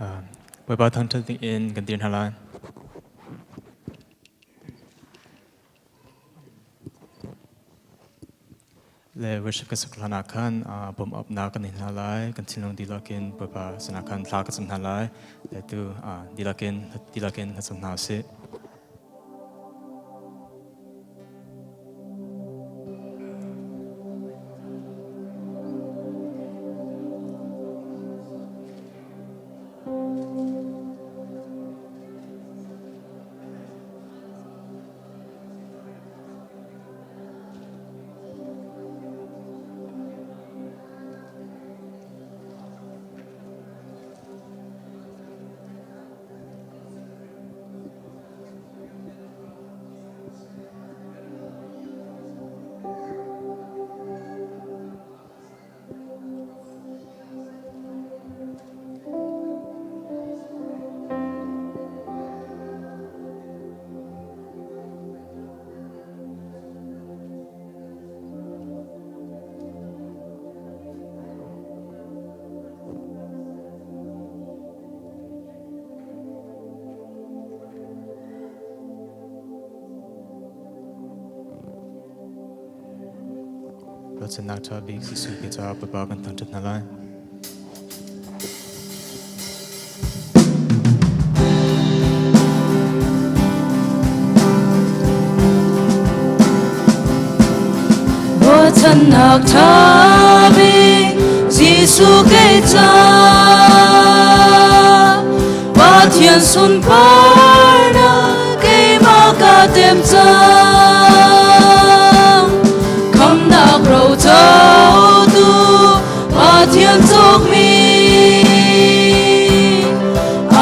Bawipa thangṭhat ding in kan dir hna lai. Le worship kan sak hlan ah khan bawmh upnak kan nei hna lai. Kan thinlung dihlak in Bawipa sinah khan thla ka cam hna lai. Le tu dihlak in dihlak in thlacam hna usih. Ruahchannak ṭha bik Jesuh ke caah Bawipa kan thangṭhat hna lai. Ruahchannak ṭha bik Jesuh ke caah Pathian sunparnak keimah ka tem cang. Khamnak rocotu Pathian cawkmi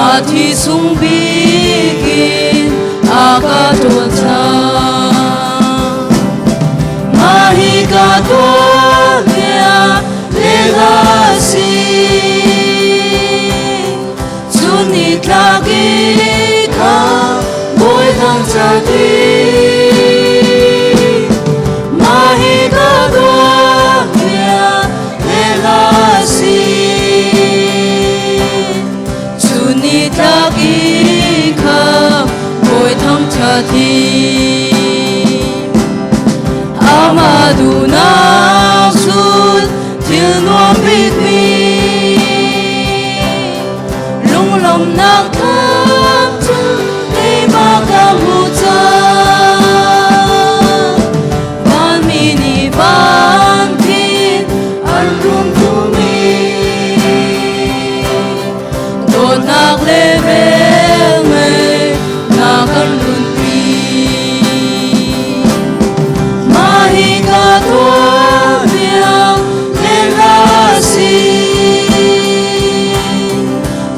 a thi sung bik in a ka ṭawn cang. Mah hi ka tuahbia le si. Chun ni tlak i kha bawi thang chati. Mah hi ka tuahbia le si. Chun ni tlak i kha bawi thang chati. Amah duhnak sul thil nuam bikmi lunglawmhnak thlam cu keimah ka hmu cang. Vanmi nih van khin an rung tumi dawtnak le velngeih na kan runpi. Mah hi ka tuahbia le hla si.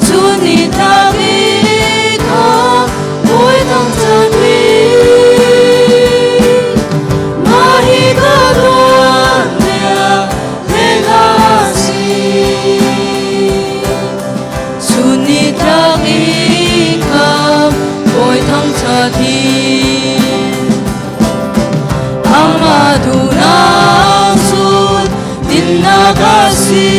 Cu ni tlak i kha bawi thang cati. Mah hi ka tuahbia le hla si. Chun ni tlak i kha bawi thang cati. Amah duhnak sul dinnak a si.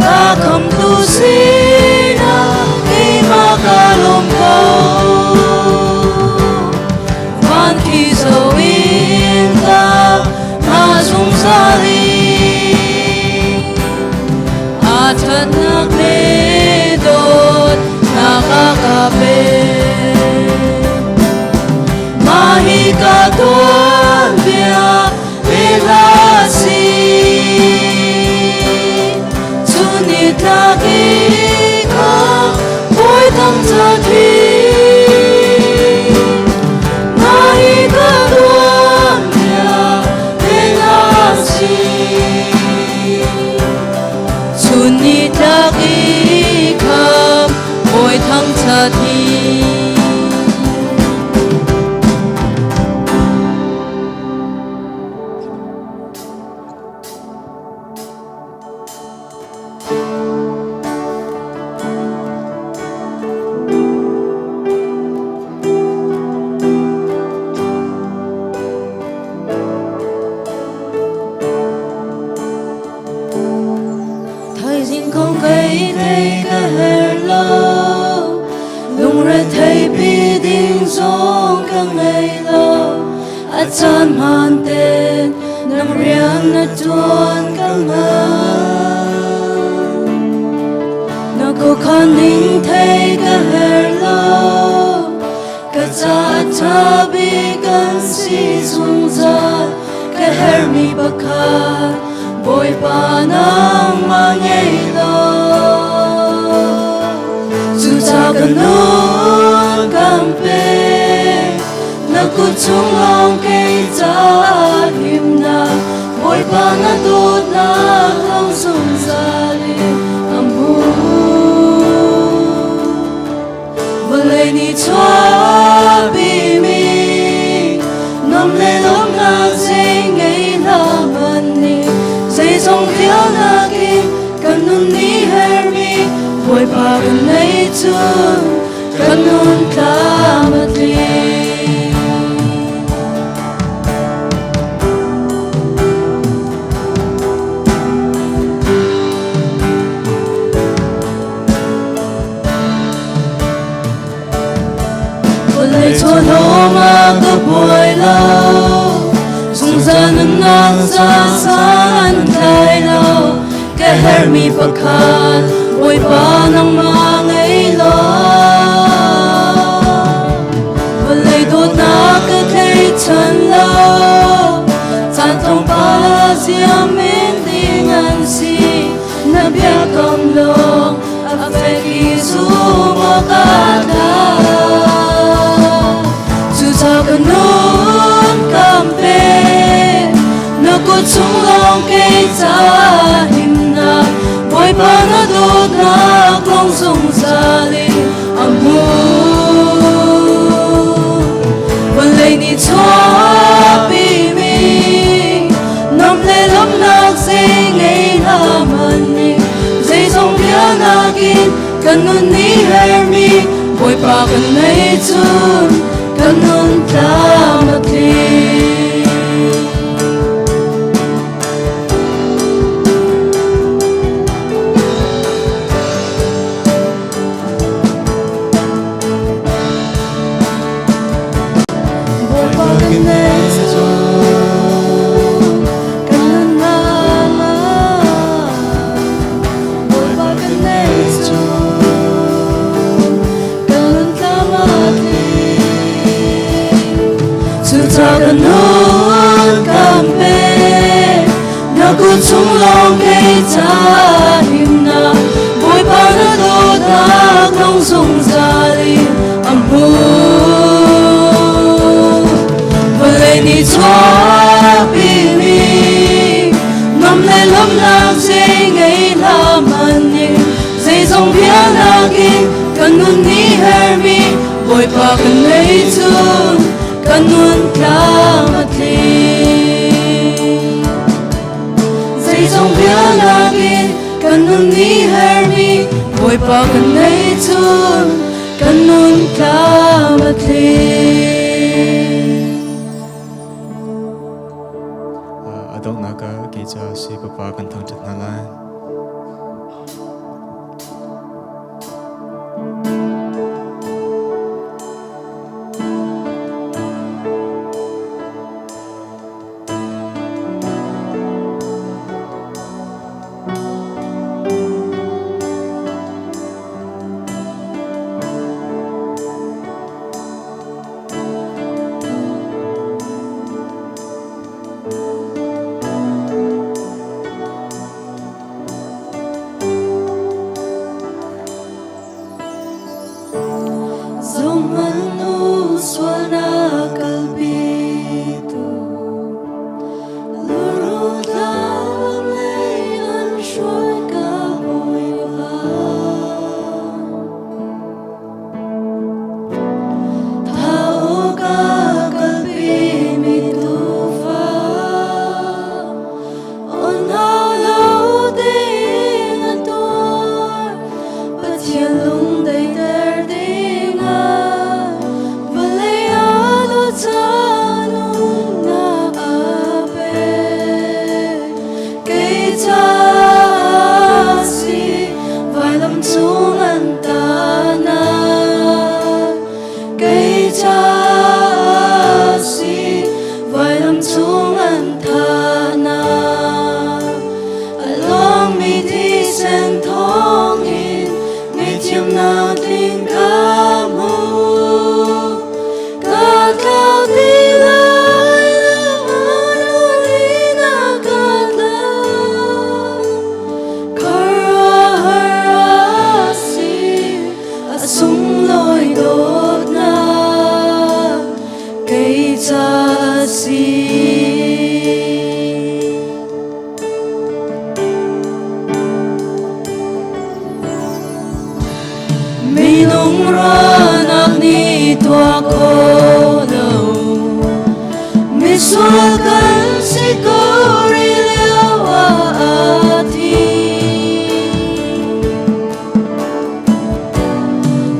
Ka khamtu sinah keimah ka lawm ko. Van khi zo in ka na zungzal i a ṭhatnak le dawtnak a ka pek. Mah hi ka tuanbia le hla si. Chun ni tlak i kha bawi thang cathi. Mah hi ka tuanbia le hla si. Chun ni tlak i kha bawi thang cathi. kong kei thei ka her lo. Lungre thei pi ding zong ka ngei lo. A caan hmaan ten nang rian na tuan ka hngal. Na khuakhan ning thei ka her lo. Ka ca tha bik an si zungzal. Ka hermi pakhat Bawipa nangmah ngei lo. Cuca ka nun kan pek. Na kut chung lawng kei caah himnak. Bawipa na dawtnak lawng zungzal in a hmun. Vawlei nih chuahpimi nuam le lawmhnak zei ngei hlah hmanh nih zeizong vialnak in kan nun nih hermi Bawipa kan nei cun kan nun tlam a tling. Vawlei chawlawm ah ka buai lo, zungzal nunnak ca san an tlai lo. Ka herhmi pakhat Bawipa nangmah ngei law. Vawlei dawtnak ka tleichan lo, caan tlawmpal ah ziam in ding an si. Na biakam lawng a fek i zum awk aa tlak. Cucaah ka nun kan pek, na kut chung lawng kei caah himnak. Bawipa na dawtnak lawng zungzal in a hmun. Vawlei nih chuahpimi nam le lawmhnak zei ngei hlah hmanh nih zeizong vialnak in kan nun nih hermi Bawipa kan nei cun kan nun tlam a tling. Bawipa kan nei cun kan nun ngam. Bawipa kan nei cun kan nun tlam a tling. Cucaah kan nun kan pek, na kut chung lawng kei caah himnak. Bawipa na dawtnak lawng zungzal in a hmun. Vawlei nih chuahpimi nuam le lawmhnak zei ngei hlah hmanh nih zeizong vialnak in kan nun nih hermi Bawipa kan nei cun kan nun tlam a tling. Zeizong vialnak in kan nun nih hermi Bawipa kan nei cun kan nun tlam a tling. A donghnak ah kei ca si Papa kan thangṭhat hna lai. tuah kho lo. Misual kan si ko rih lio ah a thi.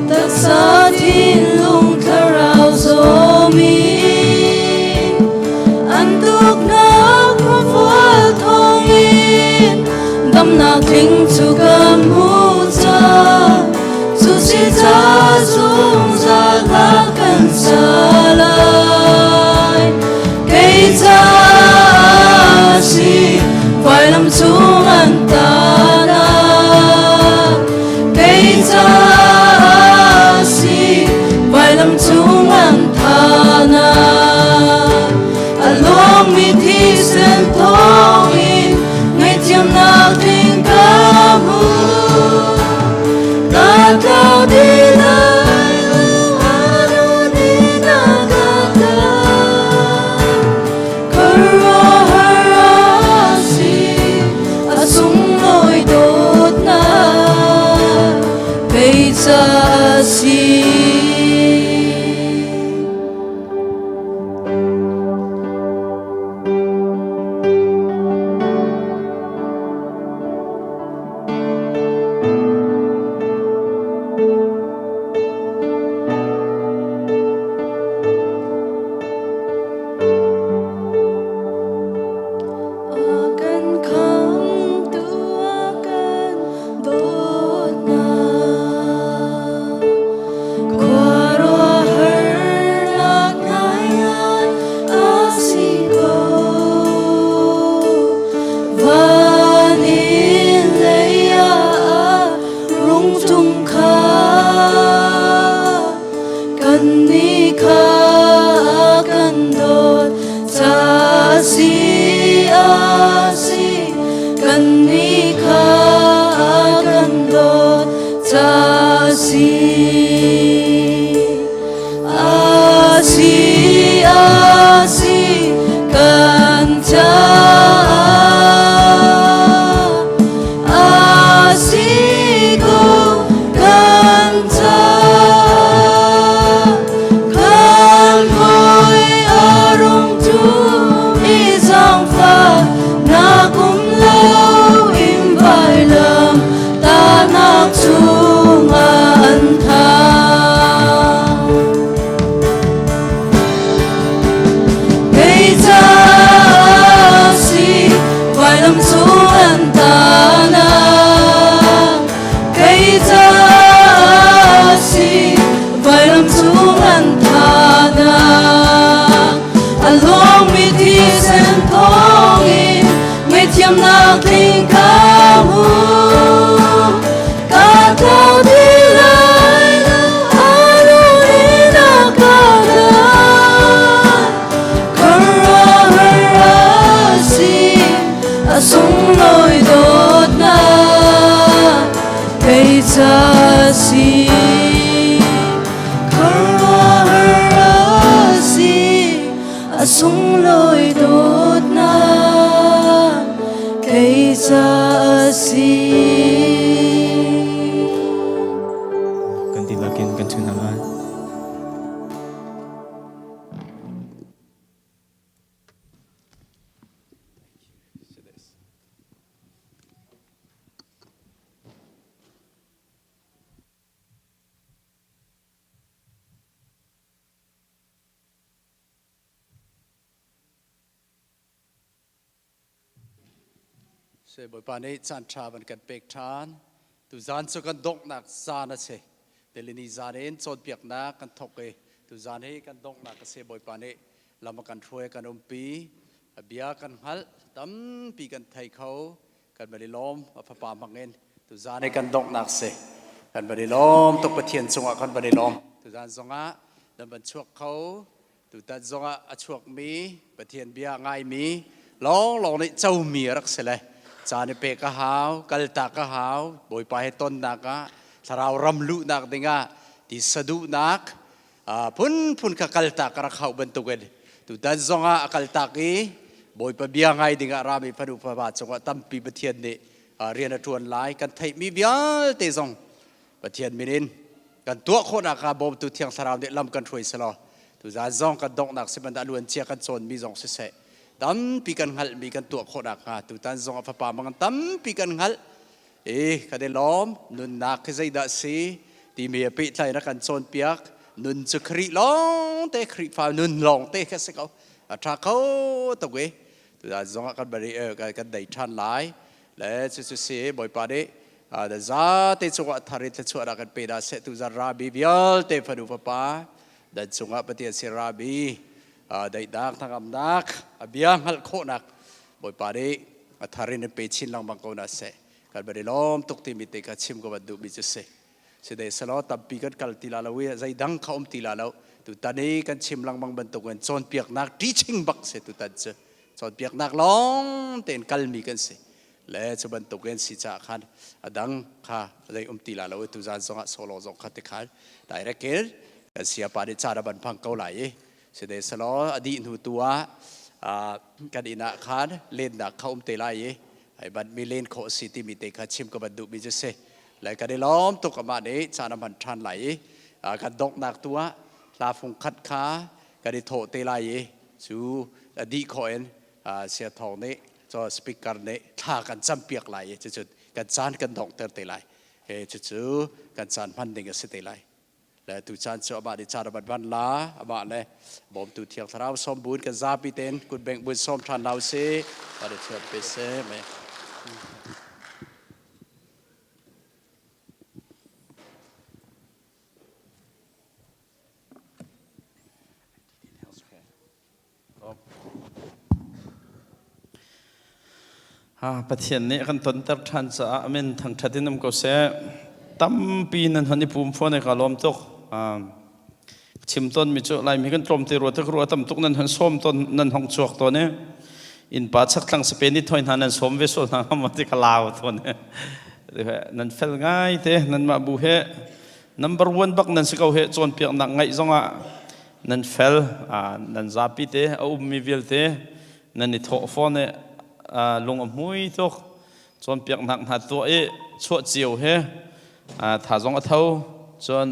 Taksa thinlung thlarau zawmi an tuknak khuafual thawngin damnak tling cu kan hmu cang. Cu si ca zungzal hla kan sa lai. Kei ca si vailam cung an tanak. Kei ca si vailam cung an thanak. A luangmi thisen thawngin ngaihthiamnak tling ka hmu. Ka tlau ti lai lo, anu ni na ka ta. Khuaruahhar a si, a sunglawi dawtnak kei ca a si. A kan khamtu a kan dawtnak khuaruahharnak ngaingai a si ko. Van in lei ah rungtum kha kannih kha kan dawt ca si a si kannih kha kan dawt ca si a si a si kan ca a si ko kan ca kan hawi a rung tu i zaangfah nak um lo in vailam tahnak chungah an thang. Kei ca si vailam cung an tahnak. Kei ca si vailam cung an thahnak. A luangmi thisen thawngin ngaihthiamnak tling ka hmu. Ka tlau ti lai lo, a in a ka dan. Khuaruahhar a si, a sunglawi dawtnak kei ca si. Khuaruahhar a si, a sunglawi dawtnak kei ca a si. Kan dihlak in kan ṭhu hna lai. Sui Bawipa nih caan ṭha van kan pek ṭhan. Tuzaan cu kan donghnak zaan a si. Telini zaan in cawnpiaknak kan thawk i tuzaan hi kan donghnak a si. Bawipa nih lam a kan hruai, a kan umpi. A bia kan hngalh, tampi kan thei kho. Kan van i lawm a fapa hmang in tuzaan hi kan donghnak si. Kan van i lawm tuk Pathian cungah kan van i lawm. Tuzaan zongah nan van chuak kho. Tutan zongah a chuakmi Pathian bia ngaimi lawnglawng nih comi a rak si le caan i pek a hau, kaltak a hau, Bawipa he tonnak ah thlarau ram luhnak dingah ti saduhnak phunphun kha kaltak a rak hauh bantukin tutan zongah a kaltak i Bawipa bia ngai dingah rami fanu fapa cungah tampi Pathian nih rian a ṭuan lai kan theihmi vialte zong Pathian min in Kan tuah khawhnak hnga bawmtu Thiang Thlarau nih lam kan hruai selaw tuzaan zong kan donghnak si bantuk a luan cia kan cawnmi zong siseh tampi kan hngalhmi kan tuah khawhnak hnga tutan zong a fapa mang tampi kan hngalh i kan i lawm. Nunnak hi zeidah si timi a pehtlai na kan cawnpiak. Nun cu Khrih lawng te, Khrihfa nun lawng te kha si ko, a ṭha kho tuk i tuzaan zong ah kan bari kan dei ṭhan lai le cucu si. Bawipa nih zate cungah thar in thluachuahnak kan pe hna seh. Tuzan rabi vialte fanu fapa dan cungah Pathian si rabi daihnak, hnangamnak, a bia hngalh khawhnak Bawipa nih a thar in pe chin lengmang ko hna seh. Kan van i lawm tuk timi te kha chim ka van duhmi cu si. Si dei selaw tampi kan kal ti la lo i zeidang kha um ti la lo. Tutan i kan chim lengmang bantukin cawnpiaknak teaching bak si tutan cu. Cawnpiaknak lawng tein kalmi kan si. Le cu bantukin si caah khan a dang kha zei um ti la lo i tuzan zongah solo zong kha ti khan direct in kan siapa nih caan a van phang ko lai i si dei selaw a dih hnu tu ah kan inn ah khan lennak kha um te lai i ai ban mi len khawh si timi te kha chim ka van duhmi cu si. Le kan i lawm tuk, amah nih caan a hman ṭhan lai i kan donghnak tu ah hla fung khat kha kan i thawh te lai i cu a dih khawh in sia thawng nih cho speaker nih thla kan campiak lai i cucu kan caan kan donghter te lai. Cucu kan caan hman ding a si te lai. Le tu caan cu amah nih caan a van van la, amah le bawmtu Thiang Thlarau sawm buin kan zapi tein kut bengh buin sawm ṭhan hna usih. Pathian thiam pe seh. Amen. Pathian nih a kan tonter ṭhan caah amen thangṭhat in um ko seh. Tampi nan hon i pum fawn i ka lawm tuk. Chim tawnmi cu Laimi kan tlawm te rua te rua tam tuk nan hon sawm tawn, nan hong chuak tawn i innpa chakthlang Spain i thoi hna nan sawm ve sual hna hnga ti ka lau tawn i nan fel ngai te. Nanmah bu he number one bak nan si ko he. Cawnpiaknak ngaih zongah nan fel, nan zapi te a ummi vialte nan i thawh fawn i lung a hmui tuk. Cawnpiaknak hna tuah i chuah cio he tha zong a tho, cun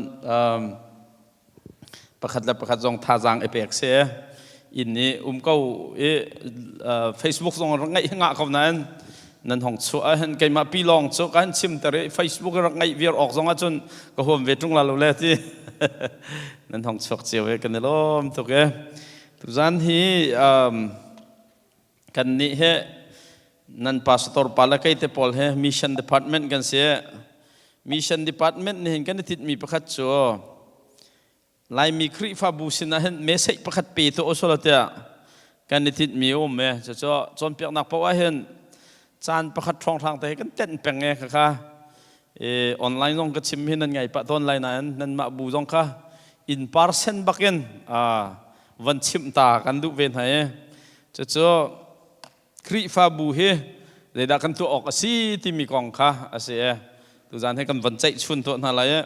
pakhat le pakhat zong thazaang i pek si. Inn i um ko i Facebook zong rak ngaih ngah ko nain nan hong chuah ahhin keimah pi lawng cu kan chim ter i Facebook rak ngaih viar awk zong ahcun ka huam ve ṭung la lo le ti. Nan hong chuak cio i kan i lawm tuk e. Tuzan hi kan nih he nan pastor pa le kei te pawl he mission department kan si. Mission department nih hin kan i titmi pakhat cu Laimi Khrihfabu sinah hin message pakhat pe tu usula tiah kan i tinhmi um e. Cucu cawnpiaknak paoh ah hin caan pakhat hrawnghrang te kan tenh peng e. Khakha e, online zong ka chim hi nan ngai pah tawn lai nain nanmah bu zong kha in person bakin van chimh ta kan duh ve hna e. Cucu Khrihfabu hi zeidah kan tuah awk a si timi kong kha a si e. Tuzaan hi kan van ceih chun tuah hna lai e.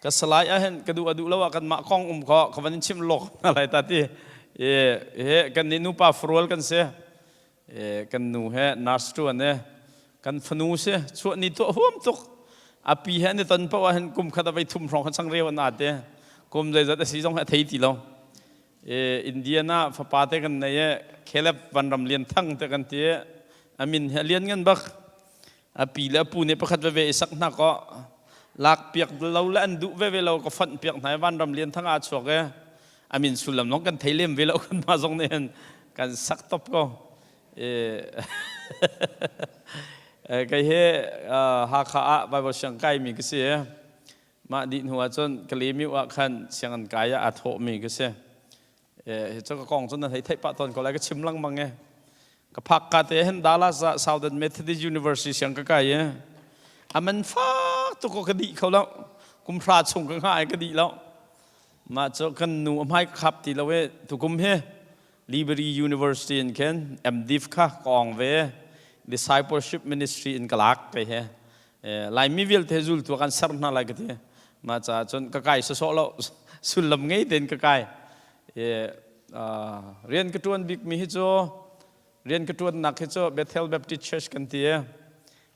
Ka salai ah hin ka duh a duh lo ah kan mah kong um kho ka van in chimh lawk hna lai ta ti. E, he kan nih nupa farual kan si. E, kan nu he nurse tuan e. Kan fanu si chuah ni tuah huam tuk. A pi he an i ton paoh ah hin kum khat a vei thum hrawng khan changreu an ate. Kum zeizat a si zong he a thei ti lo. Indiana fapa te kan nei i Caleb Vanram Lian Thang te kan ti. A min hi a lian ngan bak. A pi le a pu nih pakhat veve i sak hna kaw lak piak lo le an duh veve lo ka fonh piak hna i Vanram Lian Thang aa chuak i a min sullam zong kan thei lem ve lo, kan mah zong nih hin kan sak top ko. Kei hi Hakha ah Bible siang kai mi ka si. Mah dih hnu ahcun Kalemiu ah khan sianginn kai ah aa thawhmi ka si. Hi cu ka kong cu na hei theih pah tawn ko lai, ka chim lengmang e. Ka phak ka te hin Dallas ah Southern Methodist University siang ka kai i a man fak tuk ko, ka dih kho lo. Kum hra chung ka hngah i ka dih lo. Mah cu kan nu a hmai ka khap ti lo i tukum hi Liberty University in khin MDiv kha ka ong ve, discipleship ministry in ka lak kei he. Laimi vialte zultu kan ser hna lai ka ti. Mah caah cun ka kai sawsawh lo, sullam ngei tein ka kai. Rian ka ṭuan bikmi hi cu, rian ka ṭuannak hi cu Bethel Baptist Church kan ti i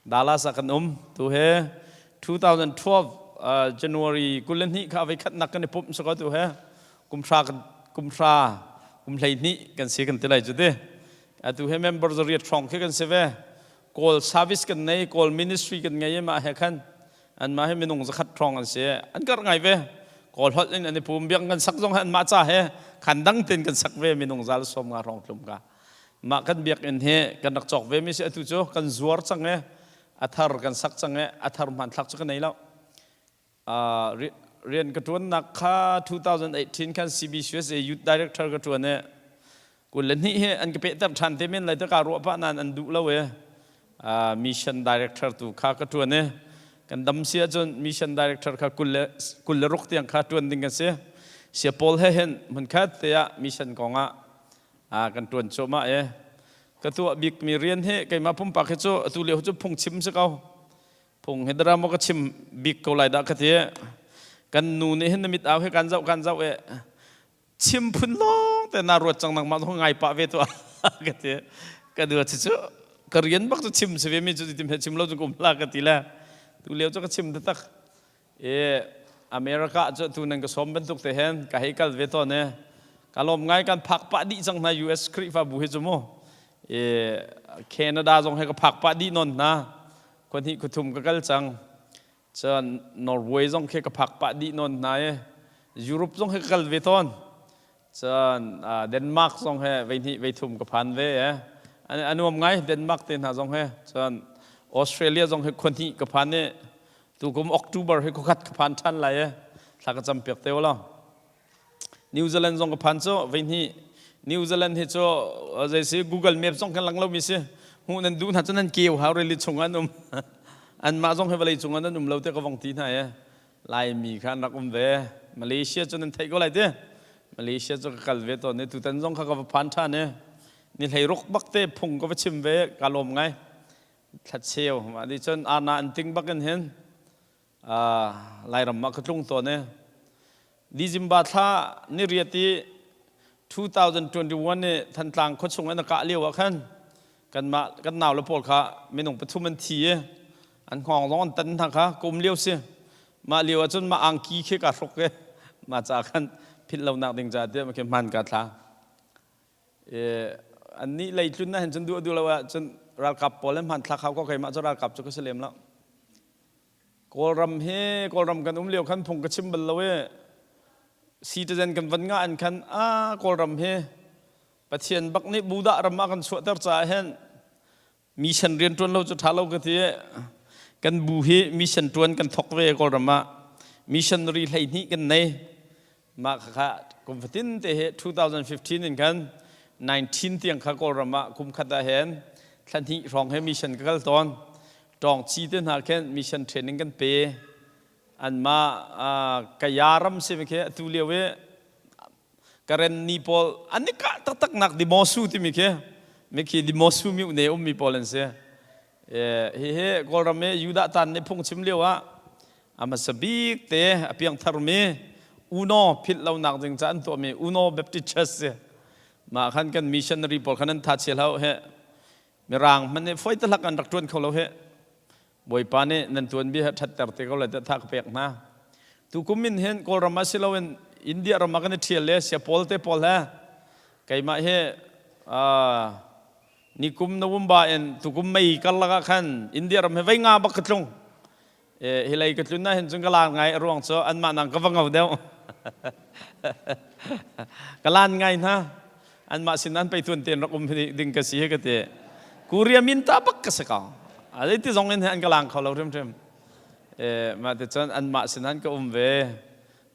Dallas ah kan um. Tu he 2012. January 22 kha voi khatnak kan i pumh si ko tu he kum hra kum hra kum 12 kan si kan ti lai cu ti. Atu he member zariat hrawng khi kan si ve. Kawl service kan nei, Kawl ministry kan ngei i mah he khan anmah he minung zakhat hrawng an si. An karh ngai ve. Kawl holh in an i pum biak kan sak zong he anmah ca he khan dang ten kan sak ve minung zal som nga hrawng tlum ka. Mah kan biakinn hi kan rak cawk ve mi si atu cu kan zuar cang i a thar kan sak cang i a thar hmanthlak cu ka nei lo. Rian ka ṭuannak kha 2018 khan CBCUSA Youth Director ka ṭuan i 22 hi an ka pehter ṭhan te men lai te kaa ruah pah nain an duh lo i mission director tu kha ka ṭuan i kan dam si ahcun mission director kha 26 tiang kha ṭuan ding kan si. Sia Paul he hin hmunkhat te ah mission kong ah kan ṭuan cuahmah i ka tuah bikmi rian hi keimah pumpak hi cu atu lio cu phungchim si ko. Phung hi dara maw ka chim bik ko lai dah ka ti. Kan nu nih hin na mit au he kan zoh kan zoh e chim phun lawng te na ruat cang nangmah zong ngai pah ve tuah ka ti. Ka dua ci cu ka rian bak cu chim si ve mi cu tim he chim lo cu kum la ka ti le tu lio cu ka chim taktak. E America cu tu nan ka sawm bantuk te hen ka hei kal ve tawn e ka lawm ngai kan phak pah dih cang hna US Khrihfabu hi cu mu. E Canada zong he ka phak pah dih non hna. Khua hnih khua thum ka kal cang. Cun Norway zong khi ka phak pah dih nawn hna i Europe zong hi ka kal ve tawn. Cun Denmark zong he vei hnih vei thum ka phan ve. A nuam ngai Denmark te hna zong he. Cun Australia zong hi khua hnih ka phan i tukum October hi khuakhat ka phan ṭhan lai i thla ka cam piak te u law. New Zealand zong ka phan cu vei hnih New Zealand hi cu zei si Google Map zong kan lang lomi si hmuh nan duh hna cu nan keu hau rili chung an um anmah zong hi vawlei cung ah nan um lo te ka vong ti hna e Laimi kha an rak um ve Malaysia cu nan theih ko lai ti Malaysia cu ka kal ve tawn i tutan zong kha ka va phan ṭhan i ni 16 bak te phung ka va chim ve ka lawm ngai thlacheu mah ni cun arna an ting bak in hin Lairam ah ka tlung tawn i December thla ni riat i 2021 i Thantlang khuachung in a kah lio ah khan kanmah kan nau le pawl kha minung pathum an thi i an hngawng zong an tan hna kha kum lio si mah lio ah cun mah angki khi kaa hruk i mah ca khan philh lonak ding ca tiah khi hman ka thla annih lei tlun na hin cun duh duh lo ah cun ralkap pawl le hman thlak hau ko keimah cu ralkap cu ka si lem lo Kawlram hi Kawlram kan um lio khan phung ka chim bal lo i citizen kan van ngah an khan a Kawlram hi Pathian bak nih Buddha ram ah kan chuahter caah hin mission rian ṭuan lo cu ṭha lo ka ti kan bu hi mission ṭuan kan thok ve Kawlram ah missionary 12 kan nei mah kha kum fatin te hi 2015 in khan 19 tiang kha Kawlram ah kum khat ah hin thla hnih hrawng he mission ka kal tawn tawng chi te hna khin mission training kan pe anmah kaya ram si khi atu lio i Karen ni pawl an i kah taktak nak Dimosu timi khi mikhi Dimosu mi ne ummi pawl an si hi hi Kawlram i Judah tan nih phungchim lio ah a hmasa bik te a piangthar mi Uno philh lonak ding ca an tuahmi Uno Baptist Church si mah khan kan missionary pawl khan an tha chia hlah he mirang hmanh nih foi tahlak an rak tuan kho lo he Bawipa nih nan tuanbia he ṭhatter te ko lai tiah tha ka pek hna tukum in hin Kawlram ah si loin India ram ah kan i ṭhial le sia pawl te pawl he keimah hi nikum November in tukum May karlak ah khan India ram he vei nga bak ka tlung hi lei ka tlun ah hin cun ka lan ngai a ruang cu anmah nang ka va ngau deuh ka lan ngai hna anmah sin an pei tuan ten rak um ding ka si he ka ti Korea min ta bak ka si ko a ti zong in an ka lang kho lo hrimhrim mah ti cun anmah sin an ka um ve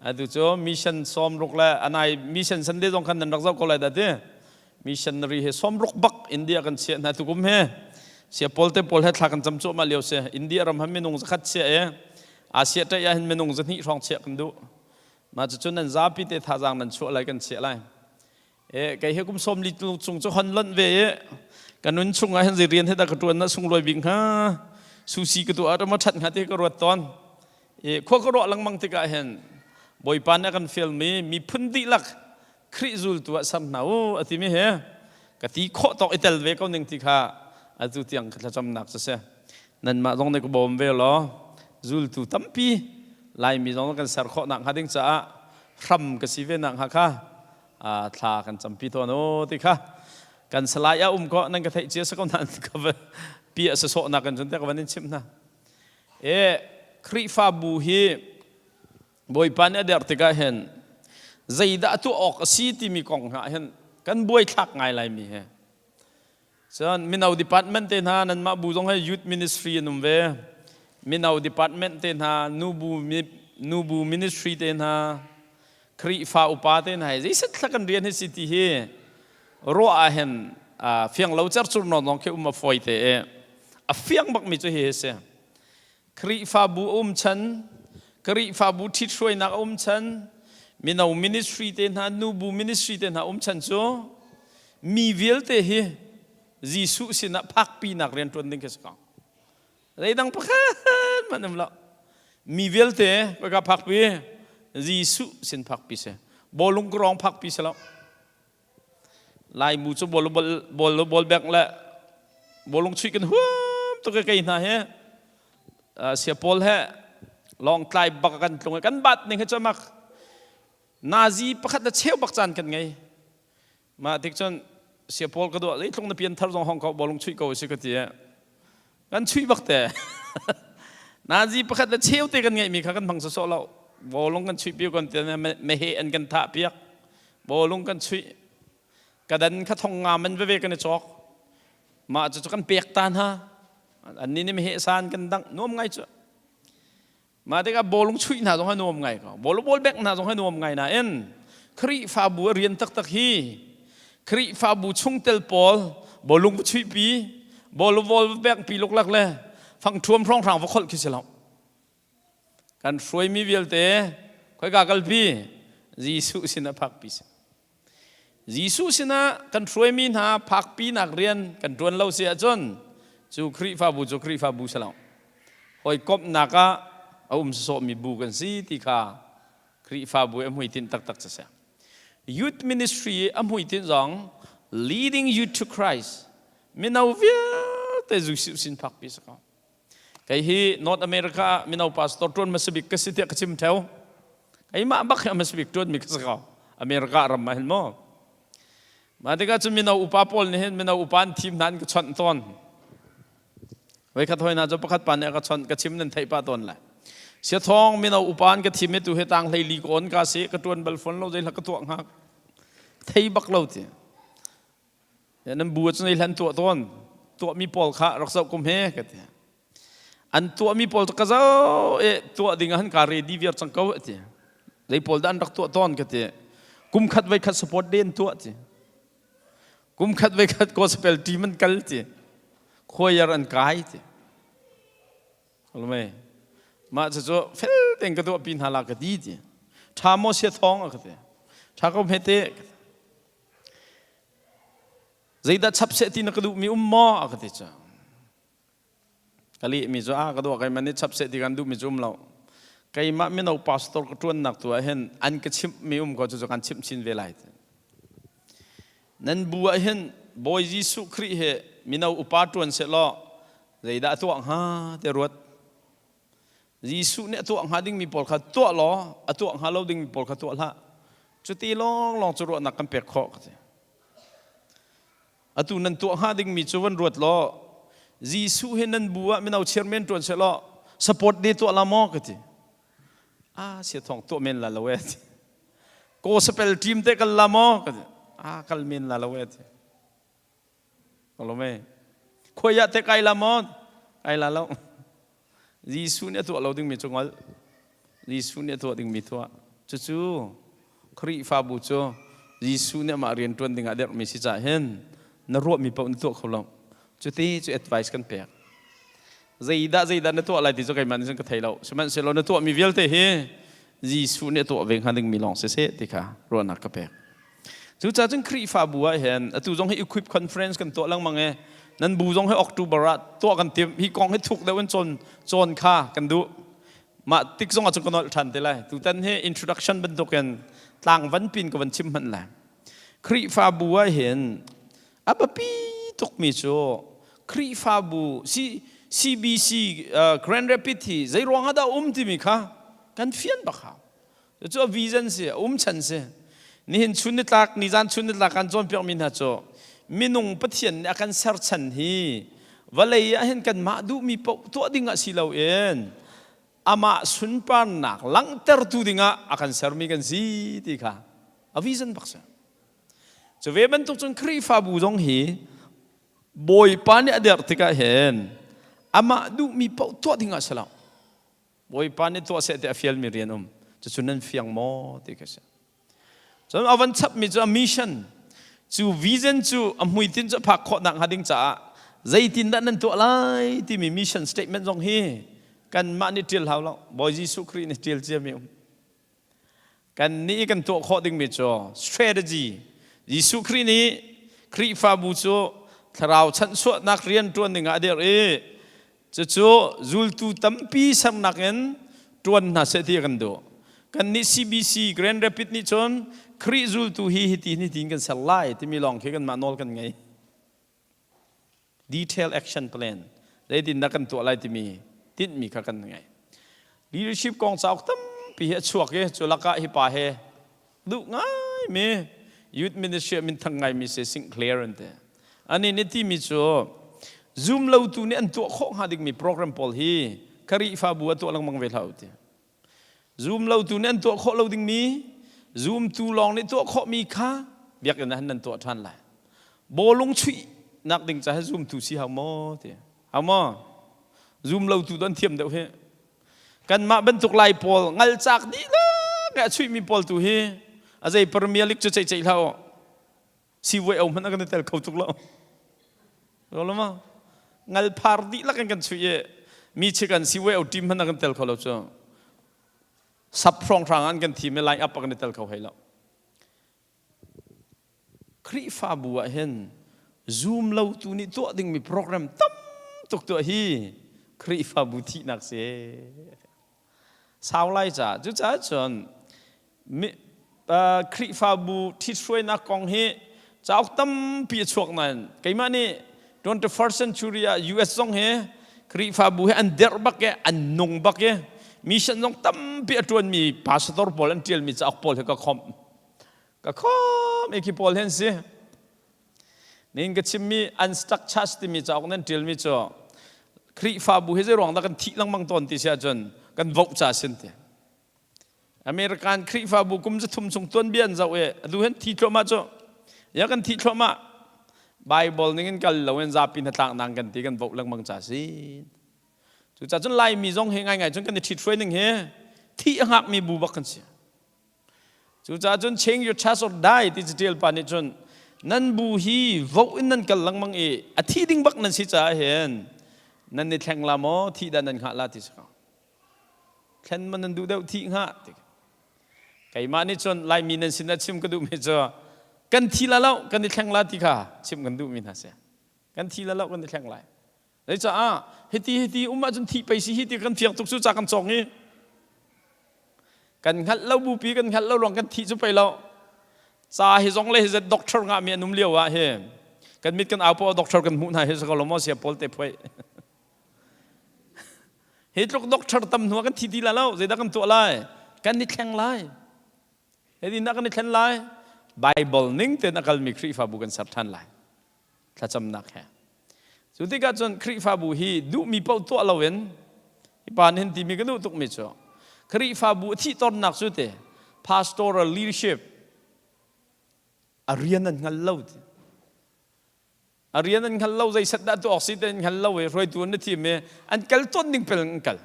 atu cu mission 60 le anai mission Sunday zong khan nan rak zoh ko lai dah ti missionary he 60 bak India kan chiah hna tukum he sia pawl te pawl he thla kan cam cuahmah lio si India ram han minung zakhat chia e Asia ṭai ah hin minung zahnih hrawng chiah kan duh mah cucu nan zapi te thazaang nan chuah lai kan chiah lai e kei he kum 40 chung cu hon lonh ve i ka nun chung ah hin zei rian he dah ka ṭuan na sunglawi bik hnga susi ka tuah ah ma ṭhat hnga ti ka ruat tawn i khua ka ruah lengmang tikah hin Bawipa nih a kan fialmi miphun dihlak Khrih zultu ah ser hna u a timi hi ka ti khawh tawk i tel ve ko ning ti kha atu tiang ka thlacamnak cu si nanmah zong nih ka bawm ve law zultu tampi. Laimi zong kan ser khawh nak hnga ding caah hram ka si ve nak hnga kha thla kan campi tawn o ti kha kan salai a um ko nan ka theih cia sa ko nan ka pi a sasawh nak kan cun te ka van in chimh hna. E Khrihfabu hi Bawipa nih a der tikah hin zeidah tuah awk a si timi kong hna hin kan buaithlak ngai laimi he. Cun mino department te hna nanmah bu zong he youth ministry an um ve. Mino department te hna, nubu nubu ministry te hna, Khrihfa upa te hna hi zeiset thla kan rian hi si ti hi ruah ah hin fiang lo cercur nawn zong khi um a fawi te i a fiang bakmi cu hi hi si. Khrihfabu a um chan, Khrihfabu ṭhithruainak a um chan, mino ministry te hna, nubu ministry te hna um chan cu mi vialte hi Jesuh sinah phakpinak rian ṭuan ding khi si ko. Zeidang pakhat hmanh um lo. Mi vialte ka phakpi Jesuh sin phakpi si. Bawlung krawng phakpi si lo. Laimu cu bol bol bol bek le bawlung chuih kan huam tuk kei hna hi sia pawl he lawngtlai bak kan tlung kan bat ning hi cu mak nazi pakhat le cheu bak caan kan ngei mah tik cun sia pawl ka duah zeitlung na pian thar zong hong ko bawlung chuih ko si ka ti kan chuih bak te nazi pakhat le cheu te kan ngeihmi kha kan hmang sawsawh lo bawlung kan chuih piu kan ti mehe an kan thah piak bawlung kan chuih kadan kha thong nga man veve kan i cawk mah cu kan pek ta hna anni nih mehe san kan dangh nuam ngai cu Mah tikah bawlung chuih hna zong a nuam ngai ko. Bawlung ball bek hna zong a nuam ngai nain Khrihfabu a rian taktak hi Khrihfabu chungtel pawl bawlung va chuihpi, bawlung ball bek pi luklak le fangṭhuam hrawnghrang va kholh khi si lo. Kan hruaimi vialte khoika kalpi Jesuh sin ah phakpi si. Jesuh sinah kan hruaimi hna phakpinak rian kan ṭuan lo si ahcun cu Khrihfabu cu Khrihfabu si lo. Hawikomhnak ah a um sawsawhmi bu kan si ti kha Khrihfabu i a hmuitinh taktak cu a si. Youth ministry i a hmuitinh zong leading youth to Christ mino vialte Jesuh sin phakpi si ko. Kei hi North America ah mino pastor ṭuan hmasa bik ka si tiah ka chim ṭheo. Keimah bak hi a hmasa bik ṭuanmi ka si ko. America ram ah hin maw. Mah tikah cun mino upa pawl nih hin mino upa an thim hna an ka chawnh tawn. Voikhat hoi hna cu pakhat pa nih a ka chawnh ka chim nan theih pah tawn lai. Siathawng mino upa an ka thim i tu hi tang hlei li ka on ka si ka ṭuan bal fawn lo zei hla ka tuah hnga. Thei bak lo ti. Nan bu cun hlan tuah tawn tuahmi pawl kha rak zoh kum he ka ti. An tuahmi pawl cu ka zoh i tuah ding ah han ka ready viar cang ko ti. Zei pawl dah an rak tuah tawn ka ti. Kum khat voi khat support den tuah ti. Kum khat voi khat gospel team an kal ti. Choir an kai ti. Almei mah cu fel tein ka tuah pi hna la ka ti ti. Tha maw sia thawng a ka ti. Tha ko hme te. Zeidah chap seh ti na ka duhmi um maw? A ka ti cu. Ka lehmi cu a ka duah keimah nih chap seh ti kan duhmi cu um lo. Keimah mino pastor ka ṭuannak tu ah hin an ka chimhmi um ko cu kan chimh chin ve lai. Nan bu ah hin Bawi Jesuh Khrih he mino upa ṭuan seh law zeidah a tuah hnga ti ruat. Jesuh nih a tuah hnga dingmi pawl kha tuah law a tuah hnga lo dingmi pawl kha tuah hlah. Cuti lawnglawng cu ruahnak kan pek khawh ka ti. Atu nan tuah hnga dingmi cu van ruat law Jesuh he nan bu ah mino chairman ṭuan seh law support de tuah la maw ka ti. Ah sia thong tuah men la lo e ti. Gospel team te kal la maw ka ti. Ah kal men la lo e ti. Alome. Khuai ah te kai la maw? Kai la lo. Jesuh nih a tuah lo dingmi cu ngol. Jesuh nih a tuah dingmi tuah. Cucu Khrihfabu cu Jesuh nih amah rian ṭuan dingah derhmi si cah hin na ruahmi paoh na tuah kho lo. Cuti cu advice kan pek. Zeidah zeidah na tuah lai ti cu keimah nih cun ka thei lo. Sihmanhsehlaw na tuahmi vialte hi Jesuh nih a tuah ve hnga dingmi lawng siseh ti kha ruahnak ka pek. Cucaah cun Khrihfabu ah hin atu zong hi equip conference kan tuah lengmang i nan bu zong hi October ah tuah kan timh. Hi kong hi thuk deuh in cawn cawn kha kan duh. Mah tik zong ah cun ka nolh ṭhan te lai. Tutan hi introduction bantukin tlang van pin ka van chim hmanh lai. Khrihfabu ah hin a biapi tukmi cu Khrihfabu CBC Grand Rapid hi zei ruang ah dah um timi kha. Kan fian bak hau. Cu a vision si, a um chan si. Nihin chun nitlak, nizan chun nitlak kan cawnpiak mi hna cu minung Pathian nih a kan ser chan hi vawlei ah hin kanmah duhmi paoh tuah ding ah si loin amah sunparnak langhtertu dingah a kan sermi kan si ti kha a vision bak si. Cu ve bantuk cun Khrihfabu zong hi Bawipa nih a derh tikah hin amah duhmi paoh tuah ding ah si lo. Bawipa nih tuah seh ti a fialmi rian um. Cucu nan fiang maw ti kha si. Cun a van chapmi cu a mission cu vision cu a hmuitinh cu phak khawh nak hnga ding caah zeitindah nan tuah lai timi mission statement zong hi kanmah nih ṭial hau lo. Bawi Jesuh Khrih nih ṭial ciami um. Kan nih kan tuah khawh dingmi cu strategy Jesuh Khrih nih Khrihfabu cu thlarau chanhchuahnak rian ṭuan dingah a dirh i cucu zultu tampi sernak in ṭuan hna seh ti a kan duh. Kannih CBC Grand Rapid nih cun Khrih zultu hi hiti hitin kan ser lai timi lawng khi kanmah nawl kan ngei. Detail action plan zeitindah kan tuah lai timi tinhmi kha kan ngei. Leadership kong cauk tampi hi a chuak i cu lakah hi pa he duh ngaimi youth ministry ah minthang ngaimi si Sinclair an ti. Ani nih timi cu zum lotu nih an tuah khawh hnga dingmi program pawl hi Khrihfabu ah tuah lengmang ve hlah u ti. Zum lotu nih an tuah khawh lo dingmi zumtu lawng nih tuah khawhmi kha biakinn ah nan tuah ṭhan lai. Bawlung chuih nak ding ca hi zumtu si hau maw ti. Hau maw? Zum lotu tu an thiam deuh hi. Kanmah bantuk lai pawl ngalcak dihlak a chuihmi pawl tu hi a zei Premier League cu ceih ceih hlah u. Sivuai o hmanh a kan i tel kho tuk lo. Lo ma? Ngal phar dihlak in kan chuih i mi chikan sivuai o team hmanh a kan tel kho lo cu. Sap hrawnghrang an kan thim i line up a kan i tel kho hei lo. Khrihfabu ah hin zum lotu nih tuah dingmi program tam tuk tuah hi Khrihfabu thihnak si. Sau lai ca cucaah cun Khrihfabu ṭhithruainak kong hi cauk tampi a chuak nain keimah nih 21st century ah US zong hi Khrihfabu hi an derh bak i an nung bak i mission zong tampi a ṭuanmi pastor pawl an ṭialmi cauk pawl hi ka khomh. Ka khomh i khi pawl hi an si. Nihin ka chimmi Unstuck Church timi cauk nan ṭialmi cu Khrihfabu hi zei ruang dah kan thih lengmang tawn ti si ahcun kan voh ca sin ti. American Khrihfabu kum zathum chung tuanbia an zoh i atu hin thi thluahmah cu ya kan thi thluahmah Bible ning in kal loin zapi hnatlaknak kan ti kan voh lengmang ca si. Cucaah cun Laimi zong hi ngaingai cun kan i ṭhithruai ning hi thih a hngakmi bu bak kan si. Cucaah cun change your church or die ti catial pa nih cun nan bu hi voh in nan kal lengmang i a thi ding bak nan si caah hin nan i thleng la maw thih dah nan hngah la ti si ko. Thlen man nan duh deuh thih hnga ti. Keimah nih cun Laimi nan sin ah chim ka duhmi cu kan thi la lo kan i thleng la ti kha chim kan duhmi hna si. Kan thi la lo kan i thleng lai. Zeicaah hiti hiti um ahcun thih pei si hi ti kan fiang tuk cu ca kan cawng i kan hngalh lo bupi kan hngalh lo ruang kan thih cu pei lo. Ca hi zong le hi zet doctor ngahmi an um lio ah hi kan mit kan au poah doctor kan hmuh hna hi si ko lo maw sia pawl te phuai. Hi tluk doctor tam hnu ah kan thi ti la lo. Zeidah kan tuah lai? Kan i thleng lai. Zeitindah kan i thlen lai? Bible ning tein a kalmi Khrihfabu kan ser ṭhan lai. Thlacamnak he. Cu tikah cun Khrihfabu hi duhmi paoh tuah loin hi pa nih hin timi ka duh tukmi cu Khrihfabu a thih tonnak cu te pastoral leadership a rian an hngal lo ti. A rian an hngal lo zeiset dah tuah awk si ti an hngal lo i hruaitu an thim i an kal tawn ding pel an kal.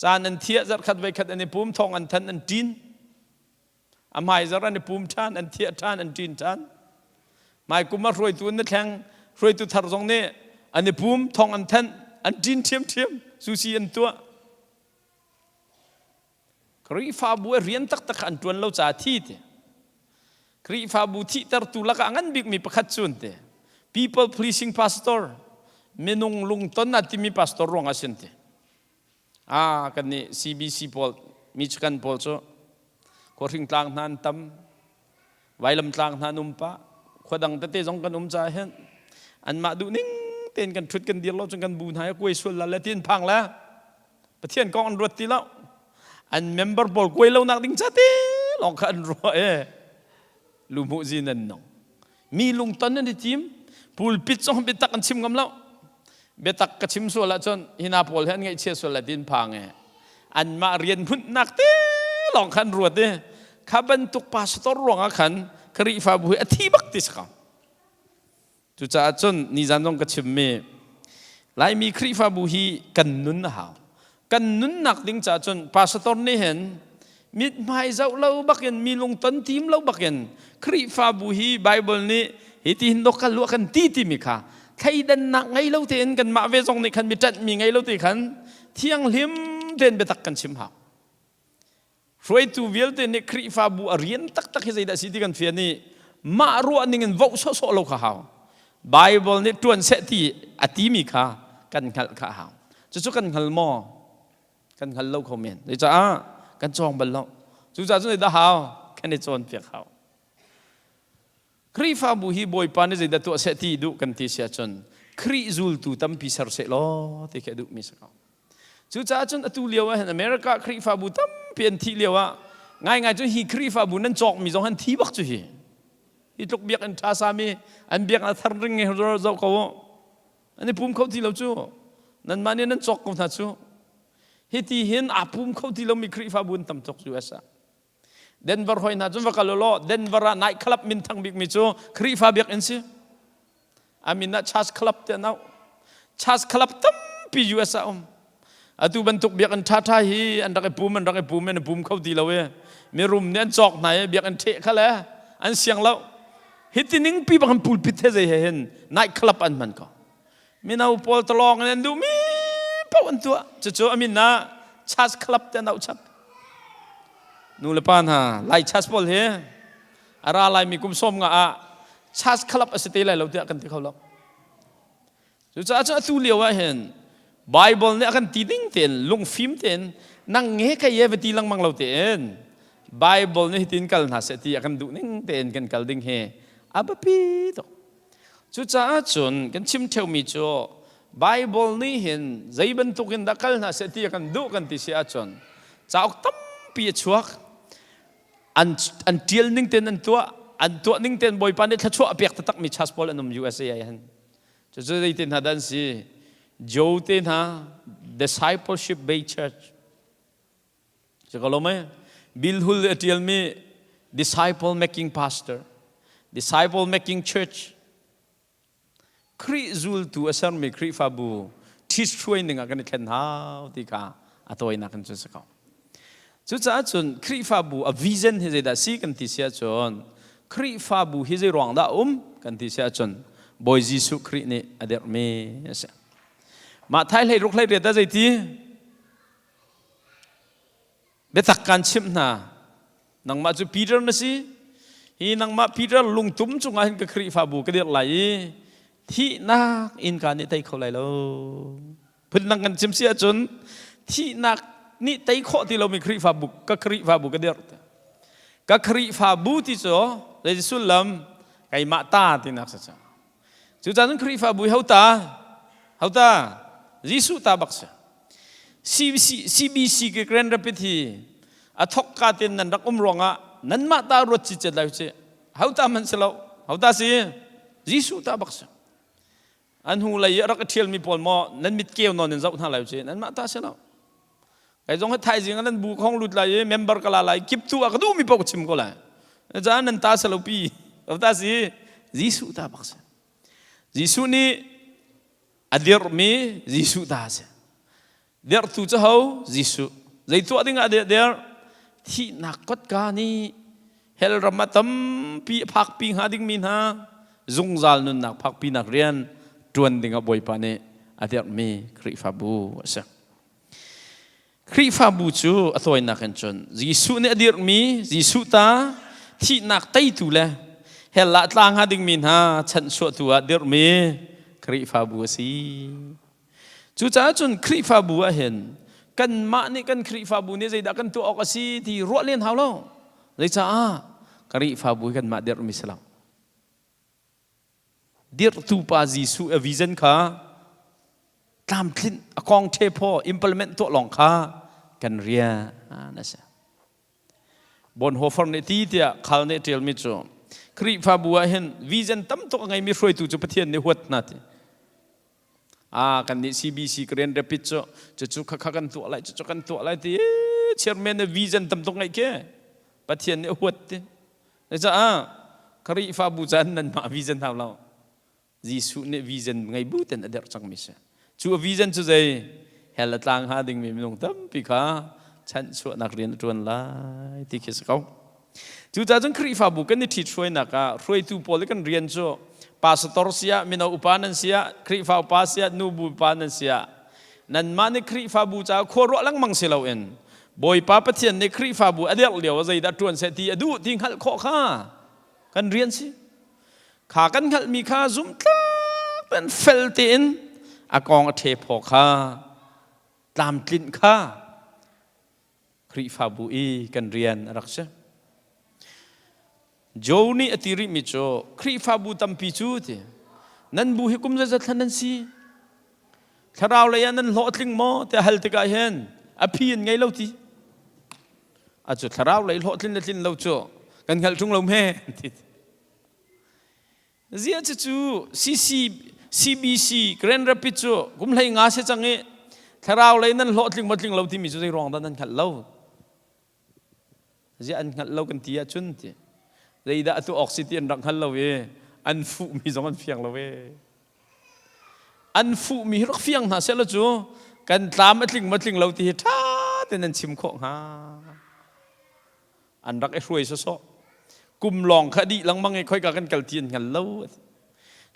Caan an thiah zarhkhat voikhat an i pum thawng an than an ṭin. A hmai zarh an i pum ṭhan an thiah ṭhan an ṭin ṭhan. Hmai kum ah hruaitu an i thleng hruaitu thar zong nih an i pum thawng an thanh an ṭin ṭhiamṭhiam susi an tuah. Khrihfabu ah rian taktak kha an ṭuan lo caah thi ti. Khrihfabu thihtertu lakah a ngan bikmi pakhat cu an ti. People pleasing pastor, minung lungton a timi pastor ruangah sin ti. Ah, kan nih CBC pawl, Michigan pawl cu khuahring tlang hna an tam, vailam tlang hna an um pah, khua dang tete zong kan um caah hin anmah duh ning tein kan ṭhut kan dir lo cun kan bu hna i kuai sual la le ti an phang le Pathian kong an ruat ti lo. An member pawl kuai lo nak ding ca te lawng kha an ruah e. Luhmuh zi nan nong. Mi lungton an i tim. Pulpit zong biatak an chim ngam lo. Biatak ka chim sual ahcun hina pawl he an ngaihchia sual lai tin phang e. Anmah rian hmunhnak te lawng kha an ruat i kha bantuk pastor ruangah khan Khrihfabu hi a thi bak ti si ko. Cucaah cun nizan zong ka chimmi Laimi Khrihfabu hi kan nun a hau. Kan nunnak ding caah cun pastor nih hin mithmai zoh lo bakin mi lungton tim lo bakin Khrihfabu hi Bible nih hi ti hin dok kal lu kan ti timi kha thleidannak ngei lo tein kanmah ve zong nih khan mi ṭanhmi ngei lo te khan thianghlim tein biatak kan chim hau. Hruaitu vialte nih Khrihfabu a rian taktak hi zeidah a si ti kan fian i mah ruah ning in voh sawhsawh lo kha hau. Bible nih ṭuan seh ti a timi kha kan hngalh kha a hau. Cucu kan hngal maw? Kan hngal lo kho men. Cucaah kan cawng bal lo. Cucaah cun zeidah hau? Kan i cawnpiak hau. Khrihfabu hi Bawipa nih zeidah tuah seh ti duh kan ti si ahcun Khrih zultu tampi ser seh law ti khi a duhmi si ko. Cucaah cun atu lio ah hin America Khrihfabu tampi an thih lio ah ngaingai cu hi Khrihfabu nan cawkmi zong an thi bak cu hi. Hi tluk biakinn ṭha sami an biakinn a thar ring i zoh ko u. An i pum kho ti lo cu. Nanmah nih nan cawk ko hna cu. Hiti hin aa pum kho ti lomi Khrihfabu an tam tuk US ah. Denver hoi hna cun va kal u law Denver ah night club minthang bikmi cu Khrihfa biakinn si. A min ah Church Club ti an auh. Church Club tampi US ah um. Atu bantuk biakinn ṭhaṭha hi an rak i pum an rak i pum an i pum kho ti lo i mirum nih an cawk hna i biakinn ṭheh kha le an siang lo. Hiti ning pi bak an pulpit he zei he hin night club an hman ko. Mino pawl talawng in an duhmi paoh an tuah. Cucu a min ah Church Club ti an auh chap. Nu le pa hna, Lai Church pawl hi a ra laimi kum sawm nga ah Church Club a si te lai lo tiah kan ti kho lo. Cucaah cun atu lio ah hin Bible nih a kan ti ding tein lungfim tein nang nge kai e va ti lengmang lo tein Bible nih hitin kal hna seh ti a kan duh ning tein kan kal ding hi a biapi tuk. Cucaah cun kan chim ṭheumi cu Bible nih hin zei bantuk in dah kal hna seh ti a kan duh kan ti si ahcun cauk tampi a chuak. An an ṭial ning tein an tuah, an tuah ning tein Bawipa nih thluachuah a pek taktakmi church pawl an um USA ah hin. Cucu zei te hna dah an si? Joe te hna Discipleship Bay Church Cu ko lo mei? Bill Hull a ṭialmi Disciple Making Pastor, Disciple Making Church, Khrih zultu a sermi Khrihfabu ṭhithruai ning ah kan i thlen hau ti kha a tawinak in cun si ko. Cucaah cun Khrihfabu a vision hi zeidah si kan ti si ahcun Khrihfabu hi zei ruang dah a um kan ti si ahcun Bawi Jesuh Khrih nih a dirhmi a si. Mah thai hlei ruk hlei riat ah zeiti? Biatak kaan chimh hna. Nangmah cu Peter na si. Hi nangmah Peter lungtum cungah hin ka Khrihfabu ka dirh lai i thihnak innka nih tei kho lai lo. Phundang kan chim si ahcun thihnak nih tei khawh ti lomi Khrihfabu ka Khrihfabu ka dirh. Ka Khrihfabu ti cu zei sullam keimah ta tinak si cu. Cucaah cun Khrihfabu hi hota? Hota? Jesuh ta bak si. CBC ke Grand Rapid hi a thok ka ten nan rak um ruangah nanmah ta ruat ci cet lai ci. Hota man si lo. Hota si? Jesuh ta bak si. An hu lei rak i ṭhial mi pawl maw nan mit keu nawn in zoh hna lai ci. Nanmah ta si lo. Kai zong hi thaizing nan bu khong lut lai i member ka la lai kip tu ah ka duh mi paoh ka chim ko lai. Caan nan ta si lo pi. Ta si Jesuh ta bak si. Jesuh nih a dirhmi Jesuh ta si. Dirhtu cu ho? Jesuh. Zei tuah ding ah der? Thihnak kotka nih hell ram ah tampi a phakpi hnga dingmi hna zungzal nunnak phakpinak rian ṭuan ding ah Bawipa nih a dirhmi Khrihfabu a si. Khrihfabu cu a tawinak in cun Jesuh nih a dirhmi Jesuh ta thihnak teitu le hell ah tla hnga dingmi hna chanhchuahtu ah dirhmi Khrihfabu a si. Cucaah cun Khrihfabu ah hin kanmah nih kan Khrihfabu nih zeidah kan tuah awk a si ti ruah len hau lo. Zeicaah Khrihfabu hi kanmah dirhmi si lo. Dirhtu pa Jesuh a vision kha tlamtlinh a kong ṭhephaw implement tuah lawng kha kan rian a si. Bonhoeffer nih ti tiah khal nih ṭialmi cu Khrihfabu ah hin vision tam tuk a ngeimi hruaitu cu Pathian nih huat hna ti. Ah kan nih CBC Grand Rapid cu cucu khakha kan tuah lai cucu kan tuah lai ti chairman nih vision tam tuk ngeih khi Pathian nih a huat ti. Caah Khrihfabu caan nanmah vision hau lo. Jesuh nih vision ngei bu ten a derh cangmi si. Cu a vision cu zei hell a tlang hnga dingmi minung tampi kha chanhchuahnak rian a ṭuan lai ti khi si ko. Cucaah cun Khrihfabu kan i ṭhithruainak ah hruaitu pawl i kan rian cu pastor siah mino upa nan siah Khrihfa upa siah nubu upa nan siah nanmah nih Khrihfabu caah khua ruah lengmang si loin Bawipa Pathian nih Khrihfabu a derh lio ah zeidah ṭuan seh ti a duh ti hngalh khawh kha kan rian si. Kha kan hngalhmi kha zumhtlak tein fel tein a kong a ṭhephaw kha tlamtlinh kha Khrihfabu i kan rian a rak si. Joe nih a ti rihmi cu Khrihfabu tampi cu ti nan bu hi kum zeizat thlan nan si thlarau lei ah nan hlawhtling maw tiah hal tikah hin a phi in ngei lo ti a cu thlarau lei hlawhtlin le tlin lo cu kan hngalh ṭung lo hme ti Zia cu CC CBC Grand Rapid cu kum hlei nga si cang i thlarau lei nan hlawhtling maw tling lo timi cu zei ruang dah nan hngalh lo zia an hngalh lo kan ti ahcun ti zeidah atu awk si ti an rak hngal lo i an fuhmi zong an fiang lo e an fuhmi hi rak fiang hna seh law cu kan tlam a tling maw tling lo ti hi ṭha tein an chim khawh hnga An rak i hruai sawsawh. Kum lawng kha dih lengmang i khoika kan kal ti an hngal lo.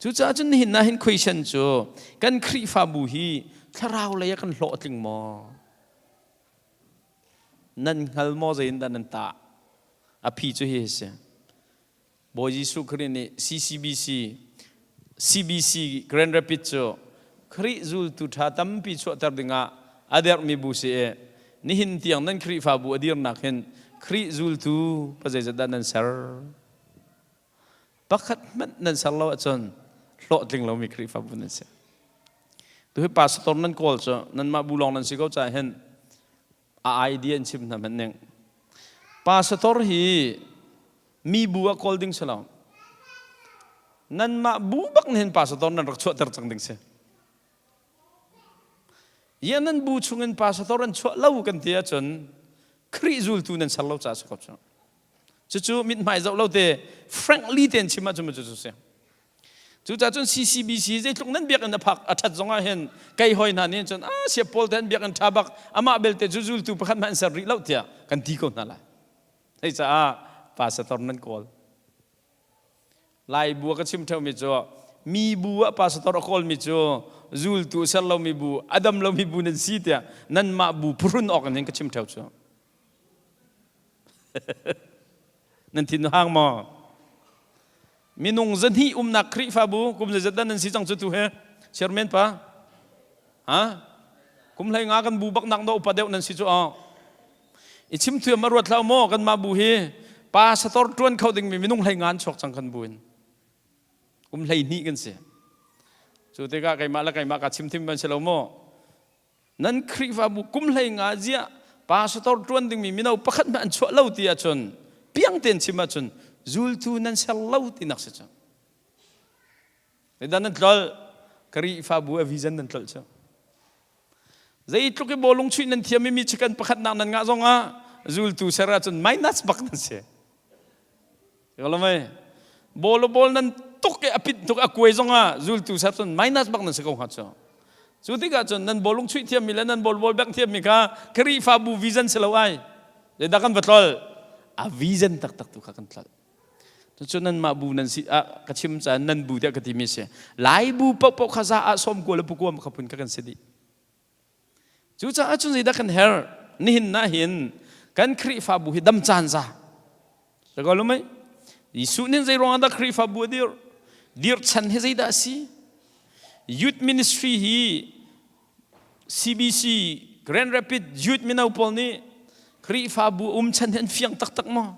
Cucaah cun nihin ah hin question cu kan Khrihfabu hi thlarau lei ah kan hlawhtling maw? Nan hngal maw zei in dah nan tah? A phi cu hi a si. Bawi Jesuh Khrih nih CCBC, CBC Grand Rapid cu Khrih zultu ṭha tampi chuahter dingah a derhmi bu si i nihin tiang nan Khrihfabu a dirnak hin Khrih zultu pa zeizat dah nan ser? Pakhat hmanh nan ser lo ahcun hlawhtling lomi Khrihfabu nan si. Tuhi pastor nan kawl cu nanmah bu lawng nan si ko caah hin a idea in chim hna hmanh ning. Pastor hi mi bu ah kawl ding si lo. Nanmah bu bak nih hin pastor nan rak chuahter cang ding si. Ya nan bu chungin pastor an chuah lo kan ti ahcun Khrih zultu nan ser lo caah si ko cu. Cucu mithmai zoh lo te frankly tein chim ahcun cu cu si. Cucaah cun CCBC zeitluk nan biakinn a phak a ṭhat zongah hin kei hoi hna nih cun ah siap pawl te an biakinn ṭha bak amah belte cu zultu pakhat hmanh an ser rih lo tiah kan ti ko hna lai. Hei caah pastor nan kawl. Lai bu a ka chim ṭheumi cu mi bu ah pastor a kawlmi cu zultu a ser lomi bu a dam lomi bu nan si tiah nanmah bu phuhrun awk in hin ka chim ṭheo cu. Nan thin hang maw? Minung zahnih umnak Khrihfabu kum zeizat dah nan si cang cu tu he? Chairman pa? Ha? Kum hlei nga kan bu bak nak do upa deuh nan si cu aw. I chim thuam a ruat hlah maw kan mah bu hi pa sator tuan kho ding mi minung hlei nga an chuak cang kan bu in. Kum hlei hnih kan si. Cu tikah keimah le keimah ka chim thim ban si lo maw? Nan Khrihfabu kum hlei nga ziah pastor ṭuan dingmi mino pakhat hmanh an chuah lo ti ahcun piang tein chim ahcun zultu nan ser lo tinak si cu. Zeidah nan tlolh? Khrihfabu a vision nan tlolh cu. Zeitluk i bawlung chuih nan thiam i mi chikan pakhatnak nan ngah zongah zultu ser ahcun minus bak nan si. Bawl bawl nan tuk i a pit tuk a kuai zongah zultu ser cun minus bak nan si ko hnga cu. Cu tikah cun nan bawlung chuih thiammi le nan bawlbawl bengh thiammi kha Khrihfabu vision si lo ai. Zeidah kan va tlol? A vision taktak tu kha kan tlol. Cucu nanmah bu nan si ah ka chim caan nan bu tiah ka timi si. Lai bu paohpaoh kha za ah sawm kua le pukua kha phun kha kan si dih. Cucaah cun zeidah kan herh? Nihin na hin kan Khrihfabu hi dam caan za. Sakaw mei? Jesuh nih zei ruangah dah Khrihfabu a dir? Dir chan hi zeidah a si? Youth ministry hi CBC Grand Rapid Youth mino pawl nih Khrihfabu um chan hi an fiang taktak maw?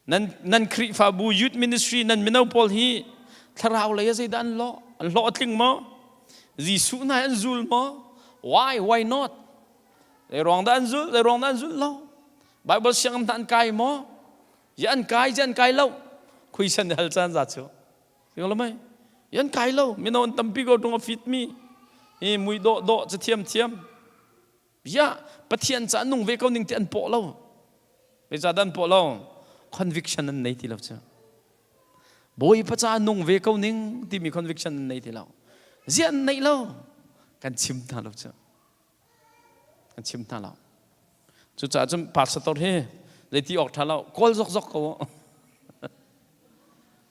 Nan, nan Khrihfabu youth ministry nan mino pawl hi thlarau lei ah zeidah an lawh? An hlawh a tling maw? Jesuh hna an zul maw? Why? Why not? Zei ruang dah an zulh? Zei ruang dah an zulh lo? Bible sianginn hna an kai maw? Ya an kai, ya an kai lo. Khui san hal caan za cu. Lo mei? Ya an kai lo. Mino an tampi ko tung a fit mi. Hi mui dawh dawh ca thiam thiam. Ya Pathian ca nung ve ko ning ti an pawh lo. Zeicah dah an pawh lo? Conviction an nei ti lo cu. Bawipa ca nung ve ko ning timi conviction an nei ti lo. Ziah an neih lo? Kan chim hna lo cu. Kan chim hna lo. Cucaah cun pastor hi zeiti awk ṭha lo kawl zokzok ko.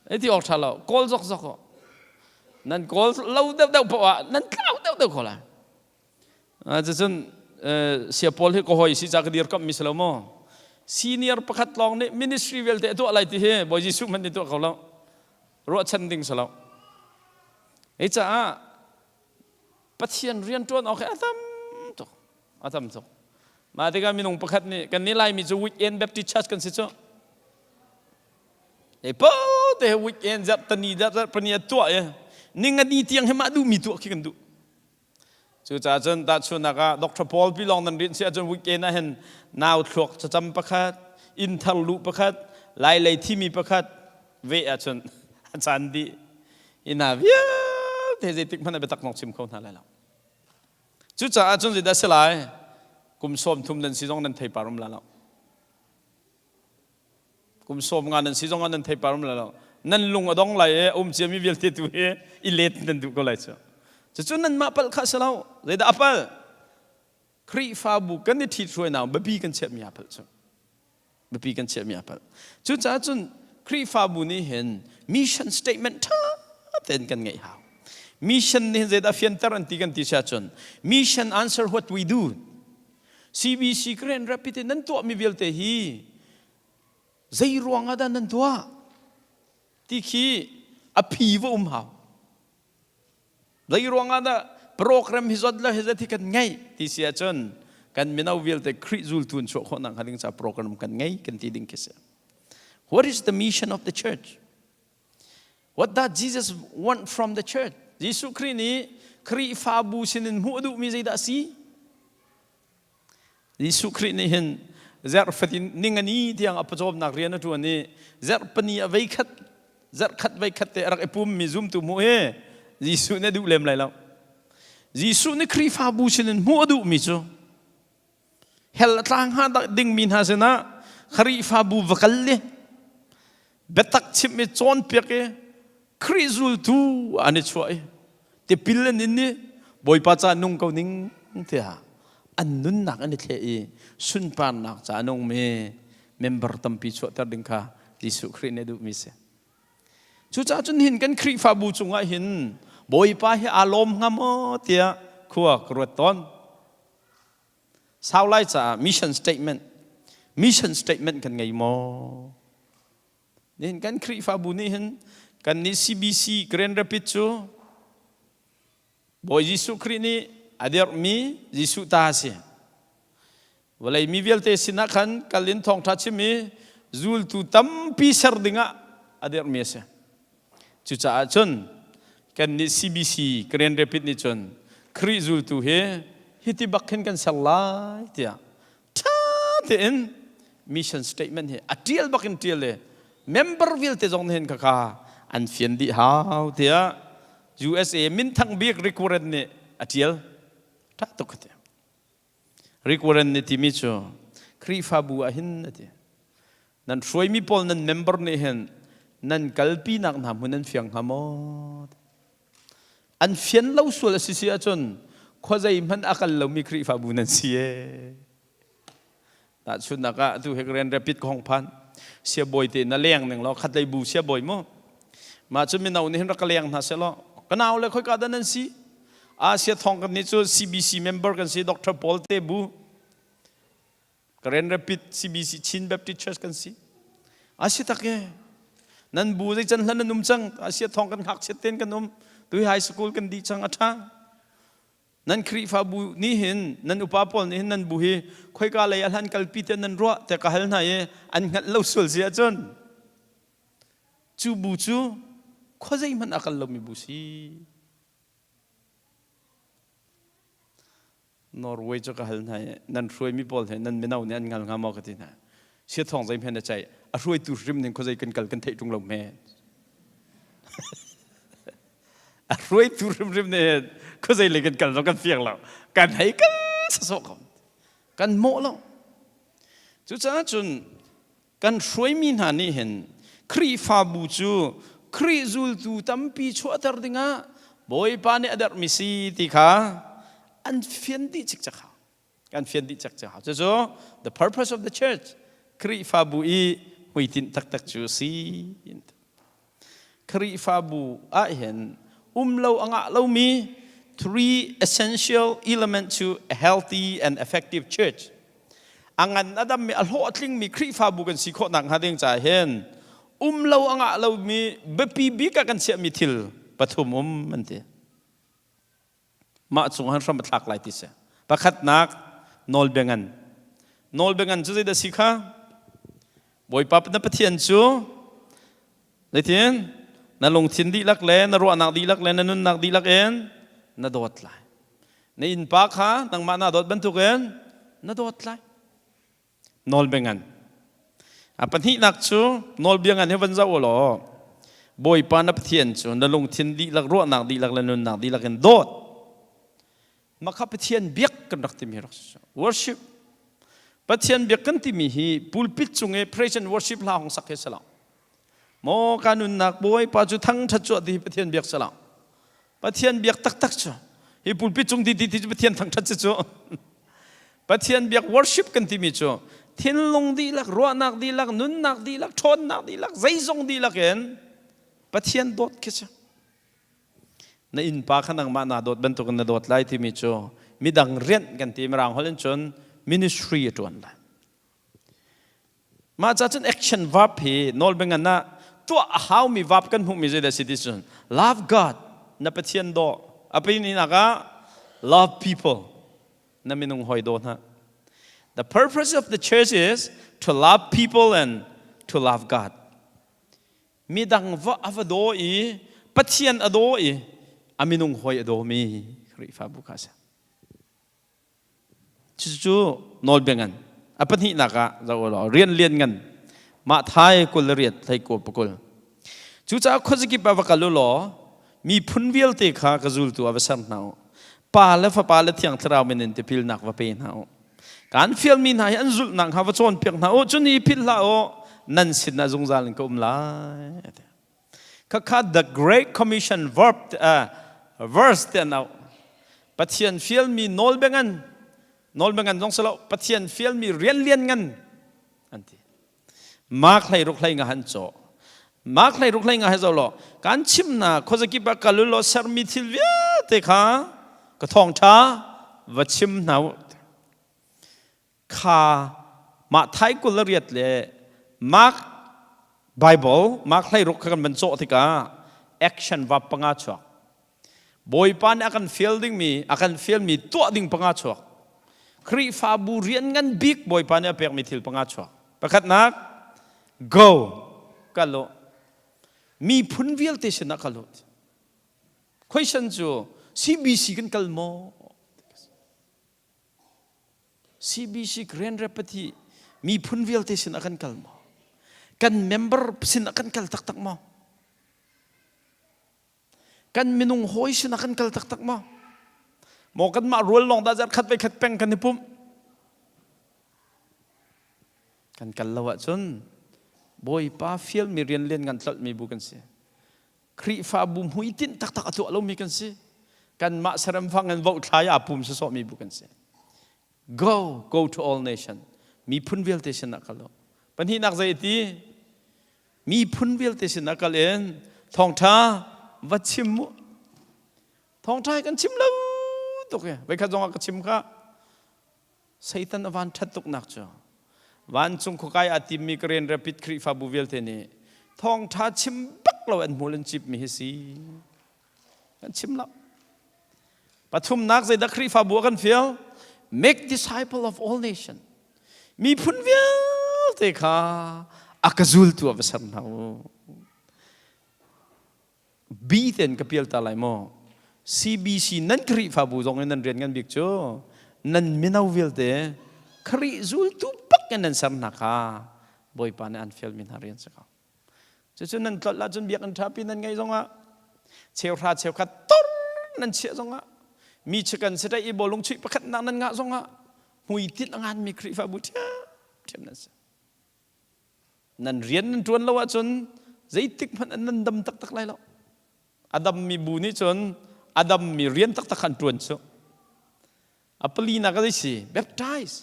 Zeiti awk ṭha lo kawl zokzok ko. Nan kawl lo deuhdeuh paoh ah nan tlau deuhdeuh ko lai. Cucun sia pawl hi ka hawi si ca ka dirkamh mi si lo maw? Senior pakhat lawng nih ministry vialte a tuah lai ti hi Bawi Jesuh hmanh nih tuah kho lo. Ruahchan ding si lo. Hi caah Pathian rianṭuan awk hi a tam tuk. A tam tuk. Mah tikah minung pakhat nih kan nih Laimi cu weekend Baptist Church kan si cu. Ei po te weekend zarhtani zarhpani a tuah i ningani tiang hi mah duhmi tuah khi kan duh. Cucaah cun tahchunhnak ah Dr. Paul pi lawng nan rinh si ahcun weekend ah hin nau thluak cacam pakhat, inn thar luh pakhat, lai lei thimi pakhat ve ahcun a caan dih. Hi hna vialte zeitik hmanh ah biatak zong chim kho hna lai lo. Cucaah cun zeidah si lai? Kum sawm thum nan si zong nan theipar um la lo. Kum sawm nga nan si zong ah nan theipar um lai lo. Nan lung a dong lai i um ciami vialte tu hi i let nan duh ko lai cu. Cucu nanmah palh kha si lo. Zeidah a palh? Khrihfabu kan i ṭhithruainak biapi kan chiahmi a palh cu. Biapi kan chiahmi a palh. Cucaah cun Khrihfabu nih hin mission statement ṭha tein kan ngeih hau. Mission nih hin zeidah fianter an ti kan ti si ahcun mission answer what we do. CBC Grand Rapid in nan tuahmi vialte hi zei ruang ah dah nan tuah ti khi a phi va um hau. Zei ruang ah dah program hi zot le hi zat hi kan ngeih ti si ahcun kan mino vialte Khrih zultu in chuah khawh nak hnga ding ca program kan ngei kan ti ding khi si. What is the mission of the church? What does Jesus want from the church? Jesuh Khrih nih Khrihfabu sinin hmuh a duhmi zeidah a si? Jesuh Khrih nih hin zarh fatin ningani tiang a pawcawmnak rian a ṭuan i zarhpani a veikhat zarhkhat veikhat te a rak i pummi zumtu hmuh hi Jesuh nih a duh lem lai lo. Jesuh nih Khrihfabu sinin hmuh a duhmi cu Hell a tla hnga dingmi hna sinah Khrihfabu va kal i biatak chimh i cawnpiak i Khrih zultu an i chuah i tipil an in i Bawipa ca nung ko ning tiah an nunnak an i thleh i sunparnak ca a nungmi member tampi chuahter ding kha Jesuh Khrih nih a duhmi si. Cucaah cun hin kan Khrihfabu cungah hin Bawipa hi aa lawm hnga maw tiah khua ka ruat tawn. Sau lai caah mission statement mission statement kan ngei maw? Nihin kan Khrihfabu nih hin kan nih CBC Grand Rapid cu Bawi Jesuh Khrih nih a dirhmi Jesuh ta a si. Vawlei mi vialte sinah khan kal in thawngṭha chim i zultu tampi ser dingah a dirhmi a si. Cucaah cun kannih CBC Grand Rapid nih cun Khrih zultu hi hiti bak khin kan ser lai tiah ṭha tein mission statement hi a ṭial bak in ṭial i member vialte zong nih hin khakha an fian dih hau tiah USA minthang bik Rick Warren nih a ṭial. Ṭha tuk ka ti. Rick Warren nih timi cu Khrihfabu ah hin a ti. Nan hruaimi pawl nan member nih hin nan kalpinak hna hmun an fiang hnga maw? An fian lo sual a si si ahcun khuazei hmanh a kal lomi Khrihfabu nan si ee. Tahchunhnak ah atu he Grand Rapid ka hong phan. Siabawi te na leng ning law khatlei bu siabawi mu. Mah cu mino nih hin rak ka leng hna seh law ka nau le khoika dah nan si? Asia thong kan nih cu CBC member kan si Dr. Paul te bu. Grand Rapid CBC Chin Baptist Church kan si. Asi tak e. Nan bu zei can hlan nan um cang. Asia thong kan ngakchiat ten kan um. Tu high school kan di cang a tha. Nan Khrihfabu nih hin nan upa pawl nih hin nan bu hi khoika lei ah hlan kalpi te nan ruah te ka hal hna i an hngalh lo sual si ahcun cu bu cu khuazei hmanh a kal lomi bu si. Norway cu ka hal hna i nan hruaimi pawl he nan mino nih an ngal hnga maw ka ti hna. Siathawng zei hme na ceih a hruaitu hrim ning khuazei kan kal kan theih ṭung lo hme. A hruaitu hrimhrim nih khuazei lei kan kal zong kan fiang lo. Kan hei kal sawsawh ko. Kan mawh lo. Cucaah cun kan hruaimi hna nih hin Khrihfabu cu Khrih zultu tampi chuahter dingah Bawipa nih a derhmi si ti kha an fian dih cikcek hau. Kan fian dih cikcek hau. Cucu the purpose of the church Khrihfabu i hmuitinh taktak cu a si. Khrihfabu ah hin um lo a ngah lomi three essential element to a healthy and effective church. A ngan a dammi a hlawhtlingmi Khrihfabu kan si khawh nakhnga ding caah hin um lo a ngah lomi biapi bik ah kan chiahmi thil pathum um an ti. Mah cung han hram a thlak lai ti si. Pakhatnak nawlbia ngan. Nawlbia ngan cu zeidah si kha? Bawipa na Pathian cu zeitin na lungthin dihlak le na ruahnak dihlak le na nunnak dihlak in na dawt lai. Na innpa kha nangmah naa dawt bantukin na dawt lai. Nawlbia ngan. A pahnihnak cu nawlbia ngan hi van zoh u law Bawipa na Pathian cu na lungthin dihlak, ruahnak dihlak le nunnak dihlak in dawt. Mah kha Pathian biak kan rak timi rak si. Worship. Pathian biak kan timi hi pulpit cung i praise and worship hla hong sak hi si lo. Maw ka nunnak Bawipa cu thangṭhat cu ti hi Pathian biak si lo. Pathian biak taktak cu hi pulpit cung ti ti ti cu Pathian thangṭhat si cu. Pathian biak worship kan timi cu thinlung dihlak, ruahnak dihlak, nunnak dihlak, ṭhawnnak dihlak, zeizong dihlak in Pathian dawt khi cu. Na innpa kha nangmah naa dawt bantukin na dawt lai timi cu midang rianh kan ti mirang holh in cun ministry a ṭuan lai. Mah ca cun action verb hi nawlbia ngan ah tuah a haumi verb kan hmuhmi zeidah si ti cun love God na Pathian daw a pininak ah love people na minung hawi daw hna. The purpose of the church is to love people and to love God. Midang va a va daw i Pathian a daw i a minung hawi a dawmi Khrihfabu kha a si. Cucu nawlbia ngan. A pahnihnak ah zoh u law rian lian ngan mah thai 28 hlei kaw pakul. Cucaah khuazakip ah va kal u law miphun vialte kha ka zultu ah va ser hna u. Pa le Fapa le Thiang Thlarau min in tipilnak va pe hna u. Kaan fialmi hna hi an zulh nakhnga va cawnpiak hna u. Cun hi philh hlah u, nan sinah zungzal in ka um lai. Khakha the Great Commission verb verse te an auh. Pathian fialmi nawlbia ngan nawlbia ngan zong si lo Pathian fialmi rian lian ngan an ti. Mark hlei ruk hlei nga han caw. Mark hlei ruk hlei nga he zo law kan chim na khuazakip ah kal u law sermi thil vialte kha ka thawngṭha va chim hna u. Kha mah thai 28 le Mark Bible Mark 16 kha kan van cawh tikah action va panga chuak. Bawipa nih a kan fial dingmi a kan fialmi tuah ding panga chuak. Khrihfabu rian ngan bik Bawipa nih a pekmi thil panga chuak. Pakhatnak go kal u. Miphun vialte sinah kal u. Question cu CBC kan kal maw? CBC Grand Rapids hi miphun vialte sin ah kan kal maw? Kan member sin ah kan kal taktak maw? Kan minung hawi sin ah kan kal taktak maw? Maw kanmah rual lawng dah zarh khat ve khat peng kan i pumh? Kan kal lo ahcun Bawipa fialmi rian lian ngan tlolhmi bu kan si. Khrihfabu hmuitinh taktak a tuah lomi kan si. Kanmah saremfang in voh thlai aa pum sawsawhmi bu kan si. Go, go to all nation. Miphun vialte sinah kal u. Pahnihnak zei ti? Miphun vialte sinah kal in thawngṭha va chim u. Thawngṭha hi kan chim lo tuk i. Voikhat zong ah ka chim kha. Satan a van ṭhat tuknak cu vancung khuakai aa timmi Grand Rapid Khrihfabu vialte nih thawngṭha chim bak lo an hmul an cipmi hi si. Kan chim lo. Pathumnak zeidah Khrihfabu a kan fial? Make disciple of all nation. Miphun vialte kha a ka zultu ah va ser hna u. B ten ka pial ta lai maw? CBC nan Khrihfabu zong in nan rian ngan bik cu Nan mino vialte Khrih zultu bak in nan ser hna kha Bawipa nih an fialmi hna rian si ko. Cucu nan tlolh ahcun biakinn ṭhapi nan ngeih zongah cheuhra cheukhat tor nan chiah zongah mi chikan siṭaih i bawlung chuih pakhatnak nan ngah zongah hmuitinh a nganmi Khrihfabu ṭhiamṭhiam nan si. Nan rian nan ṭuan lo ahcun zeitik hmanh nan dam taktak lai lo. A dammi bu nih cun a dammi rian taktak kha an ṭuan cu. A palinak a zei si? Baptize.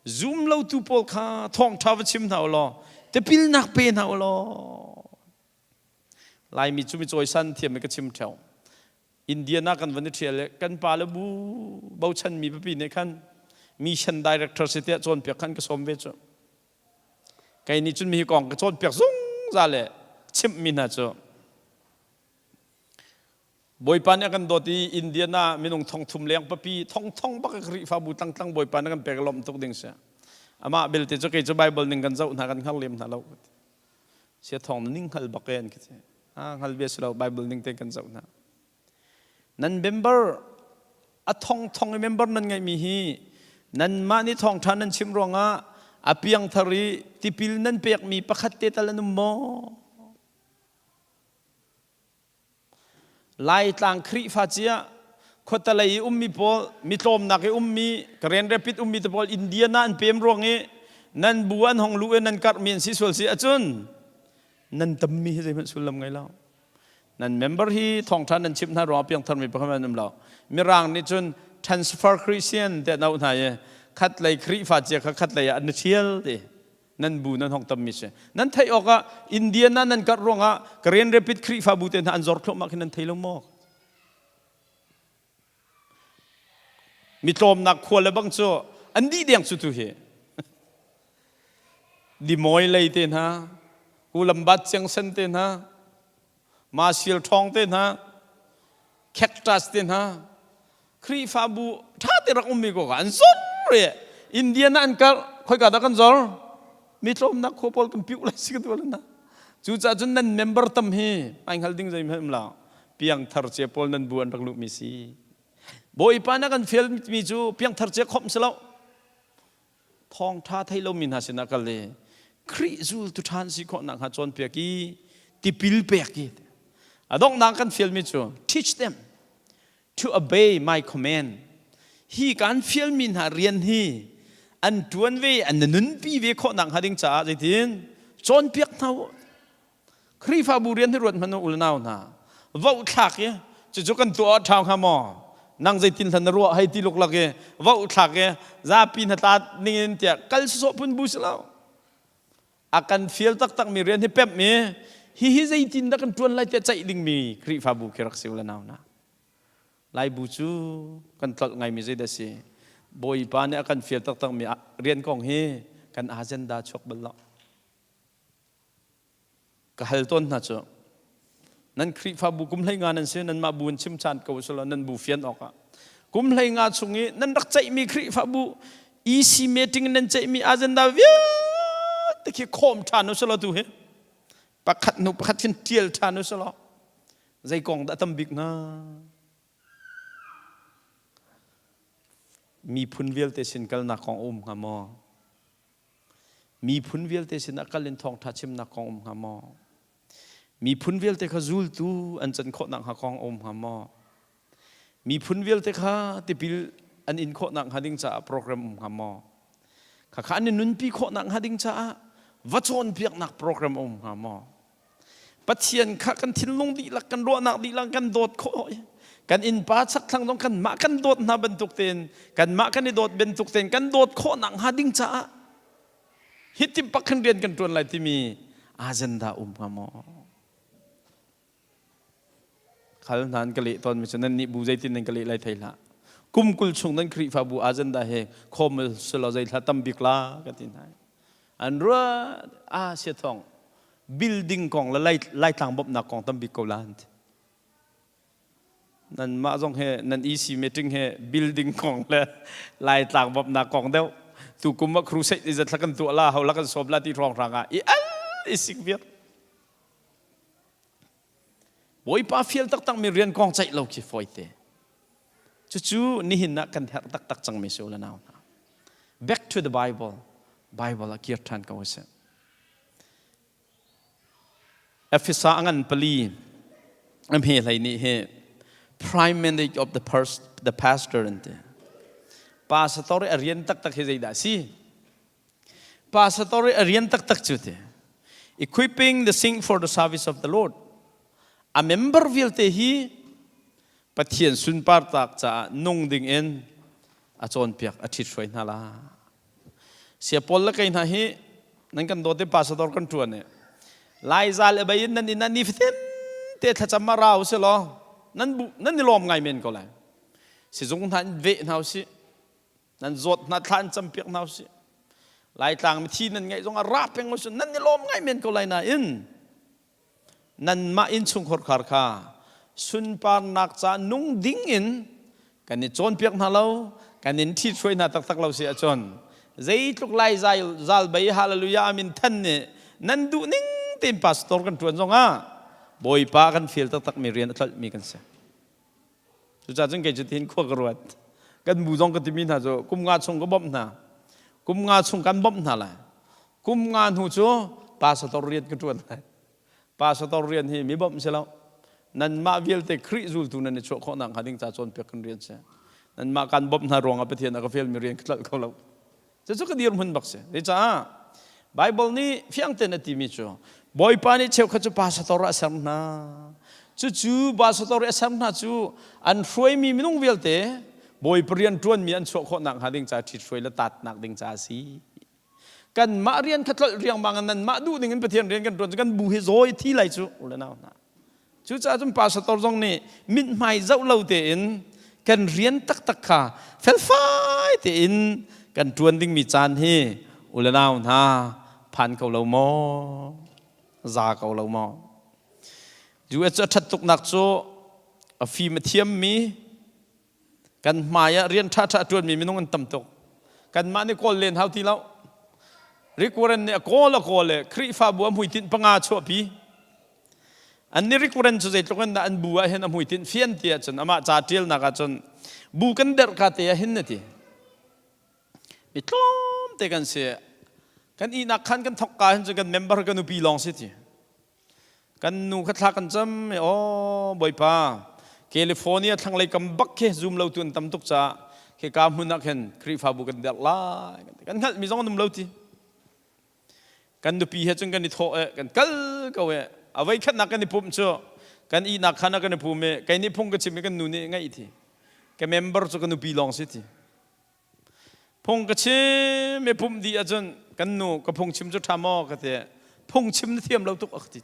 Zum lotu pawl kha thawngṭha va chim hna u law tipilnak pe hna u law. Laimi cu mi cawisan thiam i ka chim ṭheo. Indiana kan van i ṭhial i kan pa le bu bochanmi pipi nih khan mission director si tiah cawnpiak khan ka sawm ve cu. Kei nih cun mi hi kong ka cawnpiak zungzal le chimhmi hna cu Bawipa nih a kan dawt i Indian ah minung thongthum leng papi thongthong bak Khrihfabu tlangtlang Bawipa nih kan pek lawmh tuk ding si. Amah belte cu kei cu Bible ning kan zoh hna kan hngal lem hna lo. Sia thong na ning hngal bak e an ka ti. Ah hngal bia si lo Bible ning te kan zoh hna. Nan member a thongthong i member nan ngeihmi hi nanmah nih thawngṭha nan chim ruangah a piangthar i tipil nan pekmi pakhat te tal an um maw? Laitlang Khrihfa cia khuatalei i ummi pawl mitlawmnak i ummi Karen Rapid ummi te pawl Indiana an pem ruang i nan bu an hong luh i nan karhmi an si sual si ahcun nan tammi hi zeihmanh sullam ngei lo. Nan member hi thawngṭha nan chimh hna ruangah piangtharmi pakhat an um lo. Mirang nih cun transfer Christian tiah an auh hna i khatlei Khrihfa cia kha khatlei ah an i ṭhial ti. Nan bu nan hong tammi si. Nan theih awkah Indiana nan karh ruangah Karen Rapid Khrihfabu te hna an zor thluahmah khi nan thei lo maw? Mi tlawmnak khua le bang cu an dih deng cu tu hi. Dimoy lei te hna, Kulambat Chiangsen te hna, Martial Ṭhawng te hna, Cactus te hna, Khrihfabu ṭha te rak ummi ko an zor re. Indian ah an kal, khoika dah kan zor? Mi tlawmnak khua pawl kan piuh lai si ka tuah na. Cucaah cun nan member tam hi ai hngal ding zeihmanh um lo. Piangthar cia pawl nan bu an rak luhmi si. Bawipa na kan fialmi cu piangthar cia khawmh si lo. Thawngṭha thei lomi hna sinah kal i Khrih zultu ṭhan si khawh nakhnga cawnpiak i tipil pek i a donghnak kan fialmi cu teach them to obey my command. Hi kan fialmi hna rian hi an ṭuan ve an nunpi ve khawh nakhnga ding caah zeitin cawnpiak hna u. Khrihfabu rian hi ruat hmanh u unau hna. Voh thlak i cucu kan tuah ṭhau hnga maw? Nang zeitin hlan na ruah hei ti luklak i voh thlak i zapi hnatla ningin tiah kal sawsawh phun bu si lo. A kan fial taktakmi rian hi pemh i hihi zeitin dah kan ṭuan lai tiah ceih dingmi Khrihfabu khi rak si u le nau hna. Laibu cu kan tlolh ngaimi zeidah si? Bawipa nih a kan fial taktakmi rian kong hi kan agenda chuak bal lo. Ka hal tawn hna cu nan Khrihfabu kum hlei nga nan si nanmah bu in chim caan ko usulaw nan bu fian awkah kum hlei nga chung i nan rak ceihmi Khrihfabu EC meeting nan ceihmi agenda vialte khi khawm ṭhan usulaw tu hi pakhat hnu pakhat khin ṭial ṭhan usulaw zei kong dah tam bik hnga miphun vialte sin kalnak kong a um hnga maw Miphun vialte sinah kal in thawngṭha chimnak kong um hnga maw? Miphun vialte kha zultu an can khawh nakhnga kong a um hnga maw? Miphun vialte kha tipil an in khawh nakhnga ding caah program um hnga maw? Khakha an i nunpi khawh nakhnga ding caah va cawnpiaknak program a um hnga maw? Pathian kha kan thinlung dihlak kan ruahnak dihlak kan dawt khawh kan innpa chakthlang zong kanmah kan dawt hna bantuk tein kanmah kan i dawt bantuk tein kan dawt khawh nakhnga ding caah hitin pak khan rian kan ṭuan lai timi agenda um hnga maw? Khal hna an ka leh tawn mi cu nan nih bu zeitin nan ka leh lai thei hlah. Kum 20 chung nan Khrihfabu agenda he khawm selaw zei thla tam bik la ka ti hna. An ruah ah sia thong building kong le laitlang bawmhnak kong tam bik ko la an ti. Nan mah zong he nan EC meeting he building kong le laitlang bawmhnak kong deuh tu kum ah crusade i zatla kan tuah la ho la kan sawm la ti hrawng hrang ah i al i sik viar. Bawipa fial taktak mi rian kong ceih lo khi fawi te. Cucu nihin ah kan herh taktak cangmi si u le nau hna. Back to the Bible. Bible ah kir ṭhan ko usih. Efesa a ngan pali a hme hlei nih hi prime mandate of the, first, the pastor an ti. Pastor i a rian taktak hi zeidah a si? Pastor i a rian taktak cu ti. Equipping the saint for the service of the Lord. A member vialte hi Pathian sunpartak caah nung ding in a cawnpiak a ṭhithruai hna la. Sia Paul le kei hna hi nan kan dawt i pastor kan ṭuan i Laiza le bei in nan inn ah nifatin te thlacam ah ra u si law nan bu nan i lawm ngai men ko lai. Sizung hna in veh hna usih. Nan zawt hna thla in campiak hna usih. Laitlang mithi nan ngaih zong ah ra peng usih nan i lawm ngai men ko lai nain nanmah innchungkhar khar kha sunparnak ca nung ding in kan i cawnpiak hna lo kan in ṭhithruai hna taktak lo si ahcun zeitluk lai zal bei hallelujah amin than nih nan duh ning tein pastor kan ṭuan zongah Bawipa kan feel taktak mi rian a tlolh mi kan si. Cucaah cun kei cu tihin khua ka ruat. Kan bu zong ka timi hna cu kum nga chung ka bawmh hna. Kum nga chung kan bawmh hna lai. Kum nga hnu cu pastor rian ka ṭuan lai. Pastor rian hi mi bawmh si lo. Nanmah vialte Khrih zultu nan i chuah khawh nakhnga ding ca cawnpiak kan rian si. Nanmah kan bawmh hna ruangah Pathian a ka fialmi rian ka tlolh kho lo. Cucu ka dirhmun bak si. Zeicah Bible nih fiang tein a timi cu Bawipa nih cheukhat cu pastor ah a ser hna. Cucu pastor i a ser hna cu an hruaimi minung vialte Bawipa rian ṭuanmi an chuah khawh nakhnga ding ca ṭhithruai le taatnak ding ca a si. Kanmah rian kha tlolh riangmang in nanmah duh ning in Pathian rian kan ṭuan cu kan bu hi zawi thi lai cu u le nau hna. Cucaah cun pastor zong nih mithmai zoh lo tein kan rian taktak kha felfai tein kan ṭuan dingmi caan hi u le nau hna phan ko lo maw? Za ko lo maw? US cu a ṭhat tuknak cu a fim a thiammi Kan hmai ah rian ṭhaṭha a ṭuanmi minung an tam tuk. Kanmah nih kawl len hau ti lo. Rick Warren nih a kawl a kawl le Khrihfabu a hmuitinh panga chuahpi. An nih Rick Warren cu zeitluk in dah an bu ah hin a hmuitinh fian ti ahcun amah ca ṭialnak ahcun bu kan derh ka te ah hin na ti. Mi tlawmte kan si. Kan ihnak khan kan thok ka hin cun kan member kan nupi lawng si ti. Kan nu kha thla kan cam i aw Bawipa California thlanglei kam bak khi zum lo tu an tam tuk caah khika hmun ah khin Khrihfabu kan derh lai kan ti. Kan hngalhmi zong an um lo ti. Kan nupi he cun kan i thawh i kan kal ko i a voi khatnak kan i pumh cu kan ihnak khan ah kan i pum i kei nih phung ka chim i kan nu nih ngaih ti. Ka member cu ka nupi lawng si ti. Phung ka chim i pumh dih ahcun kan nu ka phungchim cu ṭha maw ka ti. Phungchim na thiam lo tuk a ka ti.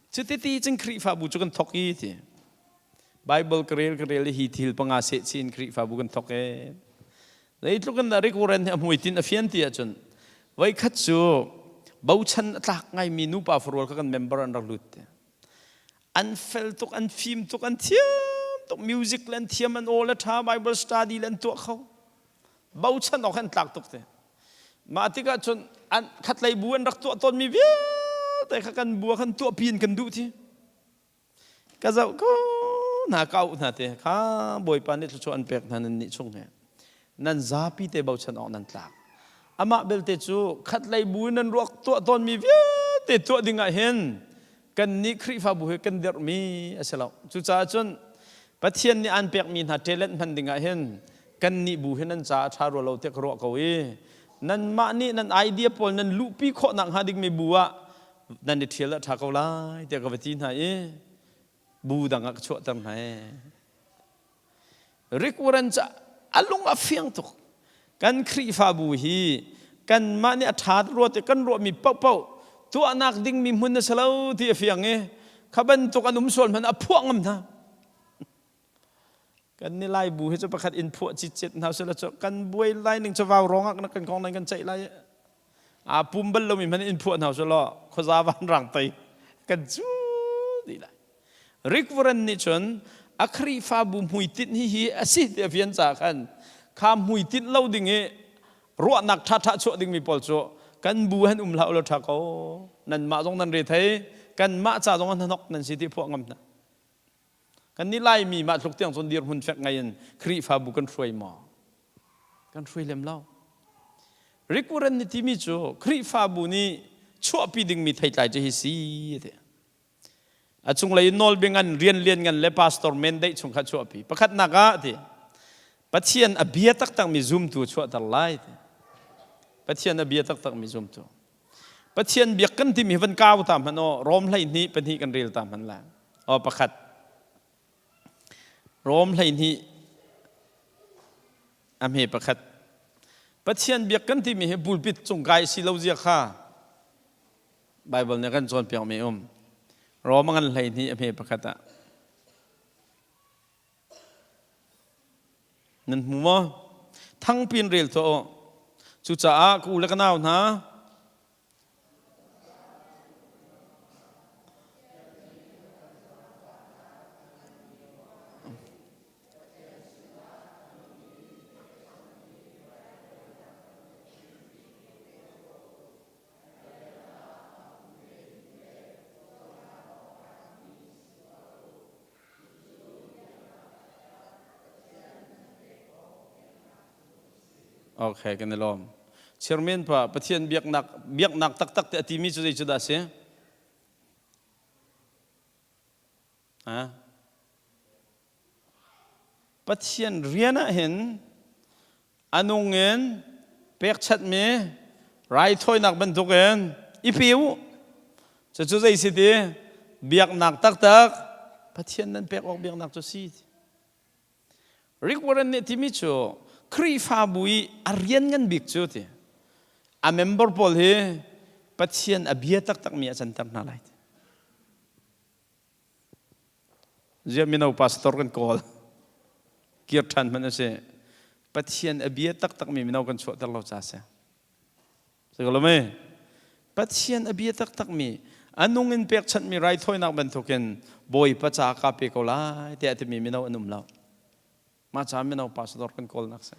Cuti cun Khrihfabu cu kan thok i ti. Bible ka rel ka rel i hi thil panga seh chin Khrihfabu kan thok e. Zeitluk in dah Rick Warren hi a hmuitinh a fian ti ahcun voikhat cu bochan a tlak ngaimi nupa farual kha kan member an rak lut ti. An fel tuk, an fim tuk, an thiam tuk, music le an thiam, an aw le ṭha, Bible study le an tuah kho. Bochan awk an tlak tuk te. Mah tikah cun an khatlei bu an rak tuah tawnmi vialte kha kan bu ah khan tuahpi in kan duh ti. Ka zoh ko hna ka auh hna te kha Bawipa nih thluachuah an pek hna nan nih chung he. Nan zapi te bochan awk nan tlak. Amah belte cu khatlei bu in nan ruak tuah tawnmi vialte tuah ding ah hin kannih Khrihfabu hi kan dirhmi a si lo. Cucaah cun Pathian nih aan pekmi hna talent hman ding ah hin kannih bu hi nan caah a ṭha rua lo tiah ka ruah ko i nanmah nih nan idea pawl nan luhpi khawh nakhnga dingmi bu ah nan i ṭhial a ṭha ko lai tiah ka va ti hna i bu dang ah ka chuahter hna i Rick Warren cu a lung a fiang tuk. Kan Khrihfabu hi kanmah nih a ṭha ruat i kan ruahmi paohpaoh tuahnak dingmi hmun a si lo ti a fiang i kha bantuk an um sual hmanh a phuah ngam hna. Kan ni lai bu hi cu pakhat in phuah citcet hna sila cu kan buai lai ning cu vau rong ah kan kong nan kan ceih lai. Aa pum bal lomi hmanh in phuah hna sila khuaza van rang tei kan cu dih lai. Rick Warren nih cun a Khrihfabu hmuitinh hi hi a si ti a fian caah khan kha hmuitinh lo ding i ruahnak ṭhaṭha chuah dingmi pawl cu kan bu han um hlah ulaw ṭha ko nanmah zong nan re thei kanmah ca zong an hnok nan si ti phuah ngam hna. Kan nih Laimi mah tluk tiang cun dirhmun fek ngai in Khrihfabu kan hruai maw? Kan hruai lem lo. Rick Warren nih timi cu Khrihfabu nih chuahpi dingmi theitlai cu hi si ti. A cunglei in nawlbia ngan rian lian ngan le pastor mandate chung kha chuahpi. Pakhatnak ah ti Pathian a bia taktakmi zumtu chuahter lai ti. Pathian a bia taktakmi zumtu. Pathian biak kan timi van kau ta hmanh aw Rom 12 pahnih kan rel ta hmanh la. Aw pakhat. Rom 12 a hme pakhat. Pathian biak kan timi hi pulpit cung kai si lo zia kha Baibal nih a kan cawnpiakmi um. Rom a ngan 12 a hme pakhat ah. Nan hmu maw? Thangpi in rel tuah u. Cucaah ka u le ka nau hna, Okay, kan i lawm. Chairman pa Pathian biaknak biaknak taktak te a timi cu zei cu dah a si? Pathian rian ah hin a nung in pekchanhmi raithawinak bantukin i pe u. Cucu zei si ti? Biaknak taktak Pathian nan pek awk biaknak cu si. Rick Warren nih timi cu Khrihfabu i a rian ngan bik cu ti a member pawl hi Pathian a bia taktakmi a canter hna lai. Ziah mino pastor kan kawl. Kir ṭhan hmanh a si. Pathian a bia taktakmi mino kan chuahter lo ca si. Si ko lo mei? Pathian a bia taktakmi a nung in pekchanhmi raithawinak bantukin Bawipa ca ka pe ko lai tiah a timi mino an um lo. Mah ca mino pastor kan kawlnak si.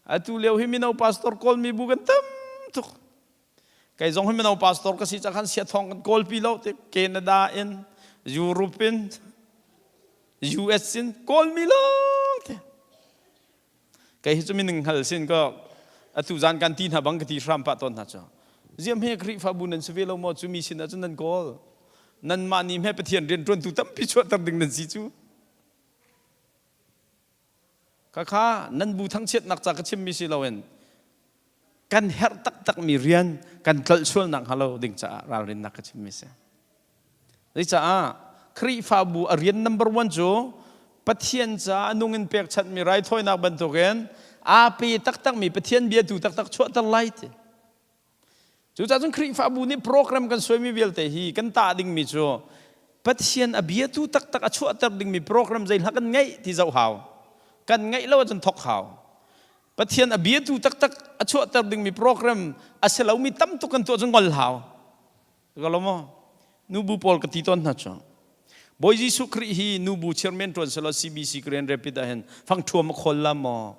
Atu lio hi mino pastor kawlmi bu kan tam tuk. Kei zong hi mino pastor ka si ca khan siathawng kan kawlpi lo ti Canada in Europe in US in kawlmi lawng te. Kei hi cu mining hngal sin ka atu zan kan ti hna bang ka ti hram pah tawn hna cu. Ziam he Khrihfabu nan si ve lo maw cu mi sin ah cun nan kawl. Nanmah nih hme Pathian rianṭuantu tampi chuahter ding nan si cu. Khakha nan bu thangchiatnak ca ka chimmi si loin kan herh taktakmi rian kan tlolh sualnak hnga lo ding caah ralrinnak ka chimmi si. Zeicaah Khrihfabu a rian number one cu Pathian caah a nung in pekchanhmi raithawinak bantukin aa pe taktakmi Pathian biatu taktak chuahter lai ti. Cucaah cun Khrihfabu nih program kan suaimi vialte hi kan tah dingmi cu Pathian a biatu taktak a chuahter dingmi program zei hlah kan ngeih ti zoh hau. Kan ngeih lo ahcun thok hau. Pathian a biatu taktak a chuahter dingmi program a si lomi tam tuk kan tuah cun ngol hau. Ka lo maw? Nubu pawl ka ti tawn hna cu. Bawi Jesuh Khrih hi nubu chairman ṭuan selaw CBC Grand Rapid ah hin fangṭhuam a khawl la maw?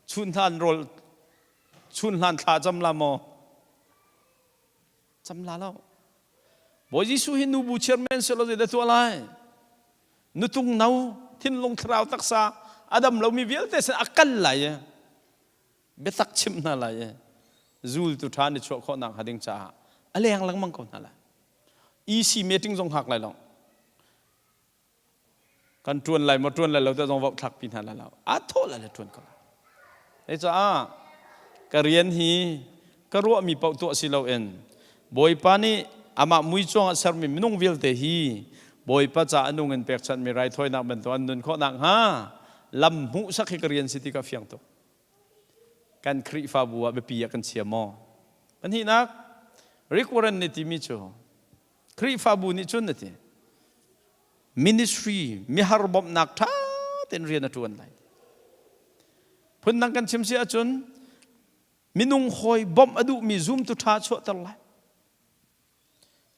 Chunhlan rawl chunhlan thla cam la maw? Cam la lo. Bawi Jesuh hi nubu chairman si lo zeidah tuah lai? Nutung no thinlung thlarau taksa a dam lomi vialte sin a kal lai i biatak chimh hna lai i zultu ṭha ni chuah khawhnak hnga ding caah a leng lengmang ko hna lai. EC meeting zong hngak lai lo. Kan ṭuan lai maw ṭuan lai lo ti zong voh thlakpi hna lai lo. Aa thawh lai le ṭuan ko lai. Hei caah ka rian hi ka ruahmi paoh tuah si loin Bawipa nih amah muicuang ah sermi minung vialte hi Bawipa ca a nung in pekchanhmi raithawinak bantuk an nun khawh nakhnga lam hmuhsak hi ka rian si ti ka fiang tuk. Kan Khrihfabu ah biapi ah kan chia maw? Pahnihnak, Rick Warren nih timi cu Khrihfabu nih cun a ti ministry mihar bawmhnak ṭha tein rian a ṭuan lai. Phundang kan chim si ahcun minung hawi bawmh a duhmi zumtu ṭha chuahter lai.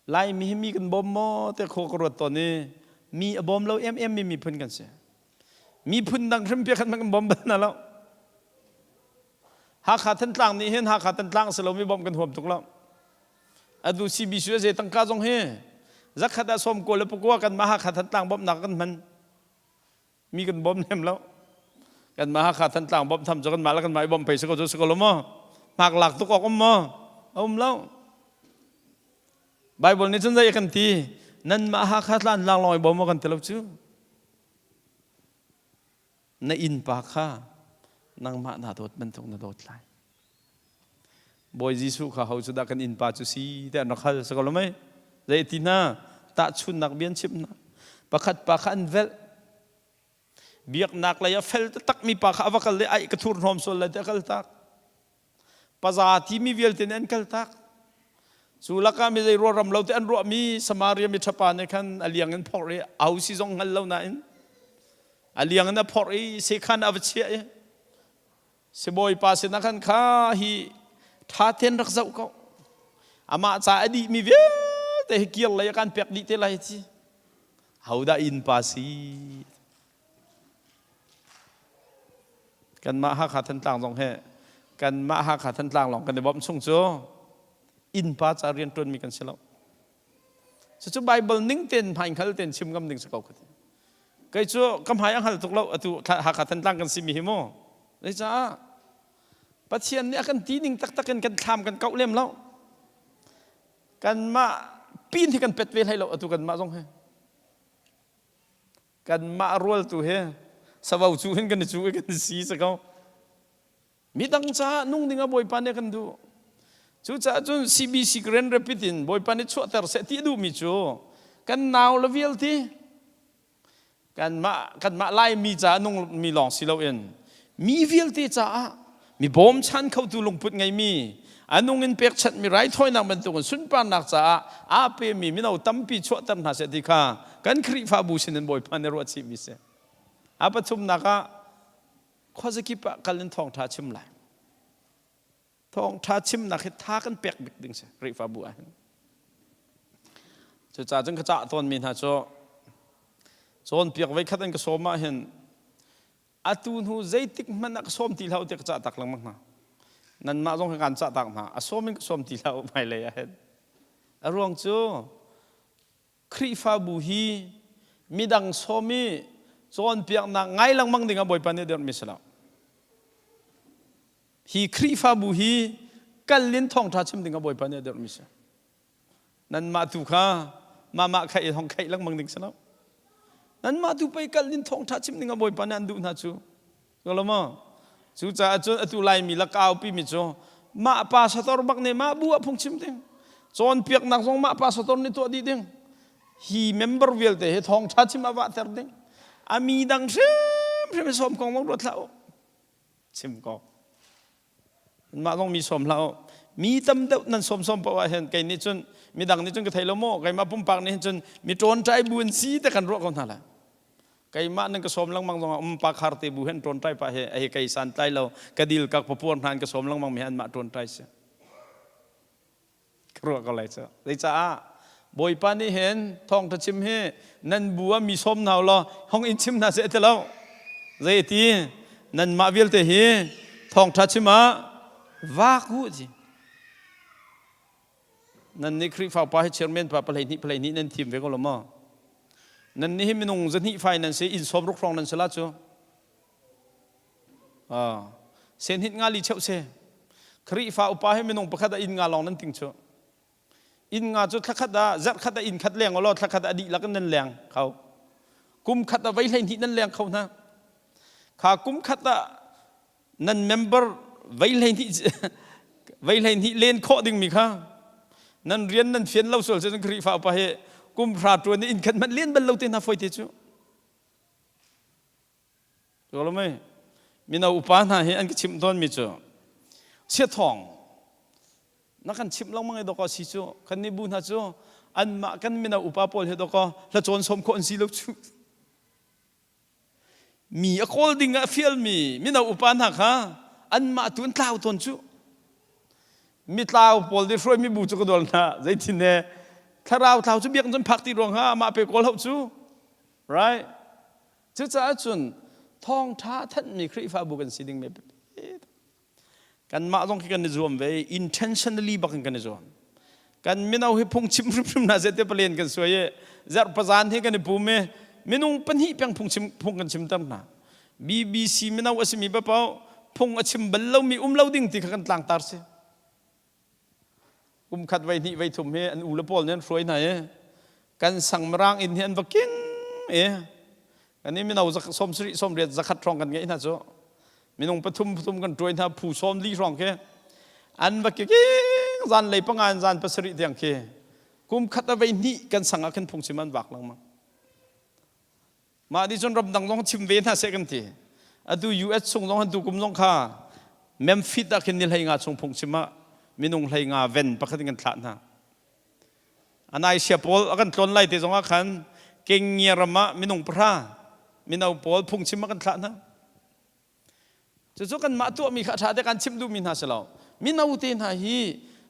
Laimi hi mi kan bawm maw te khaw ka ruat tawn i mi a bawm lo em em mi miphun kan si. Miphun dang hrim pia khat kan bawm bal hna lo. Hakha Thantlang nih hin Hakha Thantlang si lomi bawmh kan huam tuk lo. Atu CBC zei tangka zong hi. Zakhat ah sawm kua le pakua kan mah Hakha Thantlang bawmhnak kan hman. Mi kan bawm lem lo. Kan mah Hakha Thantlang bawmh tham cu kan mah le kan mah i bawmh pei si ko cu si ko lo maw? Hmak lak tuk awk um maw? A um lo. Bible nih cun zei a kan ti? Nanmah Hakha Thantlang lawng i bawm awk kan ti lo cu. Na innpa kha nangmah naa dawt bantuk na dawt lai. Bawi Jesuh kha ho cu dah kan innpa cu si tiah an rak hal si ko lo mei? Zei ti hna? Tahchunnak bia an chimh hna. Pakhat pa kha an velh. Biaknak lei ah fel taktak mi pa kha a va kal i ai ka thurhnawm sual lai tiah a kal tak. Paza timi vialte nih an kal tak. Cu lakah mi zei ruaram lo te an ruahmi Samaria mi ṭhapa nih khan a liang in phorh i au si zong hngal lo nain a liang in a phorh i sekhan a va chiah i sibawipa sinah khan kha hi ṭha tein rak zoh ko. Amah ca a dihmi vialte hi kir lei ah kan pek dih te lai ti. Hodah innpa si? Kanmah Hakha Thantlang zong hi kanmah Hakha Thantlang lawng kan i bawmh chung cu innpa ca rian ṭuanmi kan si lo. Cucu Bible ning tein hmainghal tein chim ngam ding si ko ka ti. Kei cu ka hmai a hngal tuk lo atu Hakha Thantlang kan simi hi mu. Zeicah Pathian nih a kan ti ning taktak in kan thlam kan kauh lem lo. Kanmah pin hi kan pet ve hlei lo atu kanmah zong hi. Kanmah rualtu he savo cu hin kan i cu i kan si si ko. Midang caah nung ding ah Bawipa nih a kan duh. Cucaah cun CBC Grand Rapid in Bawipa nih chuahter seh ti a duhmi cu kan nau le vialte kanmah kanmah Laimi caah nung mi lawng si loin mi vialte caah mi bawmchan khotu lungput ngeimi a nung in pekchanhmi raithawinak bantukin sunparnak caah aa pemi mino tampi chuahter hna seh ti kha kan Khrihfabu sinin Bawipa nih ruah chihmi si. A pathumnak ah khuazakip ah kal in thawngṭha chim lai. Thawngṭha chimnak hi tha kan pek bik ding si Khrihfabu ah hin. Cucaah cun ka cah tawnmi hna cu cawnpiak voikhat an ka sawm ah hin atu hnu zeitik hmanh ah ka sawm ti hlah u tiah ka cah tak lengmang hna. Nanmah zong kha kaan cah tak hna. A sawm in ka sawm ti hlah u hmailei ah hin. A ruang cu Khrihfabu hi midang sawm i cawnpiaknak ngai lengmang ding ah Bawipa nih a dirhmi si lo. Hi Khrihfabu hi kal in thawngṭha chim ding ah Bawipa nih a dirhmi si. Nanmah tu kha mah kha i hong khaih lengmang ding si lo. Nanmah tu pei kal in thawngṭha chim ding ah Bawipa nih an duh hna cu. Lo maw? Cucaah cun atu Laimi lakau pimi cu mah pa sator bak nih mah bu ah phungchim ding. Cawnpiaknak zong mah pa sator nih tuah dih ding. Hi member vialte hi thawngṭha chim ah vahter ding. A mi dang hrimhrim hi sawm kong zong ruat hlah u. Chim ko. Mah zong mi sawm hlah u. Mi tam deuh nan sawm sawm paoh ah hin kei nih cun midang nih cun ka thei lo maw keimah pumpak nih hin cun mi ṭawnṭai bu an si te kan ruah ko hna lai. Keimah nan ka sawm lengmang zongah um pa khar te bu hen ṭawnṭai pah he ai kei san tlai lo ka dil kak papuar hna an ka sawm lengmang mi an mah ṭawnṭai si. Ka ruah ko lai cu. Zeicaah Bawipa nih hin thawngṭha chim hi nan bu ah mi sawm hna law hong in chim hna seh ti lo. Zei ti nanmah vialte hi thawngṭha chim ah vak u ti. Nan nih Khrihfa upa hi chairman pa pahleihnih pahleihnih nan thim ve ko lo maw? Nan nih hi minung zahnih fai nan si inn sawm ruk hrawng nan si la cu. Sen hit nga li cheu se. Khrihfa upa hi minung pakhat ah inn nga lawng nan ting cu. Inn nga cu thlakhat ah zarh khat ah inn khat leng law thlakhat ah dihlak in nan leng kho. Kum khat ah vei hlei hnih nan leng kho hna. Kha kum khat ah nan member vei hlei hnih vei hlei hnih len khawh dingmi kha nan rian nan fian lo sual cun Khrihfa upa hi kum hra tuan i inn khat hmanh len bal lo te hna foi te cu. Mino upa hna hi an ka chimh tawnmi cu siathawng na kan chimh lengmang i dawkaw si cu kan nih bu hna cu anmah kan mino upa pawl hi dawkaw hlacawn sawm khawh an si lo cu mi a kawl ding ah fialmi mino upa hna kha anmah tu an tlau tawn cu mitlau pawl nih hruaimi bu cu ka dawl hna zeitin ne thlarau tlau cu biak cun phak ti ruang ha mah pe kawl hau cu right Cucaah cun thawngṭha thanhmi Khrihfabu kan si ding mi biapi. Kanmah zong khi kan i zuam ve intentionally bak in kan i zuam. Kan mino hi phungchim hrimhrim hna seh ti palen kan suai i zarh pazan hi kan i pum i minung pahnih peng phungchim phung kan chimter hna. BBC mino a simi paoh phung a chim bal lomi um lo ding ti kha kan tlangtar si. Kum khat voi hnih voi thum hi an u le pawl nih an hruai hna i kan sang mirang inn hi an va king i kan i mino sawm sarih sawm riat zakhat hrawng kan ngeih hna cu minung pathum pathum kan tuai hna phu sawm li hrawng khi an va king zan lei panga in zan pasarih tiang khi kum khat a vei hnih kan sang ah khin phungchim an vak lengmang. Mah nih cun ramdang zong chim ve hna seh kan ti. Atu US chung zong tu kum zong kha Memphis ah khin ni hlei nga chung phungchim ah minung hlei nga ven pakhat in kan thlah hna. Anai sia pawl a kan tlawn lai te zong ah khan Kenya ram ah minung pahra mino pawl phungchim ah kan thlah hna. Cucu kanmah tuahmi kha a ṭha te kan chimh duhmi hna si lo. Mino te hna hi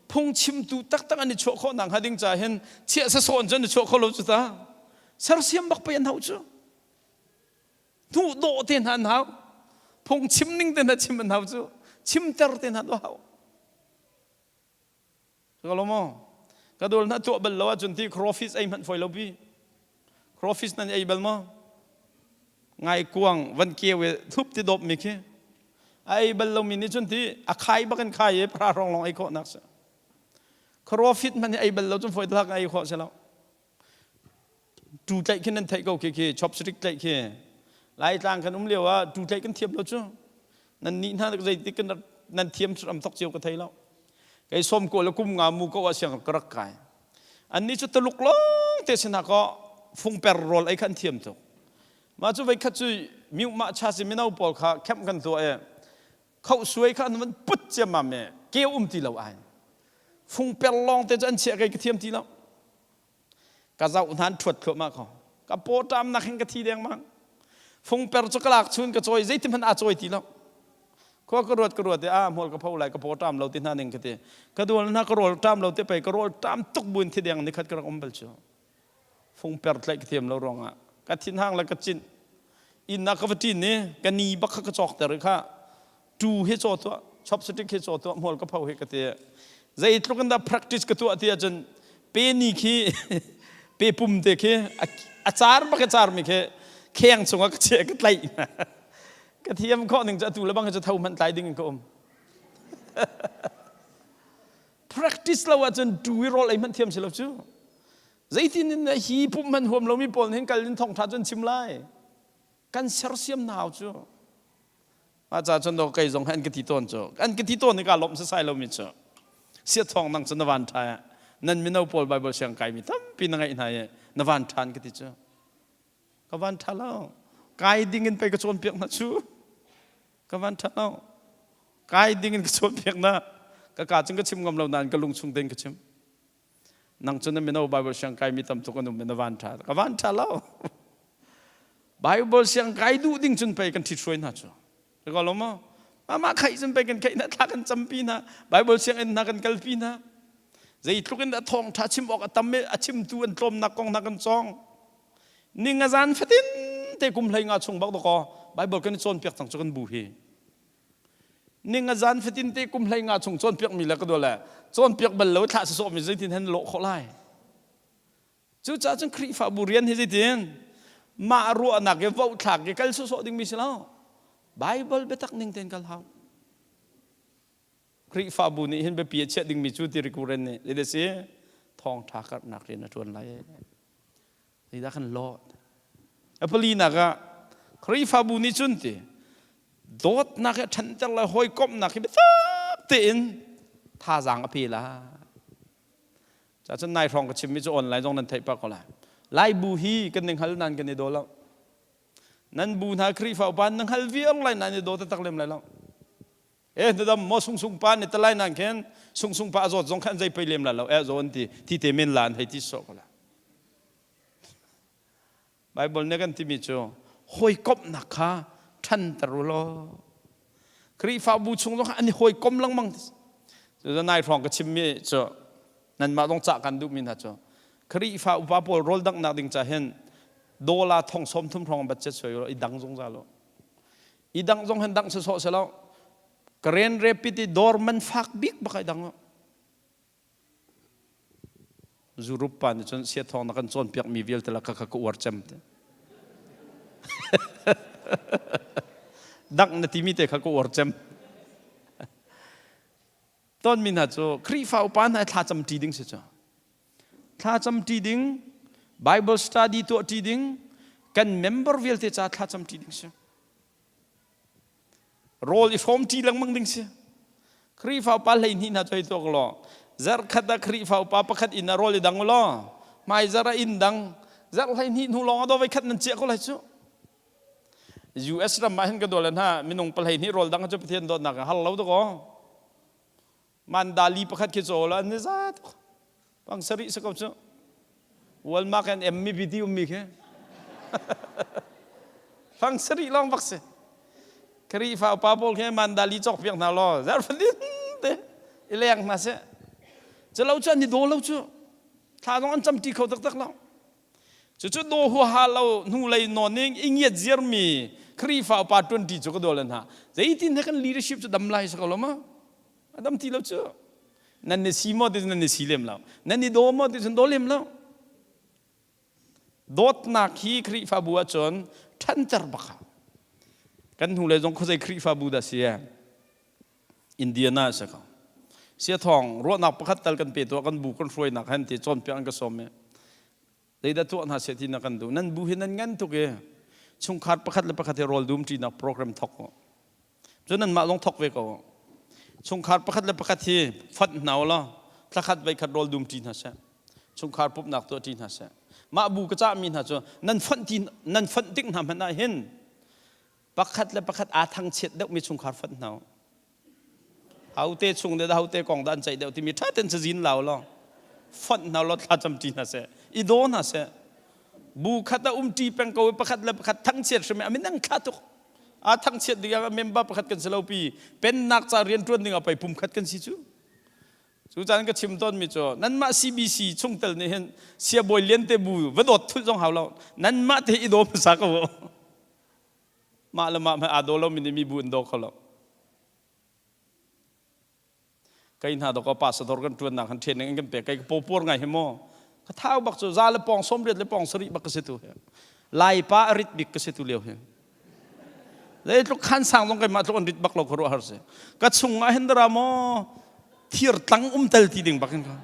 phungchimtu taktak an i chuah khawh nakhnga ding caah hin chiah sasawn cu an i chuah kho lo cu ta. Sersiam bak pei an hau cu. Hnuh dawh te hna an hau. Phungchim ning te hna chim an hau cu. Chimter te hna tu hau. Ka lo maw? Ka dul na tuah bal lo ahcun ti crawfish ei hmanh fawi lo pi. Crawfish nan ei bal maw? Ngai kuang van keu i thup ti dawp mi khi. A ei bal lomi nih cun ti a khai bak in khai i pra rong long ei khawh nak si. Crawfish hmanh hi ei bal lo cun fawi tlak ei khawh si lo. Tu tlaih khi nan theih ko khi khi chopstick tlaih khi. Laitlang kan um lio ah tu tlaih kan thiam lo cu. Nan nih hna zeitik kan nan thiam ram thok cio ka thei lo. Kei som ko le kum nga mu ko ah siang ka rak kai. Annih cu Tuluk lawng te sin ko fungper rawl ei kha an thiam tuk. Mah cu voikhat cu miuh mah cha si mino pawl kha camp kan tuah i khoh suai kha an van put ciammam i keu um ti lo ai. Fungper lawng te cu an chiah kei ka thiam ti lo. Ka zoh hna an ṭhuat thluahmah ko. Ka pawṭamnak hin ka thi dengmang. Fungper cu ka lak chun ka cawi zeitin hmanh aa cawi ti lo. Khua ka ruat ka ruat i ah hmual ka pho lai ka paw ṭam lo ti hna ning ka ti. Ka dual hna ka rawl ṭam lo te pei ka rawl ṭam tuk buin thi deng nikhat ka rak um bal cu. Fungper tlaih ka thiam lo ruangah ka thinhang le ka cinh inn ah ka va ṭin i ka ni bak kha ka cawk ter i kha tu hi caw tuah chopstick hi caw tuah hmual ka pho hi ka ti zeitluk in dah practice ka tuah ti ahcun pe ni khi pe pum te khi a car bak a car mi khi kheng chungah ka chiah ka tlaih ka thiam khawh ning cu atu le bang hi cu tho hmanh tlai ding in ka um practice lo ahcun tu i rawl ei hmanh thiam si lo cu zeitin in hi pum hmanh huam lomi pawl hin kal in thawngtha cun chim lai kan sersiam hna hau cu mah ca cun do kei zong an ka ti tawn cu an ka ti tawn i ka lawmh sasai lomi cu sia thawng nang cu na van ṭha nan mino pawl Bible siang kaimi tampi na ngeih hna i na van ṭhan ka ti cu ka van ṭha lo kai ding in pei ka cawnpiak hna cu ka van ṭha lo kai ding in ka cawnpiak hna ka ka cun ka chim ngam lo nain ka lung chung tein ka chim Nang cu na mino Bible siang kai mi tam tuk an um na van ṭha. Ka van ṭha lo. Bible siang kai duh ding cun pei kan ṭhit hruai hna cu. Ka lo maw? Mah khaih cun pei kan khaih hna, thla kan campi hna, Bible sianginn hna kan kalpi hna. Zeitluk in dah thawngṭha chim awk a tam i a chimtu an tlawmnak kong hna kan cawng. Ning a zan fatin te kum hlei nga chung bak dakaw Bible kan i cawnpiak cang cu kan bu hi. Ning a zan fatin te kum hlei nga chung cawnpiak mi le ka dua le cawnpiak bal lo thlah sawsawh mi zeitin hen lawh khawh lai. Cucaah cun Khrihfabu rian hi zeitin mah ruahnak i voh thlak i kal sawsawh ding mi si lo. Bible biatak ning tein kal hau. Khrihfabu nih hin biapi a chiah ding mi cu ti rikuren nih zeidah si thawngṭha karhnak rian a ṭuan lai. Zeidah kan lawt? A palinak ah Khrihfabu nih cun ti dawtnak hi a ṭhanter lai hawikomhnak hi biatak tein thazaang a pe lai. Cacun nai hrawng ka chimmi cu online zong nan theih pah ko lai. Laibu hi kan ning hal nan kan i daw lo. Nan bu hna Khrihfa upa nan hal viar lai nan i daw taktak lem lai lo. E na dam maw sungsung pa ni talai nan khen sungsung pa a zawt zong khan zei pei lem la lo e zawn ti ti te men la an hei ti so ko la. Bible nih kan timi cu hawikomhnak kha ṭhanter u law Khrihfabu chung zong an i hawikom lengmang. Cu nai hrawng ka chimmi cu nanmah zong cah kan duhmi hna cu Khrihfa upa pawl rawl danghnak ding ca hin dollar thong sawm thum hrawng budget suai u i dang zungzal u. I dang zong hin dang sawsawh si lo. Karen Rapid i dawr man fak bik bak ai dang u. Zurup pa nih cun siathawng na kan cawnpiakmi vialte la kha ka uar cem te. Dangh na timi te kha ka uar cem. Tonmi hna cu Khrihfa upa hna thla cam ṭi ding si cu. Thla cam ṭi ding, Bible study tuah ṭi ding, kan member vialte ca thla cam ṭi ding si. Rawl i hrawm ṭi lengmang ding si. Khrihfa upa 12 hna cu hei tuak law zarh khat ah Khrihfa upa pakhat inn ah rawl i dang u law hmai zarh ah inn dang zarh 12 hnu lawng ah daw voi khat nan ciah ko lai cu. US ram ah hin ka dual hna minung 12 rawl dang cu Pathian dawtnak ah har lo dakaw. Mandali pakhat khi caw la an ni za tuk. Pang sarih sa ko cu. Walmark an em mi biti ummi khi. Fang sarih lawng bak si. Khrihfa upa pawl khi mandali cawk piak hna law zarhfatin te i leng hna seh. Cu lo cu an i daw lo cu. Thla zong an cam ṭi kho taktak lo. Cucu daw huaha lo hnulei nawn ning i ngiat ziarmi Khrihfa upa ṭuanṭi cu ka daw le hna. Zeitin he kan leadership cu dam lai sa ko lo ma? A dam ti lo cu. Nan ni si maw ti nan ni si lem lo. Nan ni daw maw ti cun daw lem lo. Dawtnak hi Khrihfabu ahcun ṭhanter bak hau. Kan hnulei zong khuazei Khrihfabu dah si Indiana a si ko. Siathawng ruahnak pakhat tal kan pe tuah kan bu kan hruainak hen ti cawnpiak an ka sawm i zeidah tuah hna seh ti na kan duh. Nan bu hi nan ngan tuk i chungkhar pakhat le pakhat hi rawl dum ṭinak program thok u. Cun nanmah zong thok ve ko u. Chungkhar pakhat le pakhat hi fonh hna u law thlakhat voikhat rawl dum ṭi hna seh. Chungkhar pumhnak tuah ṭi hna seh. Mah bu ka cahmi hna cu nan fonh ti nan fonh tik hna hmanh ah hin pakhat le pakhat aa thangchiat deuhmi chungkhar fonh hna u. Haute chung le haute kong dah an ceih deuh timi ṭha tein cazin lau law fonh hna law thla camṭi hna seh i daw hna seh bu khat a umṭi peng ko i pakhat le pakhat thangchiat hrim i a minang thla tuk aa thangchiat ding ah member pakhat kan si lo pi pennak ca rian ṭuan ding ah pei pum khat kan si cu cu caan ka chim tawnmi cu nanmah CBC chungtel nih hin siabawi liante bu va dawt thulh zong hau lo nanmah te i daw hmasa ko mah le mah aa daw lomi nih mibu an daw kho lo kai hna dawk pastor kan tuannak kan training in kan pek kai ka popor ngai hi maw ka thau bak cu za le pong 80 le pong 70 bak ka si tu he lai pa a rit bik ka si tu lio hi zeitluk khan sang zong keimah tluk an rit bak lo khuaruah har si ka chung ah hin dara maw thir tlang um tel ti ding bak in ka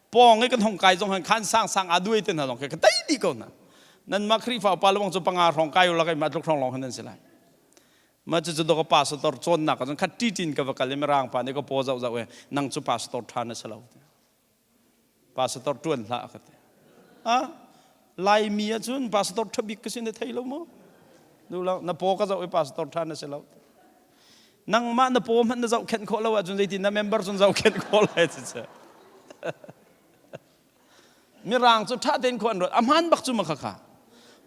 pawng i kan hong kai zong han khan sang sang a duai te hna zong ka tei dih ko hna nan mah Khrihfa upa lawng cu panga hrawng kai ula kai ma tluk hrawng lawng han nan si lai ma cu cu do ka pastor cawnnak ah cun khat ṭi ṭin ka va kal i mirang pa nih ka paw zoh zoh e nang cu pastor ṭha na si lo pastor ṭuan hlah ka ti a laimi ah cun pastor ṭha bik ka si na thei lo maw nu lo na paw ka zoh i pastor ṭha na si lo nangmah na paw hmanh na zohkhenh khawh lo ahcun zeitin na member cun zohkhenh khawh lai ti cu mirang cu ṭha tein khua an ruat a hmaan bak cu ma kha kha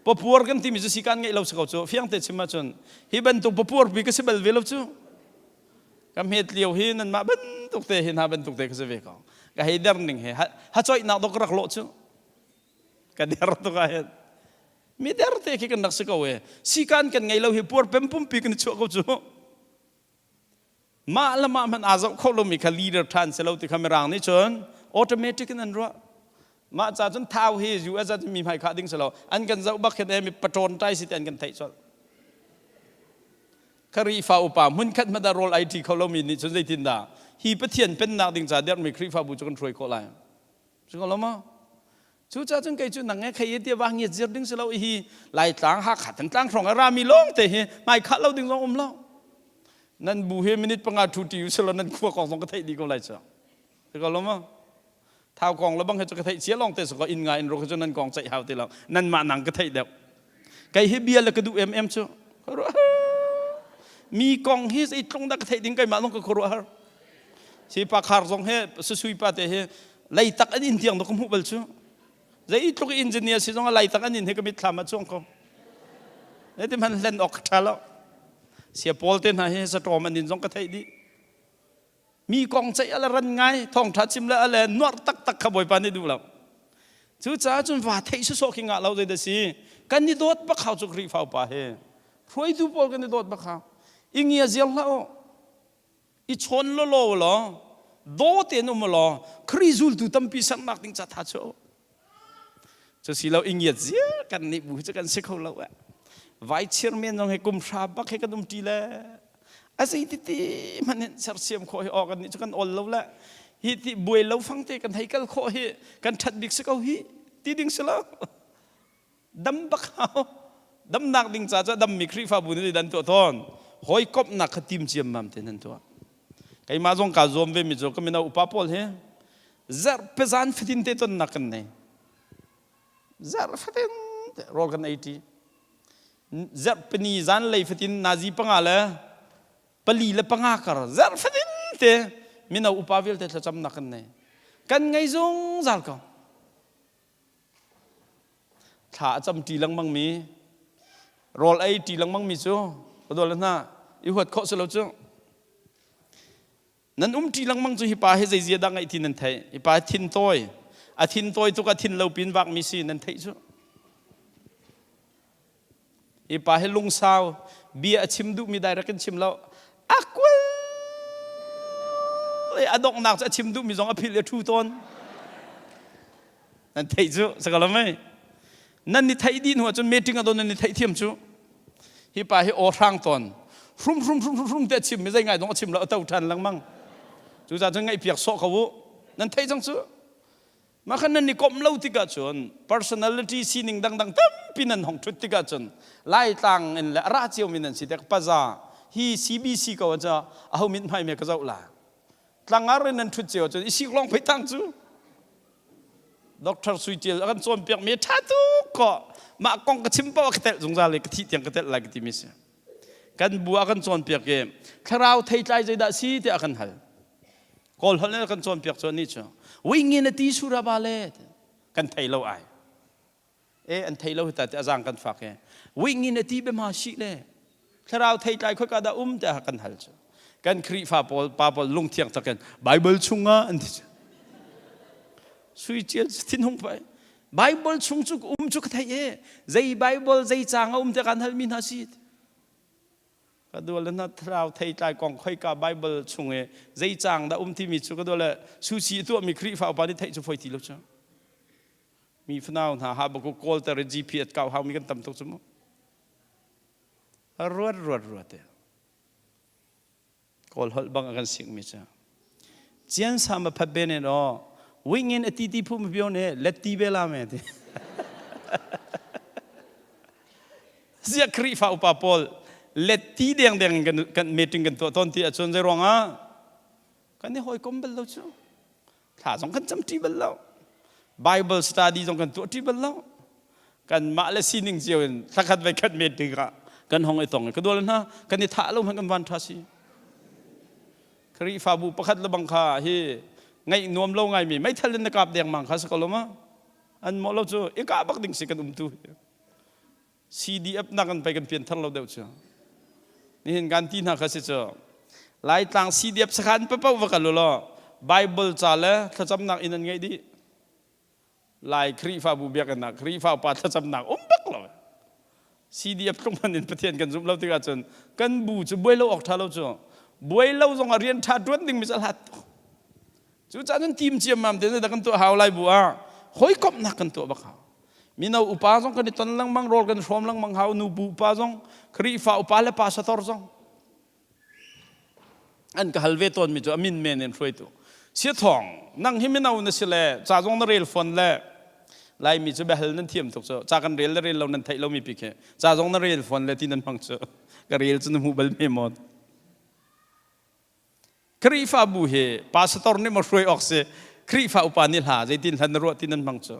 papuar kan timi cu sikan ngeih lo si ko cu fiang te chim ahcun hi bantuk papuar pi ka si bal ve lo cu ka hmet lio hi nanmah bantuk te hi hna bantuk te ka si ve ko ka hei der ning he ha choihnak dok rak lawh cu ka der tuk ah hin mi der te khi kan rak si ko e sikan kan ngei lo hi puar pem pumpi kan i chuah ko cu mah le mah hmanh aa zoh kho lomi kha leader ṭhan si lo ti kha mirang nih cun automatic in an ruah mah ca cun thau hi US ah mi hmai khah ding si lo an kan zoh bak hin e mi paṭawn ṭai si ti an kan theih colh Khrihfa upa hmunkhat hmanh ah rawl ai ṭi kho lomi nih cun zeitindah hi Pathian pennak ding ca dermi Khrihfabu cu kan hruai khawh lai Cu lo maw? Cucaah cun kei cu nang he khei tia va ngiat zir ding si lo hi Laitlang Hakha Thantlang hrawng a rami lawng te hi hmai khah lo ding zong um lo. Nan bu hi minute panga thu ti u silo nan khua kong zong ka theih dih ko lai cu. Ti ko lo maw? Thau kong le bang he cu ka theih cia lawng te so ko inn nga in ro cu nan kong ceih hau ti lo. Nan mah nang ka theih deuh. Kei hi bia le ka duh em em cu. Mi kong hi zei tlung dah ka theih ding keimah zong ka khuaruah har. Si pa khar zong he susui pa te hi leitak an in tiang ka hmuh bal cu zeitluk engineer si zong a leitak an in hi ka mitthlam ah cuang ko ti man hlen awk tha lo sia paul te hna hi satawm an in zong ka theih dih mi kong ceih ala ran ngai thawng tha chim le ale nuar tak tak kha bawipa nih duh lo cu caah cun va theih sawsawh khi ngah lo zei da si kan i dawt bak hau cu Khrihfa upa he hruaitu pawl kan i dawt bak hau i ngia ziar hlah u i chawn lawlaw law. Daw tein um law Khrih zultu tampi sernak ding ca tha chu. Cu si lo ingiat zia kan nih bu cu kan si kho lo eh. Vai chairman zong he kum hra bak he kan um ṭi le a zei titi hmanh hin sersiam khawh hi aw kan nih cu kan awl lo le hi ti buai lo fang te kan hei kal khawh hi kan ṭhat bik si ko hi ti ding si lo. Dam bak hau. Damnak ding ca cu dammi Khrihfabu nih dan tuah tawn. Hawikomhnak kha tim ciammam te nan tuah. Keimah zong kaa zuam ve mi cu ka mino upa pawl hi zarhpe zan fatin te tonnak kan nei. Zarh fatin te rawl kan ei ṭi. Zarhpe ni zanlei fatin nazi panga le pali le panga kar zarh fatin te mino upa vialte thlacamnak kan nei. Kan ngei zungzal ko. Thla a cam ṭi lengmang mi, rawl ei ṭi lengmang mi cu ka dawt le hna i huat khawh si lo cu. Nan um ṭi lengmang cu hi pa hi zei zia dah ngeih ti nan theih. Hi pa hi thin tawi. A thin tawi tuk a thin lo pin vak mi si nan theih cu. Hi pa hi lungsau bia a chim duhmi direct in chim lo. A kual a donghnak cu a chim duhmi zong a philh i a ṭhu tawn. Nan theih cu sakalam mei. Nan ni theih dih hnu ahcun meeting a don nan ni theih thiam cu. Hi pa hi aw hrang tawn. Hrum hrum hrum hrum hrum te a chim mi zei ngai dong a chim lo a to ṭhan lengmang. Cucaah cun ngaih piak sawh ko u. Nan theih cang cu. Mah khan nan i komh lo tikah cun personality sining dangdang tampi nan hong ṭhut tikah cun Laitlang in le a ra ciomi nan si tek paza hi CBC ko ah ca aho mithmai me ka zoh la tlangar in nan ṭhut cio cun i sik lawng phei tang cu Dr. Sui Tial a kan cawnpiak mi ṭha tuk ko mah kong ka chim paoh ka telh zungzal i ka thih tiang ka telh lai ka timi si kan bu a kan cawnpiak i thlarau theitlai zeidah si tiah a kan hal Kawl holh in kan cawnpiak cu anih cu wingin a ti sura ba le kan thei lo ai e an thei lo hi ta ti azang kan fak e wingin a ti be ma shi le thlarau thei tlai khoi ka da um te kan hal cu kan Khrihfa pawl pa pawl lungthiang takin Bible chungah an ti sui chial thin hung pai Bible chung cu um cu ka thei e zei Bible zei cang a um te kan hal mi hna si Ka dua le na thlarau theitlai kong khoika Bible chung i zei caang dah um timi cu ka dua le sushi a tuahmi Khrihfa upa nih theih cu foi ti lo cu. Mi fanau hna Habakkuk kawlter i GPS kau haumi kan tam tuk cu mu. Ruat ruat ruat te. Kawl holh bang a kan sikmi cu. Cian sa ma phat be ne no wingin a ti ti phu ma bio ne let ti be la me ti. Zia Khrihfa upa pawl let ti deng deng kan kan meeting kan tuah ton ti ahcun zei ruangah kan i hawikom bal lo cu. Thla zong kan cam ṭi bal lo. Bible study zong kan tuah ṭi bal lo. Kanmah le sining cio in thlakhat vai khat meeting ah kan hong i tong i ka dual hna kan i thah lo hmanh kan van ṭha si. Khrihfabu pakhat le bang kha hi ngaih nuam lo ngaimi meithal in na kap dengmang kha si ko lo ma? An mawh lo cu i kah bak ding si kan um tu. CDF nak an pei kan pian thar lo deuh cu. Nihin kan ti hna kha si cu. Laitlang CDF sakhan papo va kal law Bible ca le thlacamnak inn an ngeih dih. Lai Khrihfabu biakinn ah Khrihfa upa thlacamnak um bak lo. CDF tlung man in Pathian kan zumh lo tikah cun kan bu cu buai lo awk ṭha lo cu. Buai lo zong ah rian ṭha ṭuan ding mi cu a hlat tuk. Cucaah cun tim ciammam te zeidah kan tuah hau lai bu ah hawikomhnak kan tuah bak hau. Mino upa zong kan i ton lengmang, rawl kan hrawm lengmang hau, nubu upa zong, Khrihfa upa le pastor zong. An ka hal ve tawnmi cu a min men in hruaitu. Siathawng, nang hi mino na si le ca zong na rel fawn le Laimi cu biahal nan thiam tuk cu ca kan rel le rel lo nan theih lomi pi khi ca zong na rel fawn le ti nan hmang cu ka rel cu na hmu bal me maw Khrihfabu hi pastor nih maw hruai awk si Khrihfa upa nih hla zeitin hlan na ruah ti nan hmang cu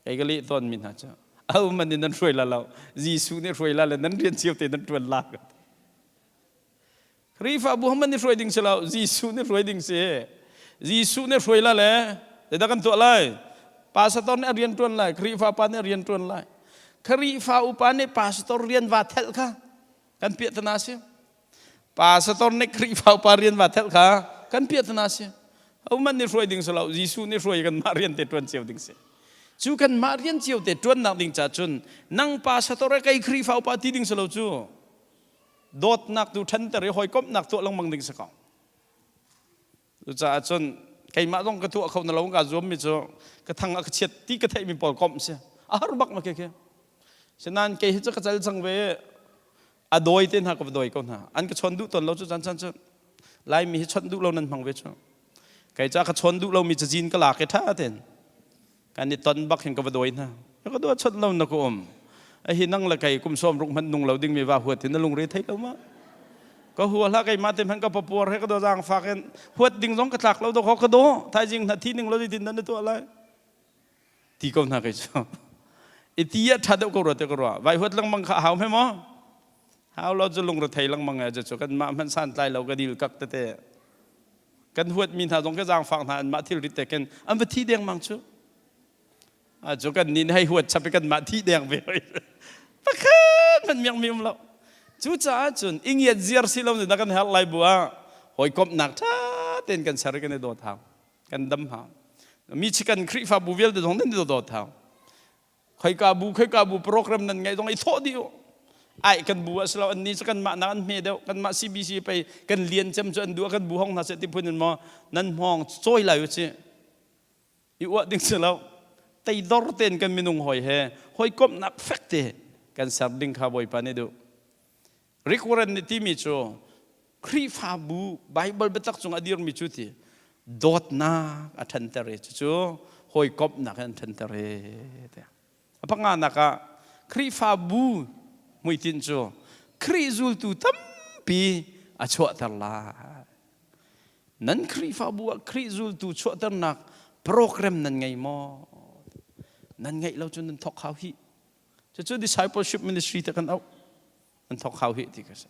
kei ka leh tawn mi hna cu aho man in nan hruai la lo Jesuh nih hruai la le nan rian cio te nan tuan la Khrihfabu man nih hruai ding si lo Jesuh nih hruai ding si Jesuh nih hruai la le zeidah kan tuah lai pastor nih a rian tuan lai Khrihfa pa nih a rian tuan lai Khrihfa upa nih pastor rian va thelh kha kan piahtana si Pastor nih Khrihfa upa rian va thelh kha kan piahtana si. Hohmanh nih hruai ding si lo, Jesuh nih hruai kanmah rian te ṭuan cio ding si. Cu kanmah rian cio te ṭuannak ding ca cun nang pastor kei Khrihfa upa ti ding si lo cu dawtnak tu ṭhanter i hawikomhnak tuah lengmang ding si ko. Cucaah cun keimah zong ka tuah kho na lo ka zuam mi cu ka thang a ka chiat ti ka theih mi pawl komh si. A har bak ma ke khi. Sinain kei hi cu ka cal cang ve a dawi te hna ka va dawi ko hna. An ka chawn duh tawn lo cu caan caan cu Laimi hi chawnh duh lo nan hmang ve cu. Kei ca ka chawn duh lomi cazin ka lak i ṭha tein kan i ton bak hin ka va dawi hna. Ka dua chawnh lo na ka um. A hi nang le kei kum sawm ruk hmanh nung lo ding mi va huat hin na lungre thei lo ma. Ka hua hlah keimah te hmanh ka papuar he ka do zaang fak in huat ding zong ka tlak lo do ka do thaizing hna thi ning lo zeitin dah na tuah lai. Ti ko hna kei cu. I ti a ṭha deuh ko rua te ka ruah. Vai huat lengmang kha a hau hme maw? Hau lo cu lungre thei lengmang e cu kan mah hmanh santlai lo ka dil kak tete. Kan huat mi hna zong ka zaangfak hna an mah thilrit te khin an va thi dengmang cu. A cu kan nih hei huat chap i kan mah thi deng ve hoi. Pakhat hmanh miang mi um lo. Cucaah cun i ngiat ziar si lo na kan herh lai bu ah hawikomhnak ṭha tein kan ser i kan i dawt hau. Kan dam hau. Mi chikan Khrihfabu vialte zong nan i dawt hau. Khoika bu khoika bu program nan ngeih zong i thawh dih u. Ai kan bu a si lo an ni cu kanmah nak an hme deuh kanmah CBC pei kan lian cem cu an duh kan bu hong hna seh ti phun in maw nan hmawng cawi lai u ci i uah ding si lo teidor tein kan minung hawi he hawikomhnak fek te kan ser ding kha Bawipa nih duh. Rick Warren nih timi cu Khrihfabu Bible biatak cung a dirmi cu ti dawtnak a ṭhanter i cucu hawikomhnak in an ṭhanter i tiah. A panganak ah Khrihfabu hmuitinh cu Khrih zultu tampi a chuahter lai. Nan Khrihfabu ah Khrih zultu chuahternak program nan ngei maw? Nan ngeih lo cun nan thawk hau hih. Cucu discipleship ministry te kan auh. An thawk hau hih ti ka si.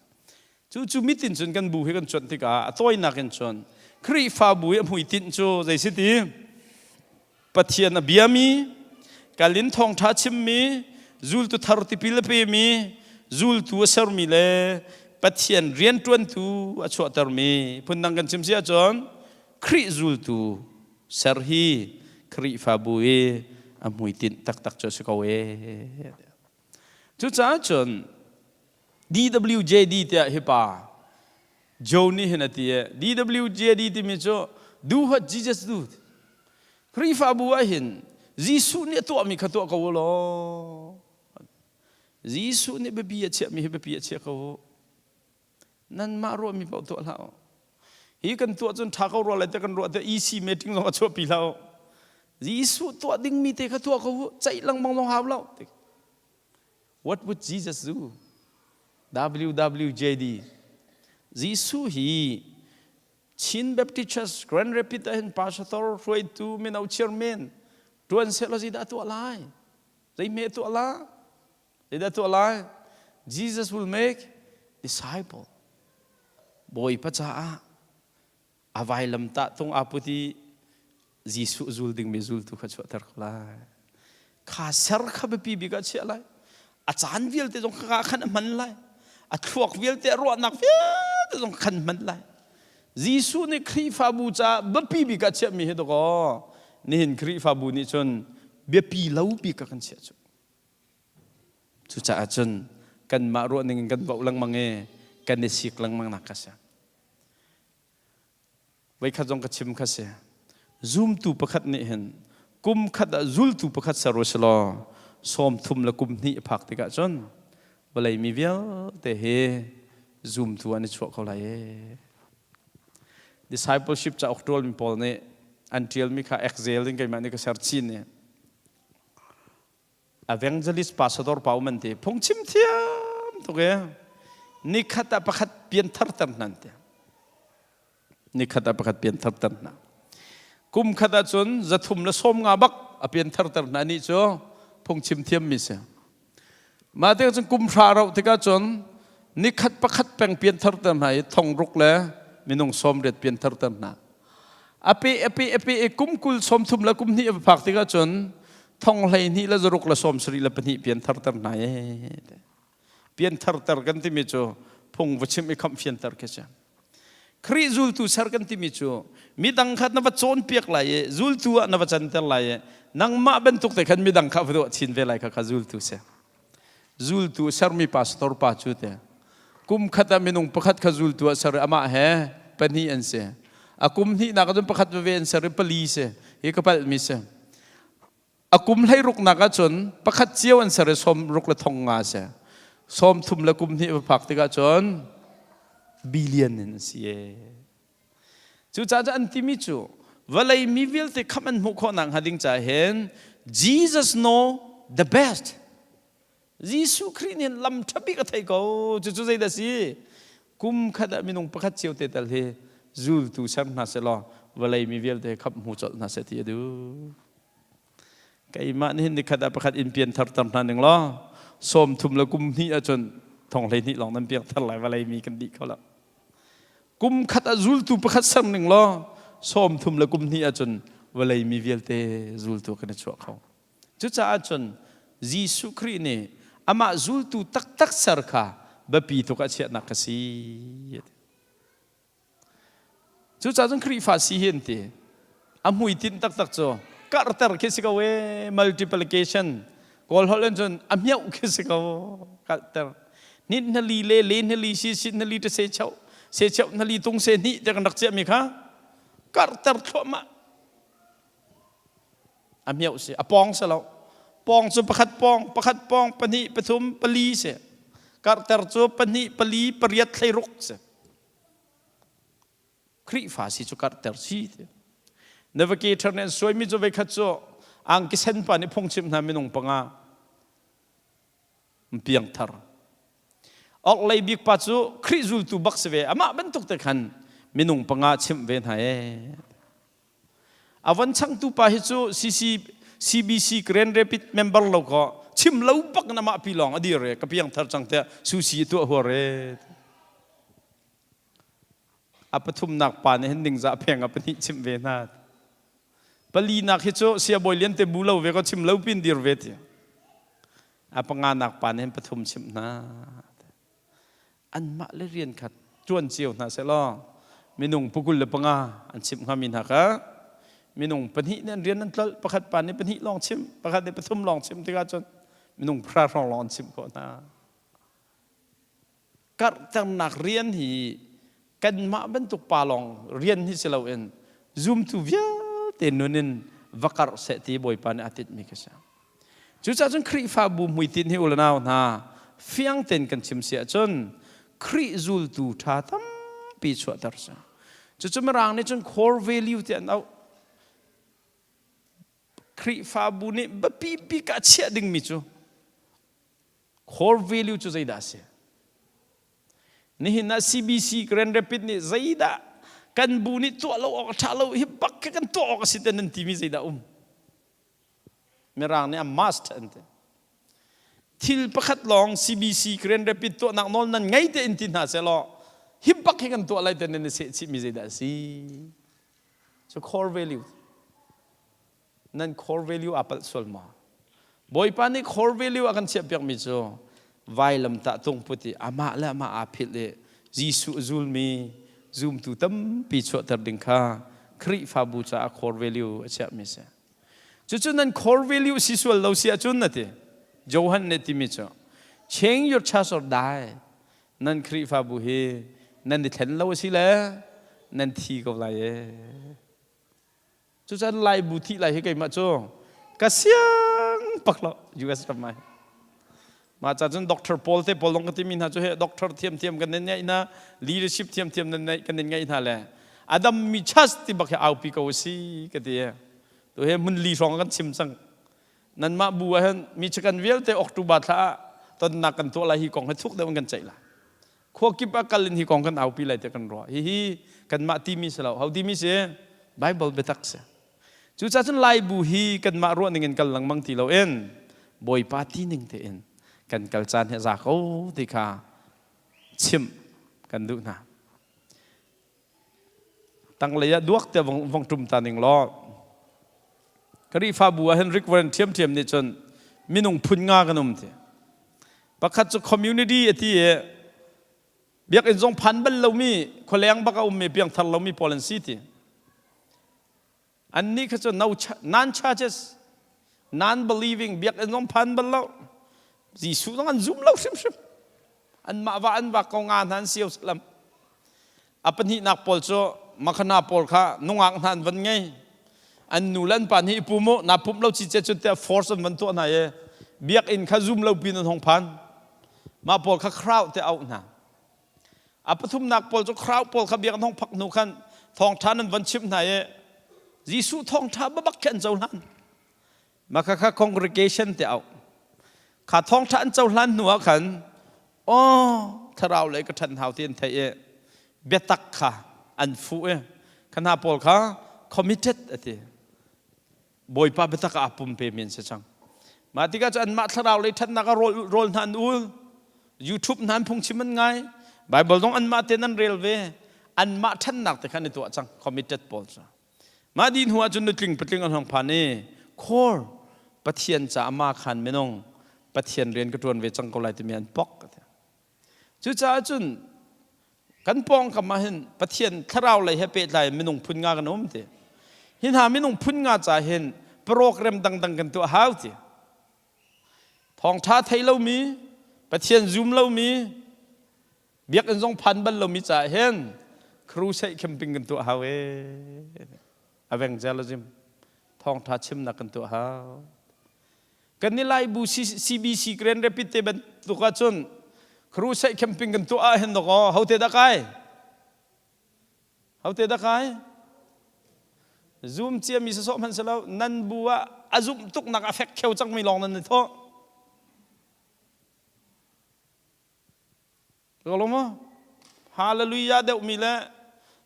Cu cu mitin cun kan bu hi kan cuanh tikah a tawinak in cun Khrihfabu i a hmuitinh cu zei si ti? Pathian a biami, kalin thawngṭha chimmi, zultu thar tipil a pemi, zultu a sermi le Pathian rianṭuantu a chuahtermi phundang kan chim si ahcun Khrih zultu ser hi Khrihfabu i a hmuitinh taktak cu a si ko ee. Cucaah cun DWJD tiah hi pa Joe nih hin a ti i DWJD timi cu do what Jesus do. Khrihfabu ah hin Jesuh nih a tuahmi kha tuah ko u law Jesuh nih biapi a chiahmi hi biapi a chia ko u. Nanmah ruahmi paoh tuah hlah u. Hi kan tuah cun ṭha ko rua lai te kan ruah te EC meeting zong a chuahpi hlah u. Jesuh tuah dingmi te kha tuah ko u. Ceih lengmang zong hau lo. What would Jesus do? WWJD. Jesuh hi Chin Baptist Church Grand Rapids ah hin pastor hruaitu mino chairman tuan seh law zeidah tuah lai? Zeihme tuah la? Zeidah tuah lai? Jesus will make disciple. Bawipa caah a vailam tah tung aa put i Jesuh zul dingmi zultu kha chuahter ko lai. Kha ser kha biapi bik ah chiah lai. A caan vialte zong kha khan a hman lai. A thluak vialte a ruahnak vialte zong khan hman lai. Jesuh nih Khrihfabu caah biapi bik ah chiahmi hi dakaw nihin Khrihfabu nih cun biapi lo bik ah kan chiah cu. Cucaah cun kanmah ruah ning in kan voh lengmang i kan i sik lengmang nak kha si. Voikhat zong ka chim kha si. Zumtu pakhat nih hin kum khat ah zultu pakhat ser u silaw 30 le kum hnih a phak tikah cun vawlei mi vialte hi zumtu an i chuah ko lai ee. Discipleship cauk ṭualmi pawl nih an ṭialmi kha Excel in keimah nih ka ser chin i Evangelist pastor pa um an ti phungchim thiam tuk e nikhat ah pakhat pian thar ter hna an ti nikhat ah pakhat pian thar ter hna kum khat ah cun 390 bak a pian thar ter hna ni cu phungchim thiam mi si mah te cun kum hra rauh tikah cun nikhat pakhat peng pian thar ter hna i thong ruk le minung 80 pian thar ter hna A pe a pe a pe i kum kul 30 le kum hnih a va phak tikah cun thong 12 le 6 le 72 pian tharter hna ee. Pian tharter kan timi cu phung va chim i khamh fianter khi si. Khrih zultu ser kan timi cu midang kha na va cawnpiak lai i zultu ah na va canter lai i nangmah bantuk te khan midang kha va duah chin ve lai kha kha zultu si. Zultu sermi pastor pa cu te kum khat ah minung pakhat kha zultu ah ser i amah he pahnih an si. A kum hnihnak ahcun pakhat veve an ser i pali si. Hi ka palhmi si. A kum hleiruknak ahcun pakhat cio an ser i sawm ruk le thong nga si. Sawm thum le kum hnih va phak tikah cun billion in a si e. Cucaah cu an timi cu vawlei mi vialte khamh an hmuh khawh nakhnga ding caah hin Jesus know the best. Jesuh Khrih nih lam ṭha bik a thei ko. Cucu zeidah si? Kum khat ah minung pakhat cio te tal hi zultu ser hna seh law vawlei mi vialte khamh hmu colh hna seh ti a duh. Keimah nih hin nikhat ah pakhat in pian thar ter hna ning law sawm thum le kum hnih ahcun thong 12 lawng nan piang thar lai vawlei mi kan dih kho lo. Kum khat ah zultu pakhat ser ning law sawm thum le kum hnih ahcun vawlei mi vialte zultu kan i chuah kho. Cucaah cun Jesuh Khrih nih amah zultu taktak ser kha biapi tuk ah chiahnak ka si. Cucaah cun Khrihfa si hi an ti. A hmuitinh taktak cu karhter khi si ko ee, multiplication. Kawl holh in cun a hmiauh khi si ko, karhter. Nit hnali le le hnali si si hnali te se cheu, se cheu hnali tung se hnih te kan rak chiahmi kha karhter thluahmah. A hmiauh si a pawng si lo pawng cu pakhat pawng pakhat pawng pahnih pathum pali si karhter cu pahnih pali pariat thleiruk si Khrihfa si cu karhter si ti navigator nih an suaimi cu veikhat cu angki sen pa nih phungchim hna minung panga piangthar orhlei bik pa cu Khrih zultu bak si ve amah bantuk te khan minung panga chimh ve hna ee A von changtu pa hi cu CC, CBC Grand Rapid member lo ko chim lo bak na mah pi lawng a dir e ka piang thar cang tiah susi tuah huar e. A pathumnak pa nih hin ningzah pheng a pahnih chim ve hna. Palinak hi cu siabawi lian te bu lo ve ko chim lo pin dir ve ti. A panganak pa nih hin pathum chim hna. Anmah le rian kha ṭuan cio hna sehlaw minung pukul le panga an chimh hngami hna kha minung pahnih nih an rian an tlolh pakhat pa nih pahnih lawng chimh pakhat nih pathum lawng chimh tikah cun minung pahra hrawng lawng an chimh khawh hna. Karhternak rian hi kanmah bantuk pa lawng rian hi si loin zumtu vialte nun in va karh seh ti Bawipa nih aa tinhmi ka si. Cucaah cun Khrihfabu hmuitinh hi u le nau hna fiang tein kan chim si ahcun Khrih zultu ṭha tampi chuahter si. Cucu Mirang nih cun core value ti an auh. Khrihfabu nih biapi bik ah chiah dingmi cu core value cu zeidah a si? Nihin ah CBC Grand Rapid nih zeidah kan bu nih tuah lo awk a ṭha lo hi bak khi kan tuah awk a si te nan timi zeidah um? Mirang nih a must an ti. Thil pakhat lawng CBC Grand Rapid tuahnak nawl nan ngei te in ti hna sehlaw hi bak hi kan tuah lai te nan i seh chihmi zeidah a si? Cu core value. Nan core value aa palh sual maw? Bawipa nih core value a kan chiahpiakmi cu vailamtah tungput i amah le amah aa philh i Jesuh zulmi zumtu tampi chuahter ding kha Khrihfabu caah core value a chiahmi si. Cucu nan core value si sual lo si ahcun na ti. Johan nih timi cu change your church or die. Nan Khrihfabu hi nan i thlen lo a si le nan thi ko lai ee. Cucaah Laibu thih lai hi keimah cu ka siang pak lo US ram ai. Mah ca cun Doctor Paul te pawl long ka timi hna cu he doctor thiamthiam kan nan ngeih hna leadership thiamthiam nan neih kan nan ngeih hna le adam mi chas ti bak hi aupi ko si ka ti tu he hmun li hrawng kan chim cang nanmah bu ah hin mi chikan vialte October thla ah tonnak kan tuah lai hi kong hi thuk deuh in kan ceih lai khua kip ah kal in hi kong kan aupi lai tiah kan ruah hihi kanmah timi si lo ho timi si Bible biatak si cucaah cun Laibu hi kanmah ruah ning in kal lengmang ti loin Bawipa ti ning tein kan kal caan hi a za ko ti kha chimh kan duh hna tanglei ah duak te vong vong ṭum ta ning law Khrihfabu ah hin Rick Warren ṭhiamṭhiam nih cun minung phun nga kan um ti pakhat cu community a ti i biakinn zong phan bal lomi khualeng bak a ummi piangthar lomi pawl an si ti Annih kha cu no non churches, non believing biakinn zong phan bal lo. Jesuh zong an zum lo hrimhrim. Anmah va an vak ko nga hna an sio salam. A pahnihnak pawl cu makhana pawl kha nungak hna an van ngei. An nu le an pa nih i pum u, naa pumh lo cice cun tiah force an van tuah hna i biakinn kha zum lo pin an hong phan. Mah pawl kha crowd tiah auh hna. A pathumnak pawl cu crowd pawl kha biakinn hong phak hnu khan thawngṭha nan van chimh hna i Jesuh thawngṭha babak khi an cohlan. Mah kha congregation tiah auh. Kha thawngṭha an cohlan hnu ah khan aw thlarau lei ka ṭhan hau ti an theih i biatak kha an fuh i kha hna pawl kha committed a ti. Bawipa biatak ah aa pumpe mi an si cang. Mah tikah cu anmah thlarau lei ṭhatnak ah rawl, rawl hna an ul. YouTube hna an phungchim an ngai. Bible zong anmah tein an rel ve. Anmah ṭhannak te kha an i tuah cang committed pawl cu. Mah dih hnu ahcun nutling patling an hong phan i khor Pathian ca ama khan minung Pathian rian ka ṭuan ve cang ko lai timi an pok. Cucaah cun kan pawngkam ah hin Pathian thlarau lei he pehtlai in minung phun nga kan um ti. Hi hna minung phun nga ca hin program dangdang kan tuah hau ti. Thawngṭha thei lomi, Pathian zum lomi, biakinn zong phan bal lomi caah hin crusade camping kan tuah hau ee. Evangelism thawngṭha chimnak kan tuah hau. Kan i Laibu CBC Grand Rapid te bantuk ahcun crusade camping kan tuah ah hin dawkaw hote dah kai? Hote dah kai? Zoom ciami sawsawh hmanh si lo nan bu ah a zumh tuknak a fek kheu cangmi lawng nan i thawh. Ka lo maw? Hallelujah deuhmi le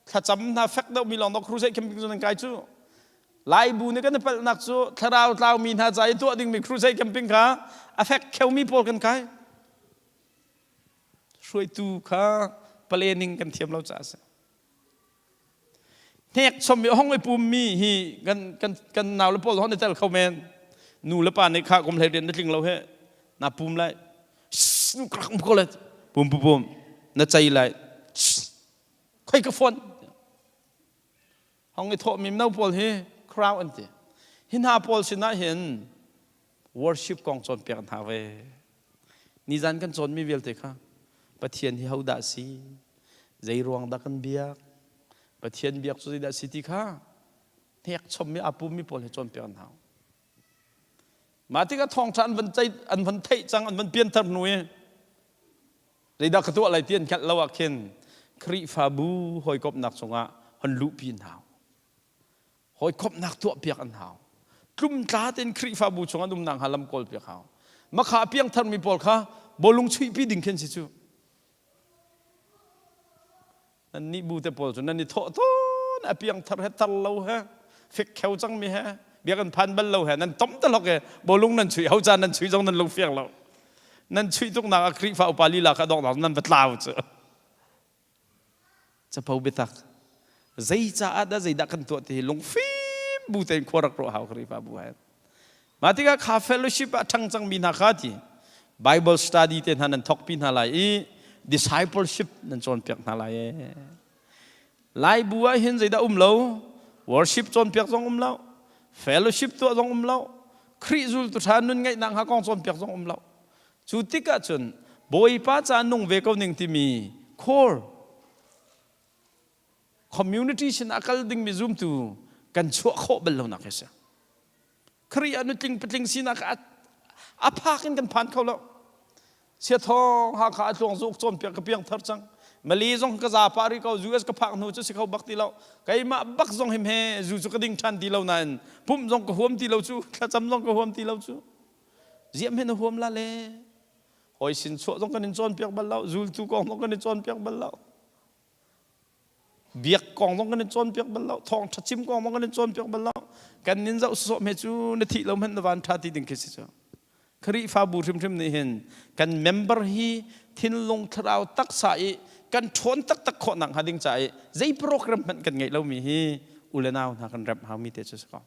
thlacam hna fek deuhmi lawng dok crusade camping cu nan kai cu. Laibu nih kan i palhnak cu thlarau tlaumi hna ca i tuah dingmi crusade camping kha a fek kheumi pawl kan kai. Hruaitu kha planning kan thiam lo caah a si. Hnek chom i hong i pummi hi kan kan kan nau le pawl hon i tel kho men. Nu le pa nih kha kum hlei rian na tling lo he na pum lai. Nu krak ko le pum pum pum na chei lai. Khoi ka phone. Hong i thawh mi no pawl hi crowd an ti. Hi hna pawl sinah hin worship kong cawnpiak hna ve. Nizan kan cawnmi vialte kha Pathian hi hodah si? Zei ruang dah kan biak? Pathian biak cu zeidah si ti kha hnek chommi aa pummi pawl he cawnpiak an hau. Mah tikah thawngṭha an van ceih, an van theih cang, an van pianthar hnu i zeidah ka tuah lai ti an hngalh lo ah khin Khrihfabu hawikomhnak chungah hon luhpi an hau. Hawikomhnak tuahpiak an hau. Tlumtla tein Khrihfabu chung an umnak hnga lam kawlpiak hau. Makha a piangtharmi pawl kha bawlung chuihpi ding khin si cu. Nan nih bu te pawl cu nan i thawh tawn a piangthar he tar lo he fik kheu cangmi he biakinn phan bal lo he nan tom te lok he bawlung nan chuih ho caan nan chuih zong nan lung fiang lo. Nan chuih tuknak ah Khrihfa upa lila kha donghnak nan va tlau cu. Capo biatak. Zei caah dah zeidah kan tuah ti hi lungfim bu tein khua rak ruah hau Khrihfabu he. Mah tikah kha fellowship ah ṭhang cangmi hna kha ti Bible study te hna nan thawkpi hna lai i discipleship nan cawnpiak hna lai ee. Lai bu ah hin zeidah um lo worship cawnpiak zong um lo fellowship tuah zong um lo Khrih zultu ṭha nun ngeihnak hnga kong cawnpiak zong um lo Cu tikah cun Bawipa ca nung ve ko ning timi core community sin a kal dingmi zumtu kan chuah khawh bal lonak hi a si. Khrih ah nutling patling sinak a phak in kan phan kho lo. Siathawng Hakha a tluang zuk cawnpiak ka piang thar cang. Mali zong ka za pah rih ko US ka phak hnu cu si kho bak ti lo. Keimah bak zong him he zu cu ka ding ṭhan ti lo nain pumh zong ka huam ti lo cu thlacam zong ka huam ti lo cu. Ziam he na huam la le hawi sin chuah zong kan in cawnpiak bal lo zultu kong zong kan in cawnpiak bal lo biak kong zong kan in cawnpiak bal lo thawngṭha chim kong zong kan in cawnpiak bal lo kan nin zoh sawsawh me cu na thih lo hmanh na van ṭha ti ding khi si cu Khrihfabu hrimhrim nih hin kan member hi thinlung thlarau taksa i kan ṭhawn taktak khawh nak hnga ding ca i zei program hmanh kan ngeih lomi hi u le nau hna kan remh haumi te cu si ko.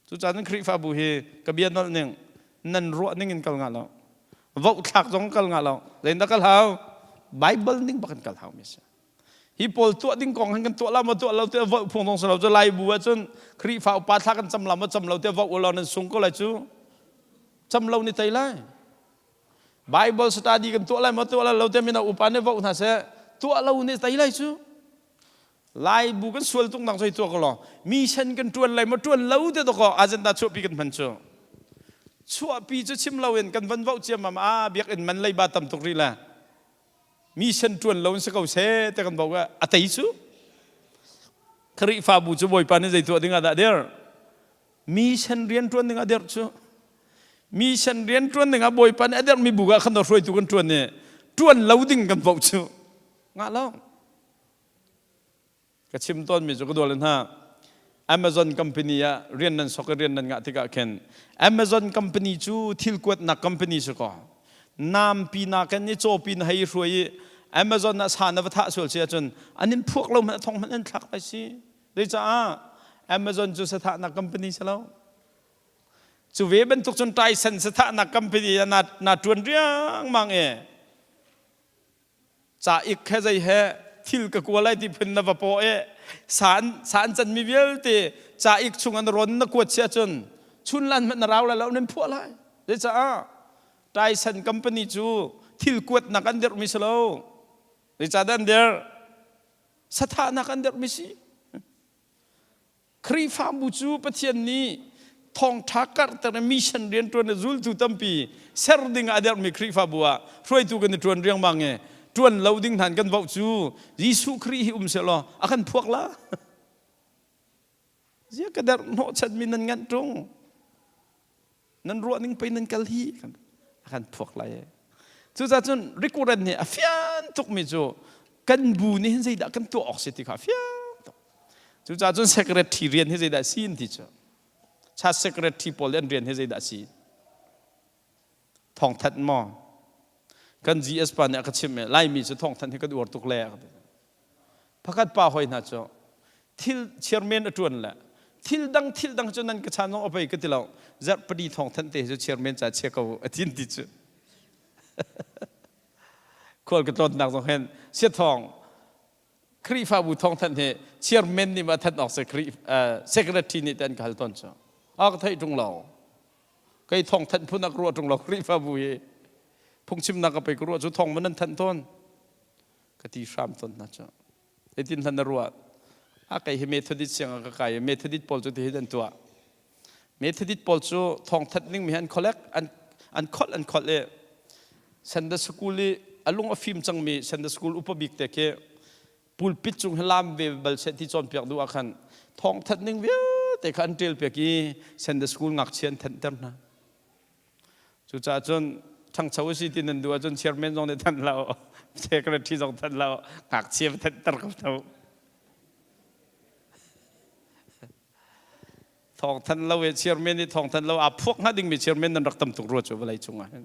Cucaah nan Khrihfabu hi ka bia nolh ning nan ruah ning in kal ngah lo. Voh thlak zong kal ngah lo. Zeidah kal hau? Bible ning bak in kal hau mi si. Hi pawl tuah ding kong hin kan tuah la maw tuah lo tiah voh phung zong si lo cu Lai bu ahcun Khrihfa upa thla kan cam la maw cam lo tiah voh ulaw nan sung ko lai cu. Cam lo ni tei lai. Bible study kan tuah lai maw tuah lai lo tiah mino upa nih voh hna seh tuah lo ni tei lai cu. Lai bu kan sual tuk nak zoi tuak law mission kan tuan lai ma tuan lo te doko agenda chuahpi kan hman cu chuahpi cu chim lo in kan van voh ciam ma a biakinn man leiba tam tuk rih la mission tuan lo in si ko se te kan voh a tei cu Khrihfabu cu Bawipa nih zei tuah ding ah dah dir mission rian tuan ding ah dir cu mission rian tuan ding ah Bawipa nih a dermi bu ah khan hruaitu kan tuan i tuan lo ding kan voh cu ngah lo Ka chim tawnmi cu ka dual hna. Amazon company ah rian nan sok i rian nan ngah tikah khin Amazon company cu thil kuatnak company si kaw nampi nakin i cawpi na hei hruai i Amazon ah sa na va thah sual si ahcun an in phuak lo hmanh a thong hmanh an thlak lai si. Zeicah Amazon cu sathahnak company si lo. Cu ve bantuk cun Tyson sathahnak company ah na, na ṭuan riangmang i Ca ik he zei he thil ka kua lai ti phun na va paw i sa an sa an canmi vialte ca ik chung an rawn na kuat si ahcun chunlan hmanh na rau lai lo nan phuah lai. Zeicah Tyson company cu thil kuatnak an dirhmi si lo. Zeicahdah an dirh? Sathahnak an dirhmi si. Khrihfabu cu Pathian nih thawngṭha karhter i mission rianṭuan le zultu tampi ser ding ah a derhmi Khrihfabu ah hruaitu kan i ṭuan riangmang i ṭuan lo ding hna kan voh cu Jesuh Khrih hi um sehlaw a kan phuak la. Zia ka derh hnawhchanmi nan nganh ṭung. Nan ruah ning pei nan kal hi a kan phuak lai. Cucaah cun Rick Warren nih a fian tukmi cu kan bu nih hin zeidah kan tuah awk si ti kha a fiang tuk. Cucaah cun secretary rian hi zeidah si ti cu cha secretary pawl an rian hi zeidah si thawngthanh maw kan GS pa nih a ka chimh i Laimi cu thawngthanh hi kan uar tuk le Pakhat pa hoi hna cu thil chairman a ṭuan le thil dang thil dang cu nan ka chan zong a pei ka ti lo zarhpadi thawng thanh te cu chairman ca chia ko a tin ti cu khual ka tlawnnak zong hen sia thawng Khrihfabu thawng thanh hi chairman nih ma thanh awk se secretary nih te an ka hal tawn cu a ka theih ṭung lo kei thawng thanh phun ak ruah ṭung lo Khrihfabu hi phungchimnak ka pei ka ruah cu thawng man nan thanh tawn ka ti hram ton hna cu zeitin hlan na ruah a kei hi Methodist siang ah ka kai i Methodist pawl cu tihin an tuah Methodist pawl cu thawngthat ning mi an collect an an kholh an kholh i Sunday school i a lung a fim cangmi Sunday school upa bik te khi pulpit cung hi lam ve bal seh ti cawnpiak duh ah khan thawngthat ning vialte kha an ṭial piak i Sunday school ngakchia an thanhter hna Cucaah cun ṭhangcho a si ti nan duh ahcun chairman zong nih thanh lo, secretary zong thanh lo, ngakchia va thanhter ko hna u. Thawng thanh lo i chairman nih thawng thanh lo aa phuak hnga dingmi chairman nan rak tam tuk rua cu vawlei cungah hin.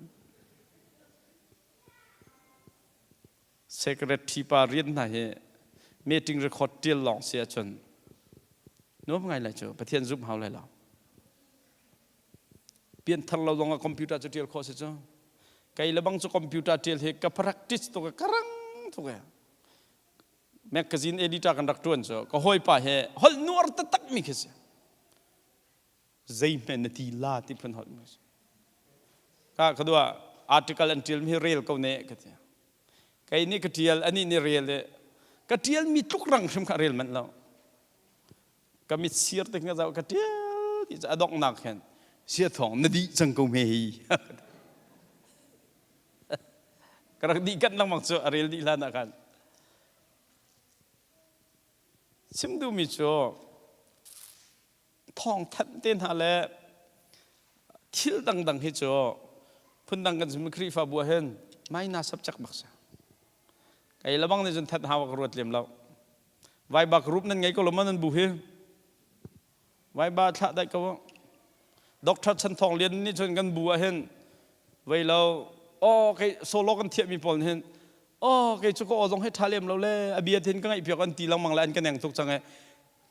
Secretary pa rian hna hi meeting record ṭial lawng si ahcun nuam ngai lai cu Pathian zumh hau lai lo. Pianthar lo zong ah computer cu ṭial khawh si cu. Kei le bang cu computer ṭial hi ka practice tuk ka rang tuk e. Magazine editor kan rak ṭuan cu ka hawipa he holh nuar taktak mi khi si. Zeihme na ti la ti phun holh mi si. Ka ka dua article an ṭial mi hi rel ko ne ka ti. Kei nih ka ṭial anih nih rel i ka ṭial mi tluk rang hrim kha rel manh lo. Ka mit sir te ka zoh ka ṭial ti cu a donghnak khin sia thawng na dih cang ko hme hi ka rak dih kanh lengmang cu a rel dih hlan ah khan chim duhmi cu thawng thanh te hna le thil dangdang hi cu phundang kan chim Khrihfabu ah hin minor subject bak si kei lebang nih cun that hau ka ruat lem lo Vaiba group nan ngei ko lo ma nan bu hi? Vaiba thlah dai ko. Doctor Chan Thawng Lian nih cun kan bu ah hin vei lo oh kei solo kan thiah mi pawl hin oh kei cu ka aw zong hi tha lem lo le a bia thin ka ngaih piak an ti lengmang le an ka neng tuk cang e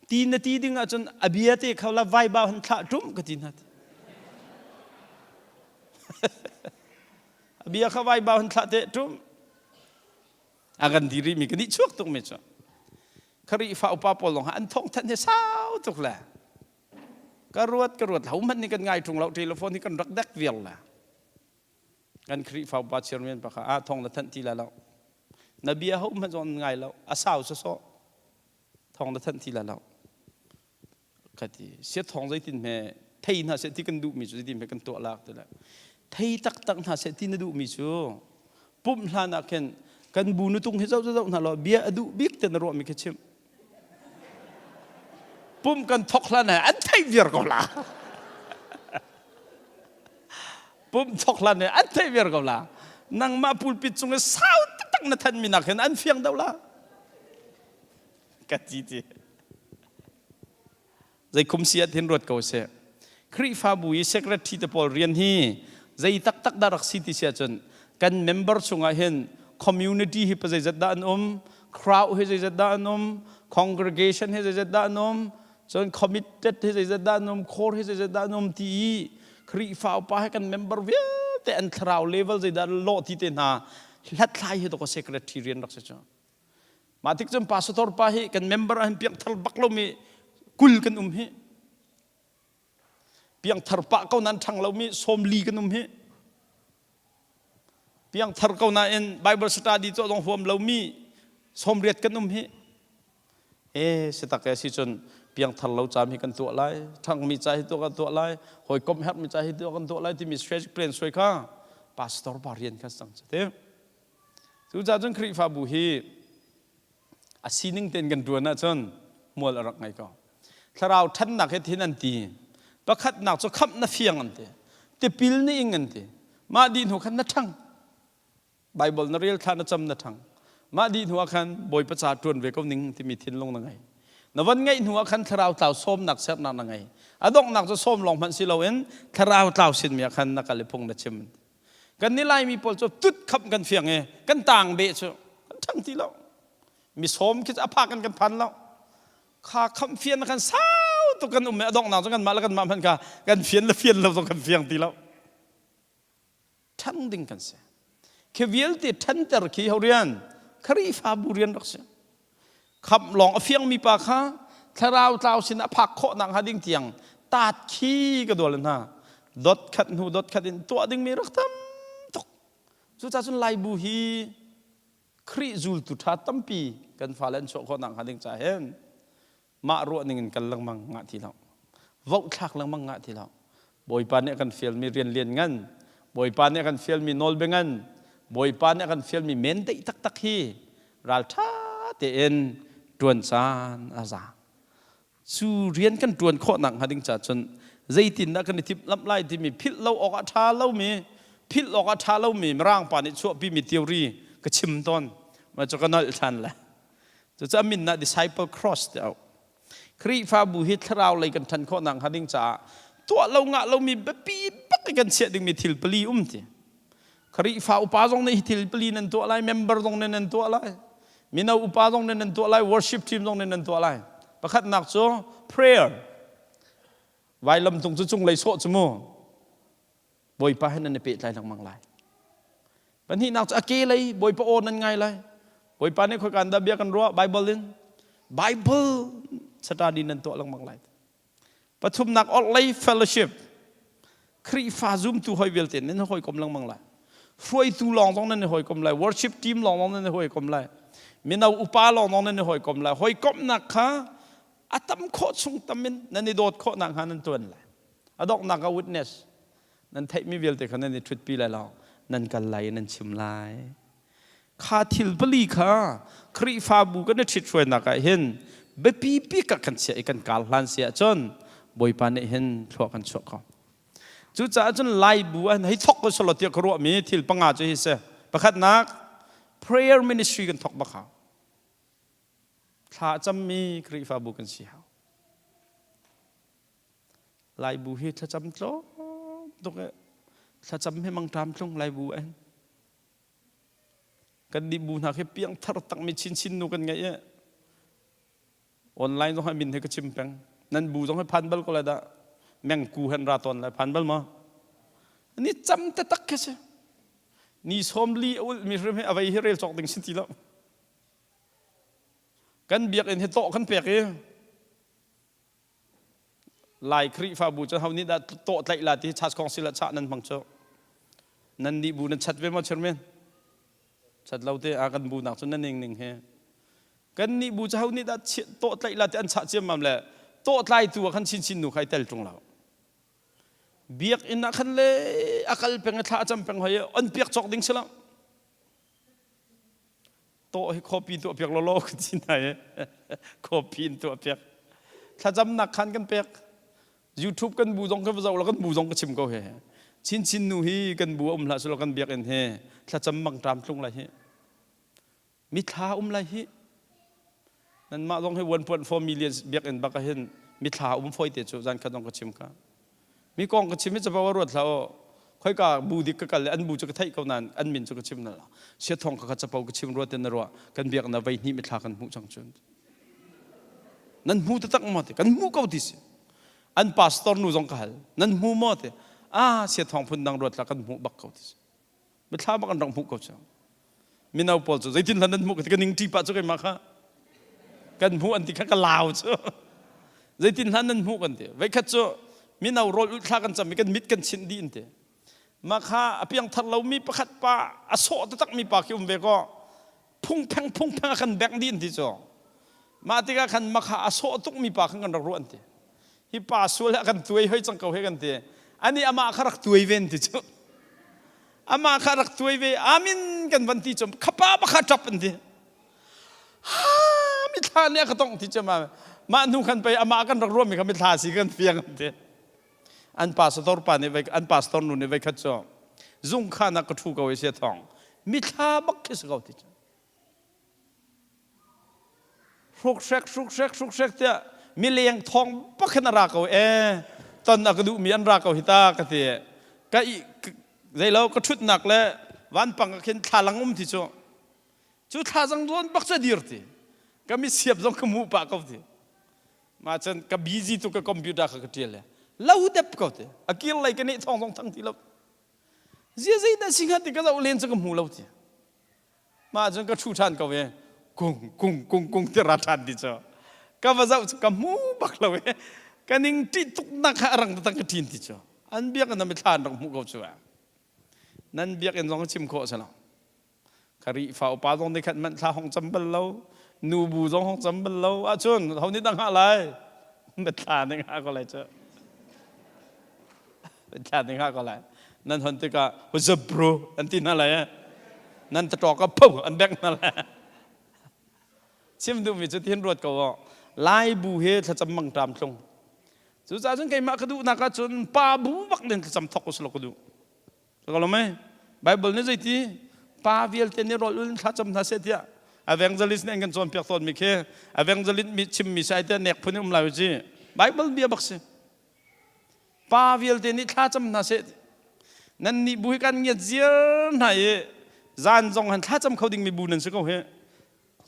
ti na ti ding ahcun a bia te kho la vaiba han thlah tum ka ti hna a bia kha vaiba han thlah te tum A kan ti rihmi ka nih chuak tukmi cu Khrihfa upa pawl lawng an thawng thanh hi sau tuk le ka ruat ka ruat ho hmanh nih kan ngai ṭung lo telephone hi kan rak dek viar le kan Khrihfa upa chairman pa kha ah thawng na thanh ti la lo na bia ho hmanh zong ngai lo a sau sawsawh. Thawng na thanh ti la lo. Ka ti. Sia thawng zeitin hme thei hna seh ti kan duhmi cu zeitin hme kan tuah lak ti le. Thei taktak hna seh ti na duhmi cu pumh hlan ah khin kan bu nutung hi zoh zoh hna law bia a duh bik te na ruahmi khi chim. Pumh kan thok hlan ah an theih viar ko la. Pumh thok hlan ah an theih viar ko la. Nangmah pulpit cung i sau taktak na thanmi nak hin an fiang deuh la. Ka ti ti. Zei kum si ah thin ruat ko seh. Khrihfabu i secretary te pawl rian hi zei taktak dah rak si ti si ahcun kan member chungah hin community hi pa zeizat dah an um, crowd hi zeizat dah an um, congregation hi zeizat dah an um, cun committed hi zeizat dah an um, core hi zeizat dah an um ti i Khrihfa upa hi kan member vialte an thlarau level zeidah lawh ti te hna hlathlai hi to secretary rian rak si cu. Mah tik cun pastor pa hi kan member ah hin piangthar bak lomi 20 kan um hi. Piangthar pah ko nan ṭhang lomi 40 kan um hi. Piangthar ko nain Bible study tuah zong huam lomi 80 kan um hi. E si tak e si cun piangthar lo cam hi kan tuah lai, ṭhangmi ca hi tuah kan tuah lai, hawikom herhmi ca hi tuah kan tuah lai timi strategic plan suai kha pastor pa rian kha sang te. Cucaah cun Khrihfabu hi a sining tein kan ṭuan ahcun hmual a rak ngei ko. Thlarau ṭhannak hi thin an ti. Pakhatnak cu khamh na fiang an ti. Tipil na ing an ti. Mah dih hnu khan na ṭhang. Bible na rel thla na cam na ṭhang. Mah dih hnu ah khan Bawipa ca ṭuan ve ko ning timi thinlung na ngei. Na van ngeih hnu ah khan thlarau tlau sawmnak sernak na ngei. A donghnak cu sawm lawng hmanh si loin thlarau tlau sinmi ah khan na kal i phung na chim. Kan ni Laimi pawl cu tut khap kan fiang i kan tang beh cu kan ṭhang ti lo. Mi sawm khi a phak in kan phan lo. Kha khamh fian kan sau tuk kan um i a donghnak cu kanmah le kanmah hmanh kha kan fian le fian lo zong kan fiang ti lo. Ṭhang ding kan si. Khi vialte ṭhanter khi ho rian? Khrihfabu rian rak si. Khamh lawng a fiangmi pa kha thlarau tlau sin a phak khawh nak hnga ding tiang taat khi ka dual hna. Dot khat hnu dot khat in tuah dingmi rak tam tuk. Cucaah cun Laibu hi Khrih zultu ṭha tampi kan fale an chuah khawh nak hnga ding ca hin mah ruah ning in kal lengmang ngah ti lo. Voh thlak lengmang ngah ti lo. Bawipa nih a kan fialmi rian lian ngan, Bawipa nih a kan fialmi nawlbia ngan, Bawipa nih a kan fialmi mendeih taktak hi ralṭha tein ṭuan caan a za. Cu rian kan ṭuan khawh nak hnga ding ca cun zeitindah kan i timhlamh lai timi philh lo awk a ṭha lomi philh awk a ṭha lomi Mirang pa nih chuahpimi theory ka chim tawn. Mah cu ka nolh ṭhan le. Cucu a min ah disciple cross ti auh. Khrihfabu hi thlarau lei kan ṭhan khawh nak hnga ding caah tuah lo ngah lomi biapi bak i kan chiah dingmi thil pali um ti. Khrihfa upa zong nih hi thil pali nan tuah lai, member zong nih nan tuah lai, mino upa zong nih nan tuah lai, worship team zong nih nan tuah lai. Pakhatnak cu prayer. Vailam tung cu cunglei sawh cu mu. Bawipa he nan i pehtlai lengmang lai. Pahnihnak cu a ke lei Bawipa aw nan ngai lai. Bawipa nih khoika dah bia kan ruah Bible in Bible study nan tuah lengmang lai. Pathumnak orhlei fellowship Khrihfa zumtu hoi vialte nan i hawikom lengmang lai. Hruaitu lawng zong nan i hawikom lai. Worship team lawng zong nan i hawikom lai. Mino upa lawng zong nan i hawikom lai. Hawikomhnak kha a tam khawh chung tam in nan i dawt khawh nakhnga nan tuan lai. A donghnak ah witness nan theihmi vialte kha nan i ṭhutpi lai lo nan kal lai i nan chim lai. Kha thil pali kha Khrihfabu kan i ṭhithruainak ah hin biapi bik ah kan chiah i kan kar hlan si ahcun Bawipa nih hin thlua kan chuah ko. Cucaah cun Laibu ah hei thok ko selaw tiah ka ruahmi thil panga cu hi si. Pakhatnak, prayer ministry kan thok bak hau. Thla a cammi Khrihfabu kan si hau. Laibu hi thlacam tlawm tuk e thlacam hi mangṭam tlung Laibu ah hin. Kan nih bu hna khi piangthar takmi chinchin nu kan ngeih i online zong hi min he ka chim peng. Nan bu zong hi phan bal ko lai dah. Mengku hen ra tawn lai phan bal maw? Ni cam taktak khi si. Ni 40 a ulh mi hrim hi a vei hi rel cawk ding si ti lo. Kan biakinn hi tawh kan pek i Lai Khrihfabu cu ho nih dah tawh tlaih la ti church council ah chah nan hmang cu. Nan nih bu nan chat ve maw chairman? Chat lo te a kan bu nak cu nan ning ning he. Kan nih bu cu ho nih dah tawh tlaih la ti an chah ciammam le tawh tlaitu ah khan chinchin nu kha i tel ṭung lo. Biakinn ah khan le a kal peng i thla a cam peng hoi i on piak cawk ding si lo. Tawh hi copy tuah piak lawlaw ka ti hna i copy in tuah piak. Thlacamnak khan kan pek. YouTube kan bu zong kan va zoh lo kan bu zong ka chim ko he. Chinchin nu hi kan bu a um hlah selaw kan biakinn hi thlacam mang ṭam tlung lai hi. Mithla um lai hi. Nanmah zong hi 1.4 million biakinn bak ah hin mithla um fawi te cu zan khat zong ka chim kha. Mi kong ka chim hi capo ruat hlah aw. Khoika bu dik ka kal le an bu cu ka theih ko nain an min cu ka chim na la. Sia thong ka kha capo ka chim ruat in na ruah kan biak na vei hnih mithla kan hmuh cang cun. Nan hmu taktak maw ti kan hmu ko ti si. An pastor nu zong ka hal. Nan hmu maw ti. Ah sia thong phun dang ruat la kan hmuh bak ko ti si. Mithla bak an rak hmuh ko cu. Mino pawl cu zeitin hlan nan hmuh ka ning ṭi pah cu keimah kha. Kan hmuh an ti kha ka lau cu. Zeitin hlan nan hmuh kan ti. Veikhat cu mino rawl ulh thla kan cam i kan mit kan chinh dih an ti. Mah kha a piangthar lomi pakhat pa a sawh taktak mi pa khi um ve kaw phungpheng phungpheng a kan bengh dih an ti cu. Mah tikah khan makha a sawh tukmi pa khan kan rak ruah an ti. Hi pa sual he a kan tuai hoi cang ko he kan ti. Ani amah kha rak tuai ven ti cu. Amah kha rak tuai ve amin kan van ti cu khapa bakha ṭap an ti. Ha mithla nih a ka tongh ti cu ma mah hnu khan pei amah kan rak ruahmi kha mithla si kan fiang an ti. An pastor pa nih an pastor nu nih veikhat cu zung khan ah ka ṭhu ko i sia thawng mithla bak khi si ko ti cu. Hrukhrek hrukhrek hrukhrek tiah mileng thawng bak hin a ra ko e ton a ka duhmi an ra ko hi ta ka ti ka i zeilo ka ṭhutnak le vanpang ah khin thlalang um ti cu cu thlazang zawn bak cu a dir ti ka mi siap zong ka hmuh pah ko ti mah cun ka busy tu ka computer kha ka ṭial le lo dep ko ti a kir lei ka nih thawng zong thang ti lo zia zei dah si hnga ti ka zoh len cu ka hmu lo ti Mah cun ka ṭhu ṭhan ko i kung kung kung kung ti ra ṭhan ti cu ka va zoh cu ka hmu bak lo i ka ning ṭih tuk nak kha a rang taktak ka ṭin ti cu an biakinn ah mithla an rak hmuh ko cu nan biakinn zong chim khawh si lo Khrihfa upa zong nih khan manh thla hong cam bal lo nu bu zong hong cam bal lo ahcun ho nih dah hngah lai mithla nih hngah ko lai cu Thla ding ha ko lai. Nan hon tikah what's up bro an ti hna lai eh. Nan tatawk a pho an bek hna lai. Chim duhmi cu tihin ruat ko aw. Lai bu he thlacam mang ṭam tlung. Cucaah cun keimah ka duhnak ah cun pa bu bak nin thlacam thok uslo ka duh. Ka lo mei? Bible nih zeiti pa vialte nih rawl ul in thlacam hna seh tiah evangelist nih an kan cawnpiak tawnmi khi evangelist mi chimmi sai te nek phun in um lai ci. Bible bia bak si. Pa vialte nih thla cam hna seh. Nan nih bu hi kan ngiat ziar hna i zan zong han thla cam kho dingmi bu nan si ko hi.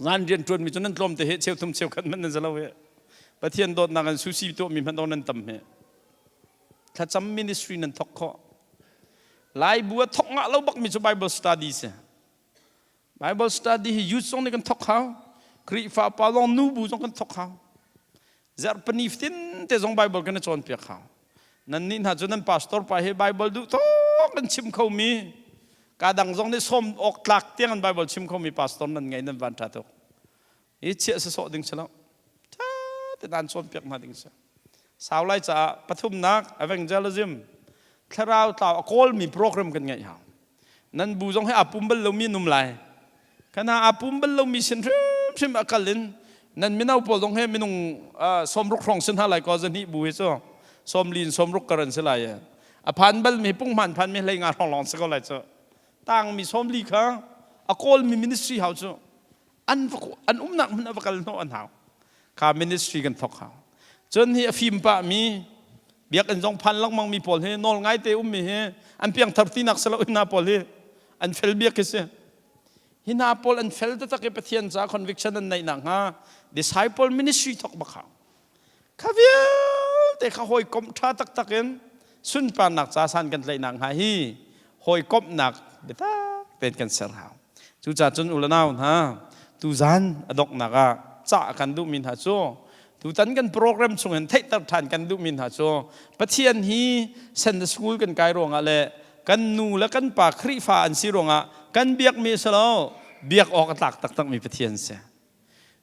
Zan rian ṭuanmi cu nan tlawm te he cheu thum cheu khat hmanh nan si lo hi. Pathian dawtnak in susi tuahmi hmanh dong nan tam hi. Thlacam ministry nan thok khawh. Lai bu a thok ngah lo bakmi cu Bible study si. Bible study hi youth zong nih kan thok hau. Khrihfa pa zong nu bu zong kan thok hau. Zarhpini fatin te zong Bible kan i cawnpiak hau. Nan nih hna cu nan pastor pa hi Bible duh tuk an chim khomi ka dang zong nih sawm awk tlak tiang an Bible chim khomi pastor nan ngei nan van ṭha tuk. I chiah sasawh ding si lo. Ṭha te nan cawnpiak hna ding si. Sau lai caah pathumnak evangelism thlarau tlau a kawlmi program kan ngeih hau. Nan bu zong hi aa pum bal lomi an um lai. Kana aa pum bal lomi sin hrimhrim a kal in nan mino pawl zong hi minung sawmruk hrawng sin hna lai ko zahnih bu hi cu sawmli in sawmruk kar an si lai. A phan balmi punghman phan mi hlei nga hrawng lawng si ko lai cu. Tangmi sawmli kha a kawlmi ministry hau cu an an umnak hmun a va kal hnawh an hau kha ministry kan thok hau cun hi a fim pah mi biakinn zong phan lengmang mi pawl hi nawl ngai te ummi hi an piangthar tinak si lo hi hna pawl hi an fel biak hi si hi hna pawl an fel taktak i Pathian ca conviction an neih nak hnga disciple ministry thok bak hau Kha vialte kha hawikomh ṭha taktak in sunparnak ca san kan tlaih nakhnga hi hawikomhnak biatak tein kan ser hau. Cucaah cun u le nau hna, tuzan a donghnak ah cah kan duhmi hna cu tutan kan program chungin theihter ṭhan kan duhmi hna cu Pathian hi Sunday school kan kai ruangah le kan nu le kan pa Khrihfa an si ruangah kan biakmi a si lo, biak awk a tlak taktakmi Pathian si.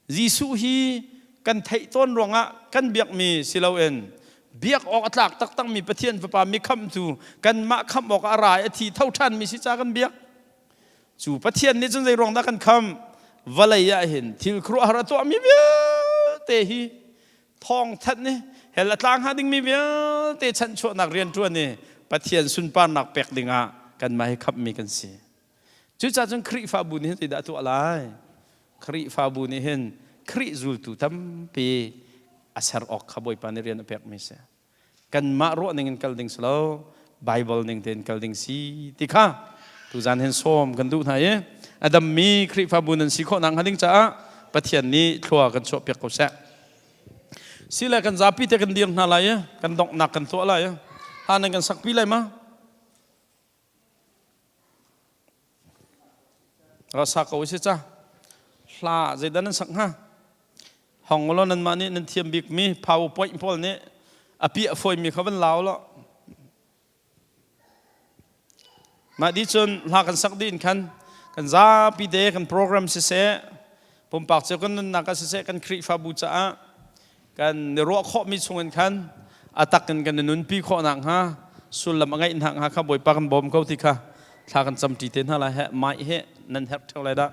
Jesuh hi kan theih tawn ruangah kan biakmi si loin biak awk a tlak taktakmi Pathian Fapa mi khamhtu kanmah khamh awk a ra i a thi tho ṭhanmi si ca kan biak. Cu Pathian nih cun zei ruang dah kan khamh? Vawlei ah hin thil khuaruahhar a tuahmi vialte hi thawngthanh ni hell a tla hnga dingmi vialte chanhchuahnak rianṭuan i Pathian sunparnak pek dingah kanmah hi khamhmi kan si. Cucaah cun Khrihfabu nih hin zeidah a tuah lai? Khrihfabu nih hin Khrih zultu tampi a ser awk kha Bawipa nih rian a pekmi si. Kanmah ruah ning in kal ding si lo, Bible ning tein kal ding si ti kha tuzan hin sawm kan duh hna i a dammi Khrihfabu nan si khawh nak hnga ding caah Pathian nih thlua kan chuahpiak ko seh. Sile kan zapi te kan dir hna lai i kan donghnak kan tuah lai i ha nan kan sakpi lai ma? Ra sa ko si ca. Hla zeidah nan sak hnga? Hong lo nanmah nih nan thiam bikmi PowerPoint pawl nih a piah fawimi kha van lau lo. Mah di cun hla kan sak dih in khan kan zapi te kan program siseh pumpak cio kan nunnak ah siseh kan Khrihfabu caah kan i ruah khawhmi chungin khan a tak in kan i nunpi khawh nakhnga sullam a ngeih nakhnga kha Bawipa kan bawm ko ti kha thla kan camṭi te hna lai he mai he nan herh ṭheo lai dah.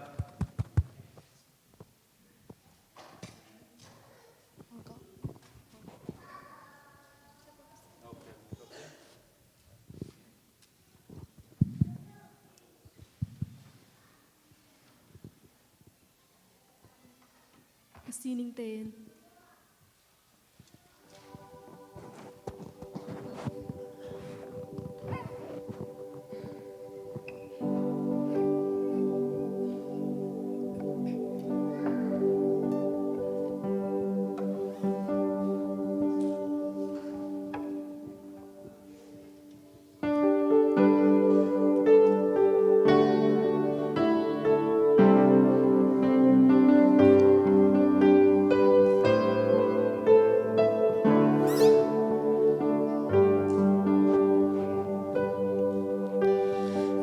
Ka sining tein.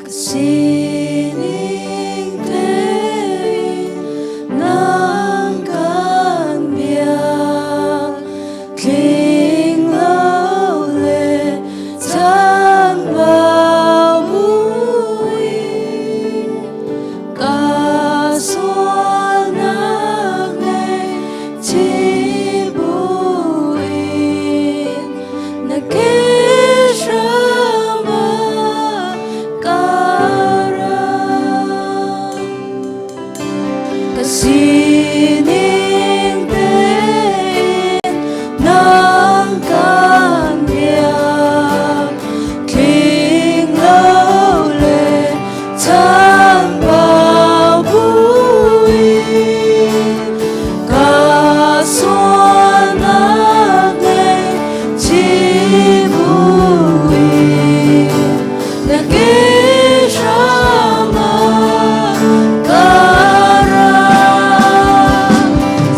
Ka sining tein nang kan biak tling lo le Chanbau buin ka sualnak ngaihchih buin na ke hram ah ka ra. Ka sining tein nang kan biak tling lo le chanbau buin ka sualnak ngaihchih buin na ke hram ah ka ra.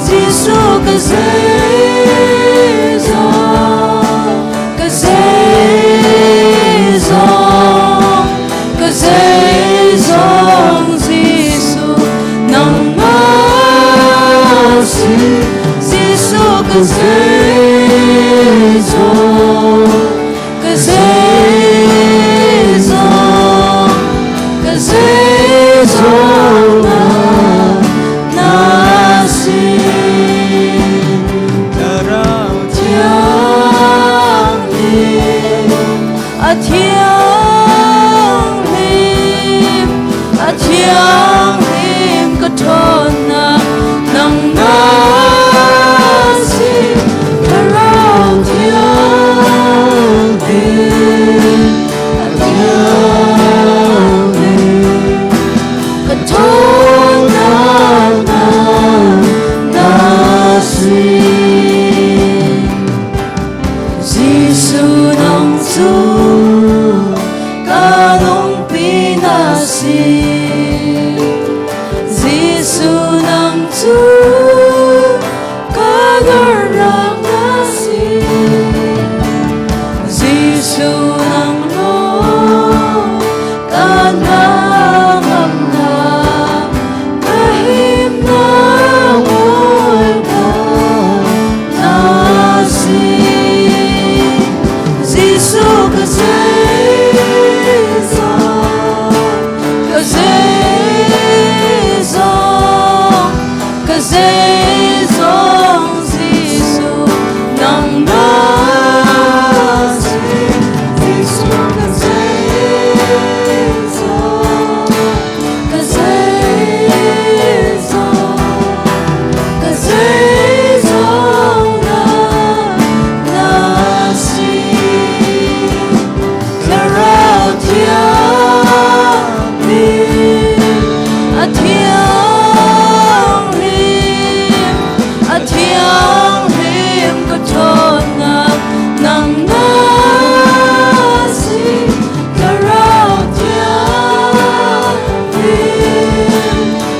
Jesuh ka zeizong, ka zeizong, ka zeizong Jesuh nangmah si. Jesuh ka zeizong, ka zeizong, ka zeizong na si. Thlarau thianghlim, a thianghlim, a thianghlim ka ṭhawnnak nangmah si. Ka zeizong Jesuh nang na si. Jesuh ka zeizong, ka zeizong, ka zeizong na si. Thlarau thiang a thianghlim, a thianghlim ka ṭhawnnak nang na si. Thlarau thianghlim,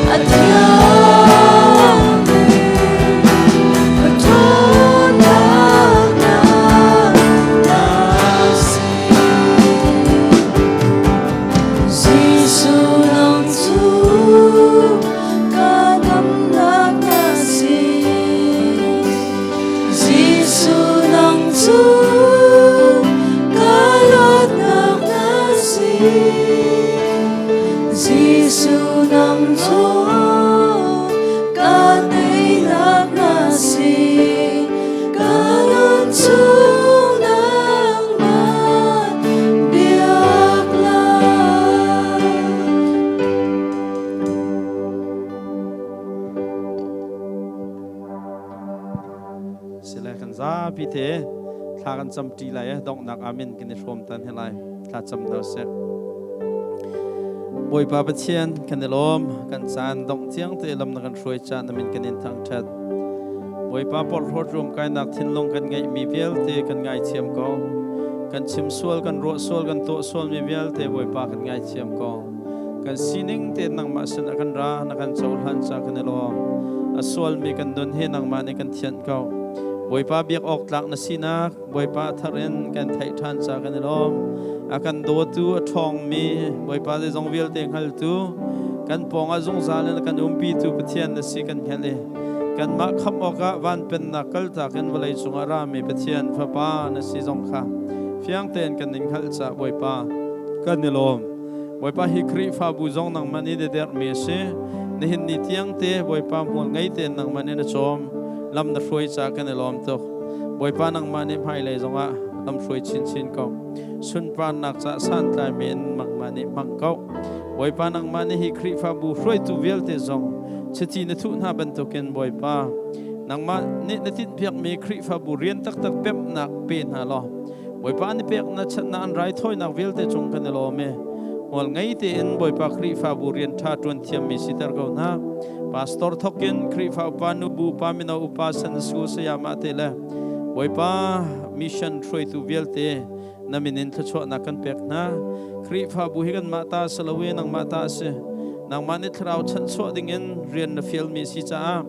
a thianghlim ka ṭhawnnak nang na si. Jesuh nang cu ka damnak na si. Jesuh nang cu ka luatnak na si. Jesuh nang cu ka teinak na si. Ka nun chung nangmah biak lai. Sile kan zapi te thla kan cam ṭi lai eh donghnak amen kan i hrawm tan he lai thla cam hna usih. Bawipa Pathian kan i lawm kan caan dongh tiang te lam na kan hruai ca na min kan in thangṭhat. Bawipa porhlawt ruamkainak thinlung kan ngeihmi vialte kan ngaithiam ko. Kan chim sual, kan ruah sual, kan tuah sualmi vialte Bawipa kan ngaithiam ko. Kan sining tein nangmah sin ah kan ra, na kan cohlan ca kan i lawm. A sualmi kan nun hi nangmah nih kan thianh ko. Bawipa biak awk tlak na sinak, Bawipa thar in kan theih ṭhan ca kan i lawm. A kan dawtu, a ṭhawngmi, Bawipa zeizong vialte hngaltu, kan pawngah zungzal in a kan umpitu Pathian na si kan hngalh i kanmah khamh awkah van pennak kaltak in vawlei cungah rami Pathian Fapa na si zong kha fiang tein kan in hngalh caah Bawipa kan i lawm. Bawipa hi Khrihfabu zong nangmah nih na derhmi a si. Nihin ni tiang te Bawipa hmual ngei tein nangmah nih na cawm, lam na hruai caah kan i lawm tuk. Bawipa nangmah nih hmailei zongah lam hruai chinchin ko. Sunparnak caah santlaimi in nangmah nih hmang ko. Bawipa nangmah nih hi Khrihfabu hruaitu vialte zong chiti na thuh hna bantukin Bawipa nangmah nih na tinhpiakmi Khrihfabu rian taktak pemhnak pe hna law Bawipa an i pek na channak an raithawinak vialte cung kan i lawm i hmual ngei tein Bawipa Khrihfabu rian ṭha ṭuan thiammi siter ko hna. Pastor thokin Khrihfa upa nubu upa mino upa Sunday school sayamah te le Bawipa mission hruaitu vialte na min in thluachuahnak kan pek hna. Khrihfabu hi kanmah ta si lo i nangmah ta a si. Nangmah nih thlarau chanhchuah dingin rian na fialmi si caah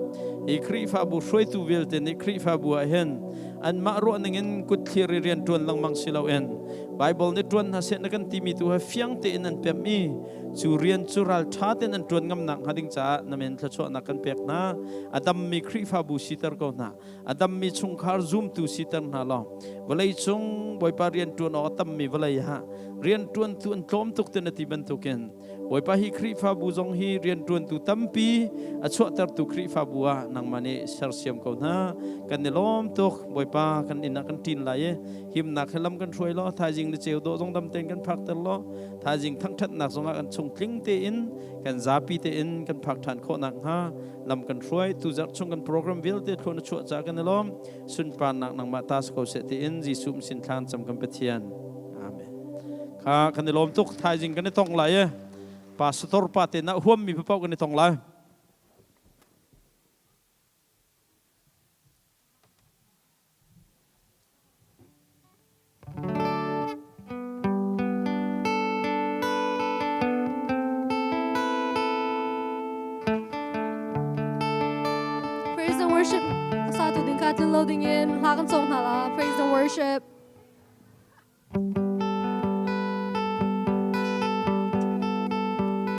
hi Khrihfabu hruaitu vialte nih Khrihfabu ah hin anmah ruah ningin kut thlir i rian ṭuan lengmang si loin Bible nih ṭuan hna seh na kan timi tu he fiang tein an pemh i cu rian cu ralṭha tein an ṭuan ngamnak hnga ding caah na men thluachuahnak kan pek hna. A dammi Khrihfabu siter ko hna. A dammi chungkhar zumtu siter hna law vawlei cung Bawipa rian ṭuan awk a tammi vawlei ah rian ṭuantu an tlawm tuk te na ti bantukin Bawipa hi Khrihfabu zong hi rianṭuantu tampi a chuahtertu Khrihfabu ah nangmah nih sersiam ko hna. Kan i lawm tuk. Bawipa kan inn ah kan ṭin lai i himnak he lam kan hruai law thaizing ni ceu dawh zong dam tein kan phakter law thaizing thangṭhatnak zongah kan chung tling tein kan zapi tein kan phak ṭhan khawh nakhnga lam kan hruai. Tuzarh chung kan program vialte thlua na chuah caah kan i lawm. Sunparnak nangmah ta si ko seh tiin Jesuh sin thlan cam kan Pathian. Amen. Kha kan i lawm tuk. Thaizing kan i tong lai e. Pastor pa te na huammi paoh kan i tong lai. Praise and worship. Sa tu ding kha tlun lo ding in hla kan song hna la. Praise and worship.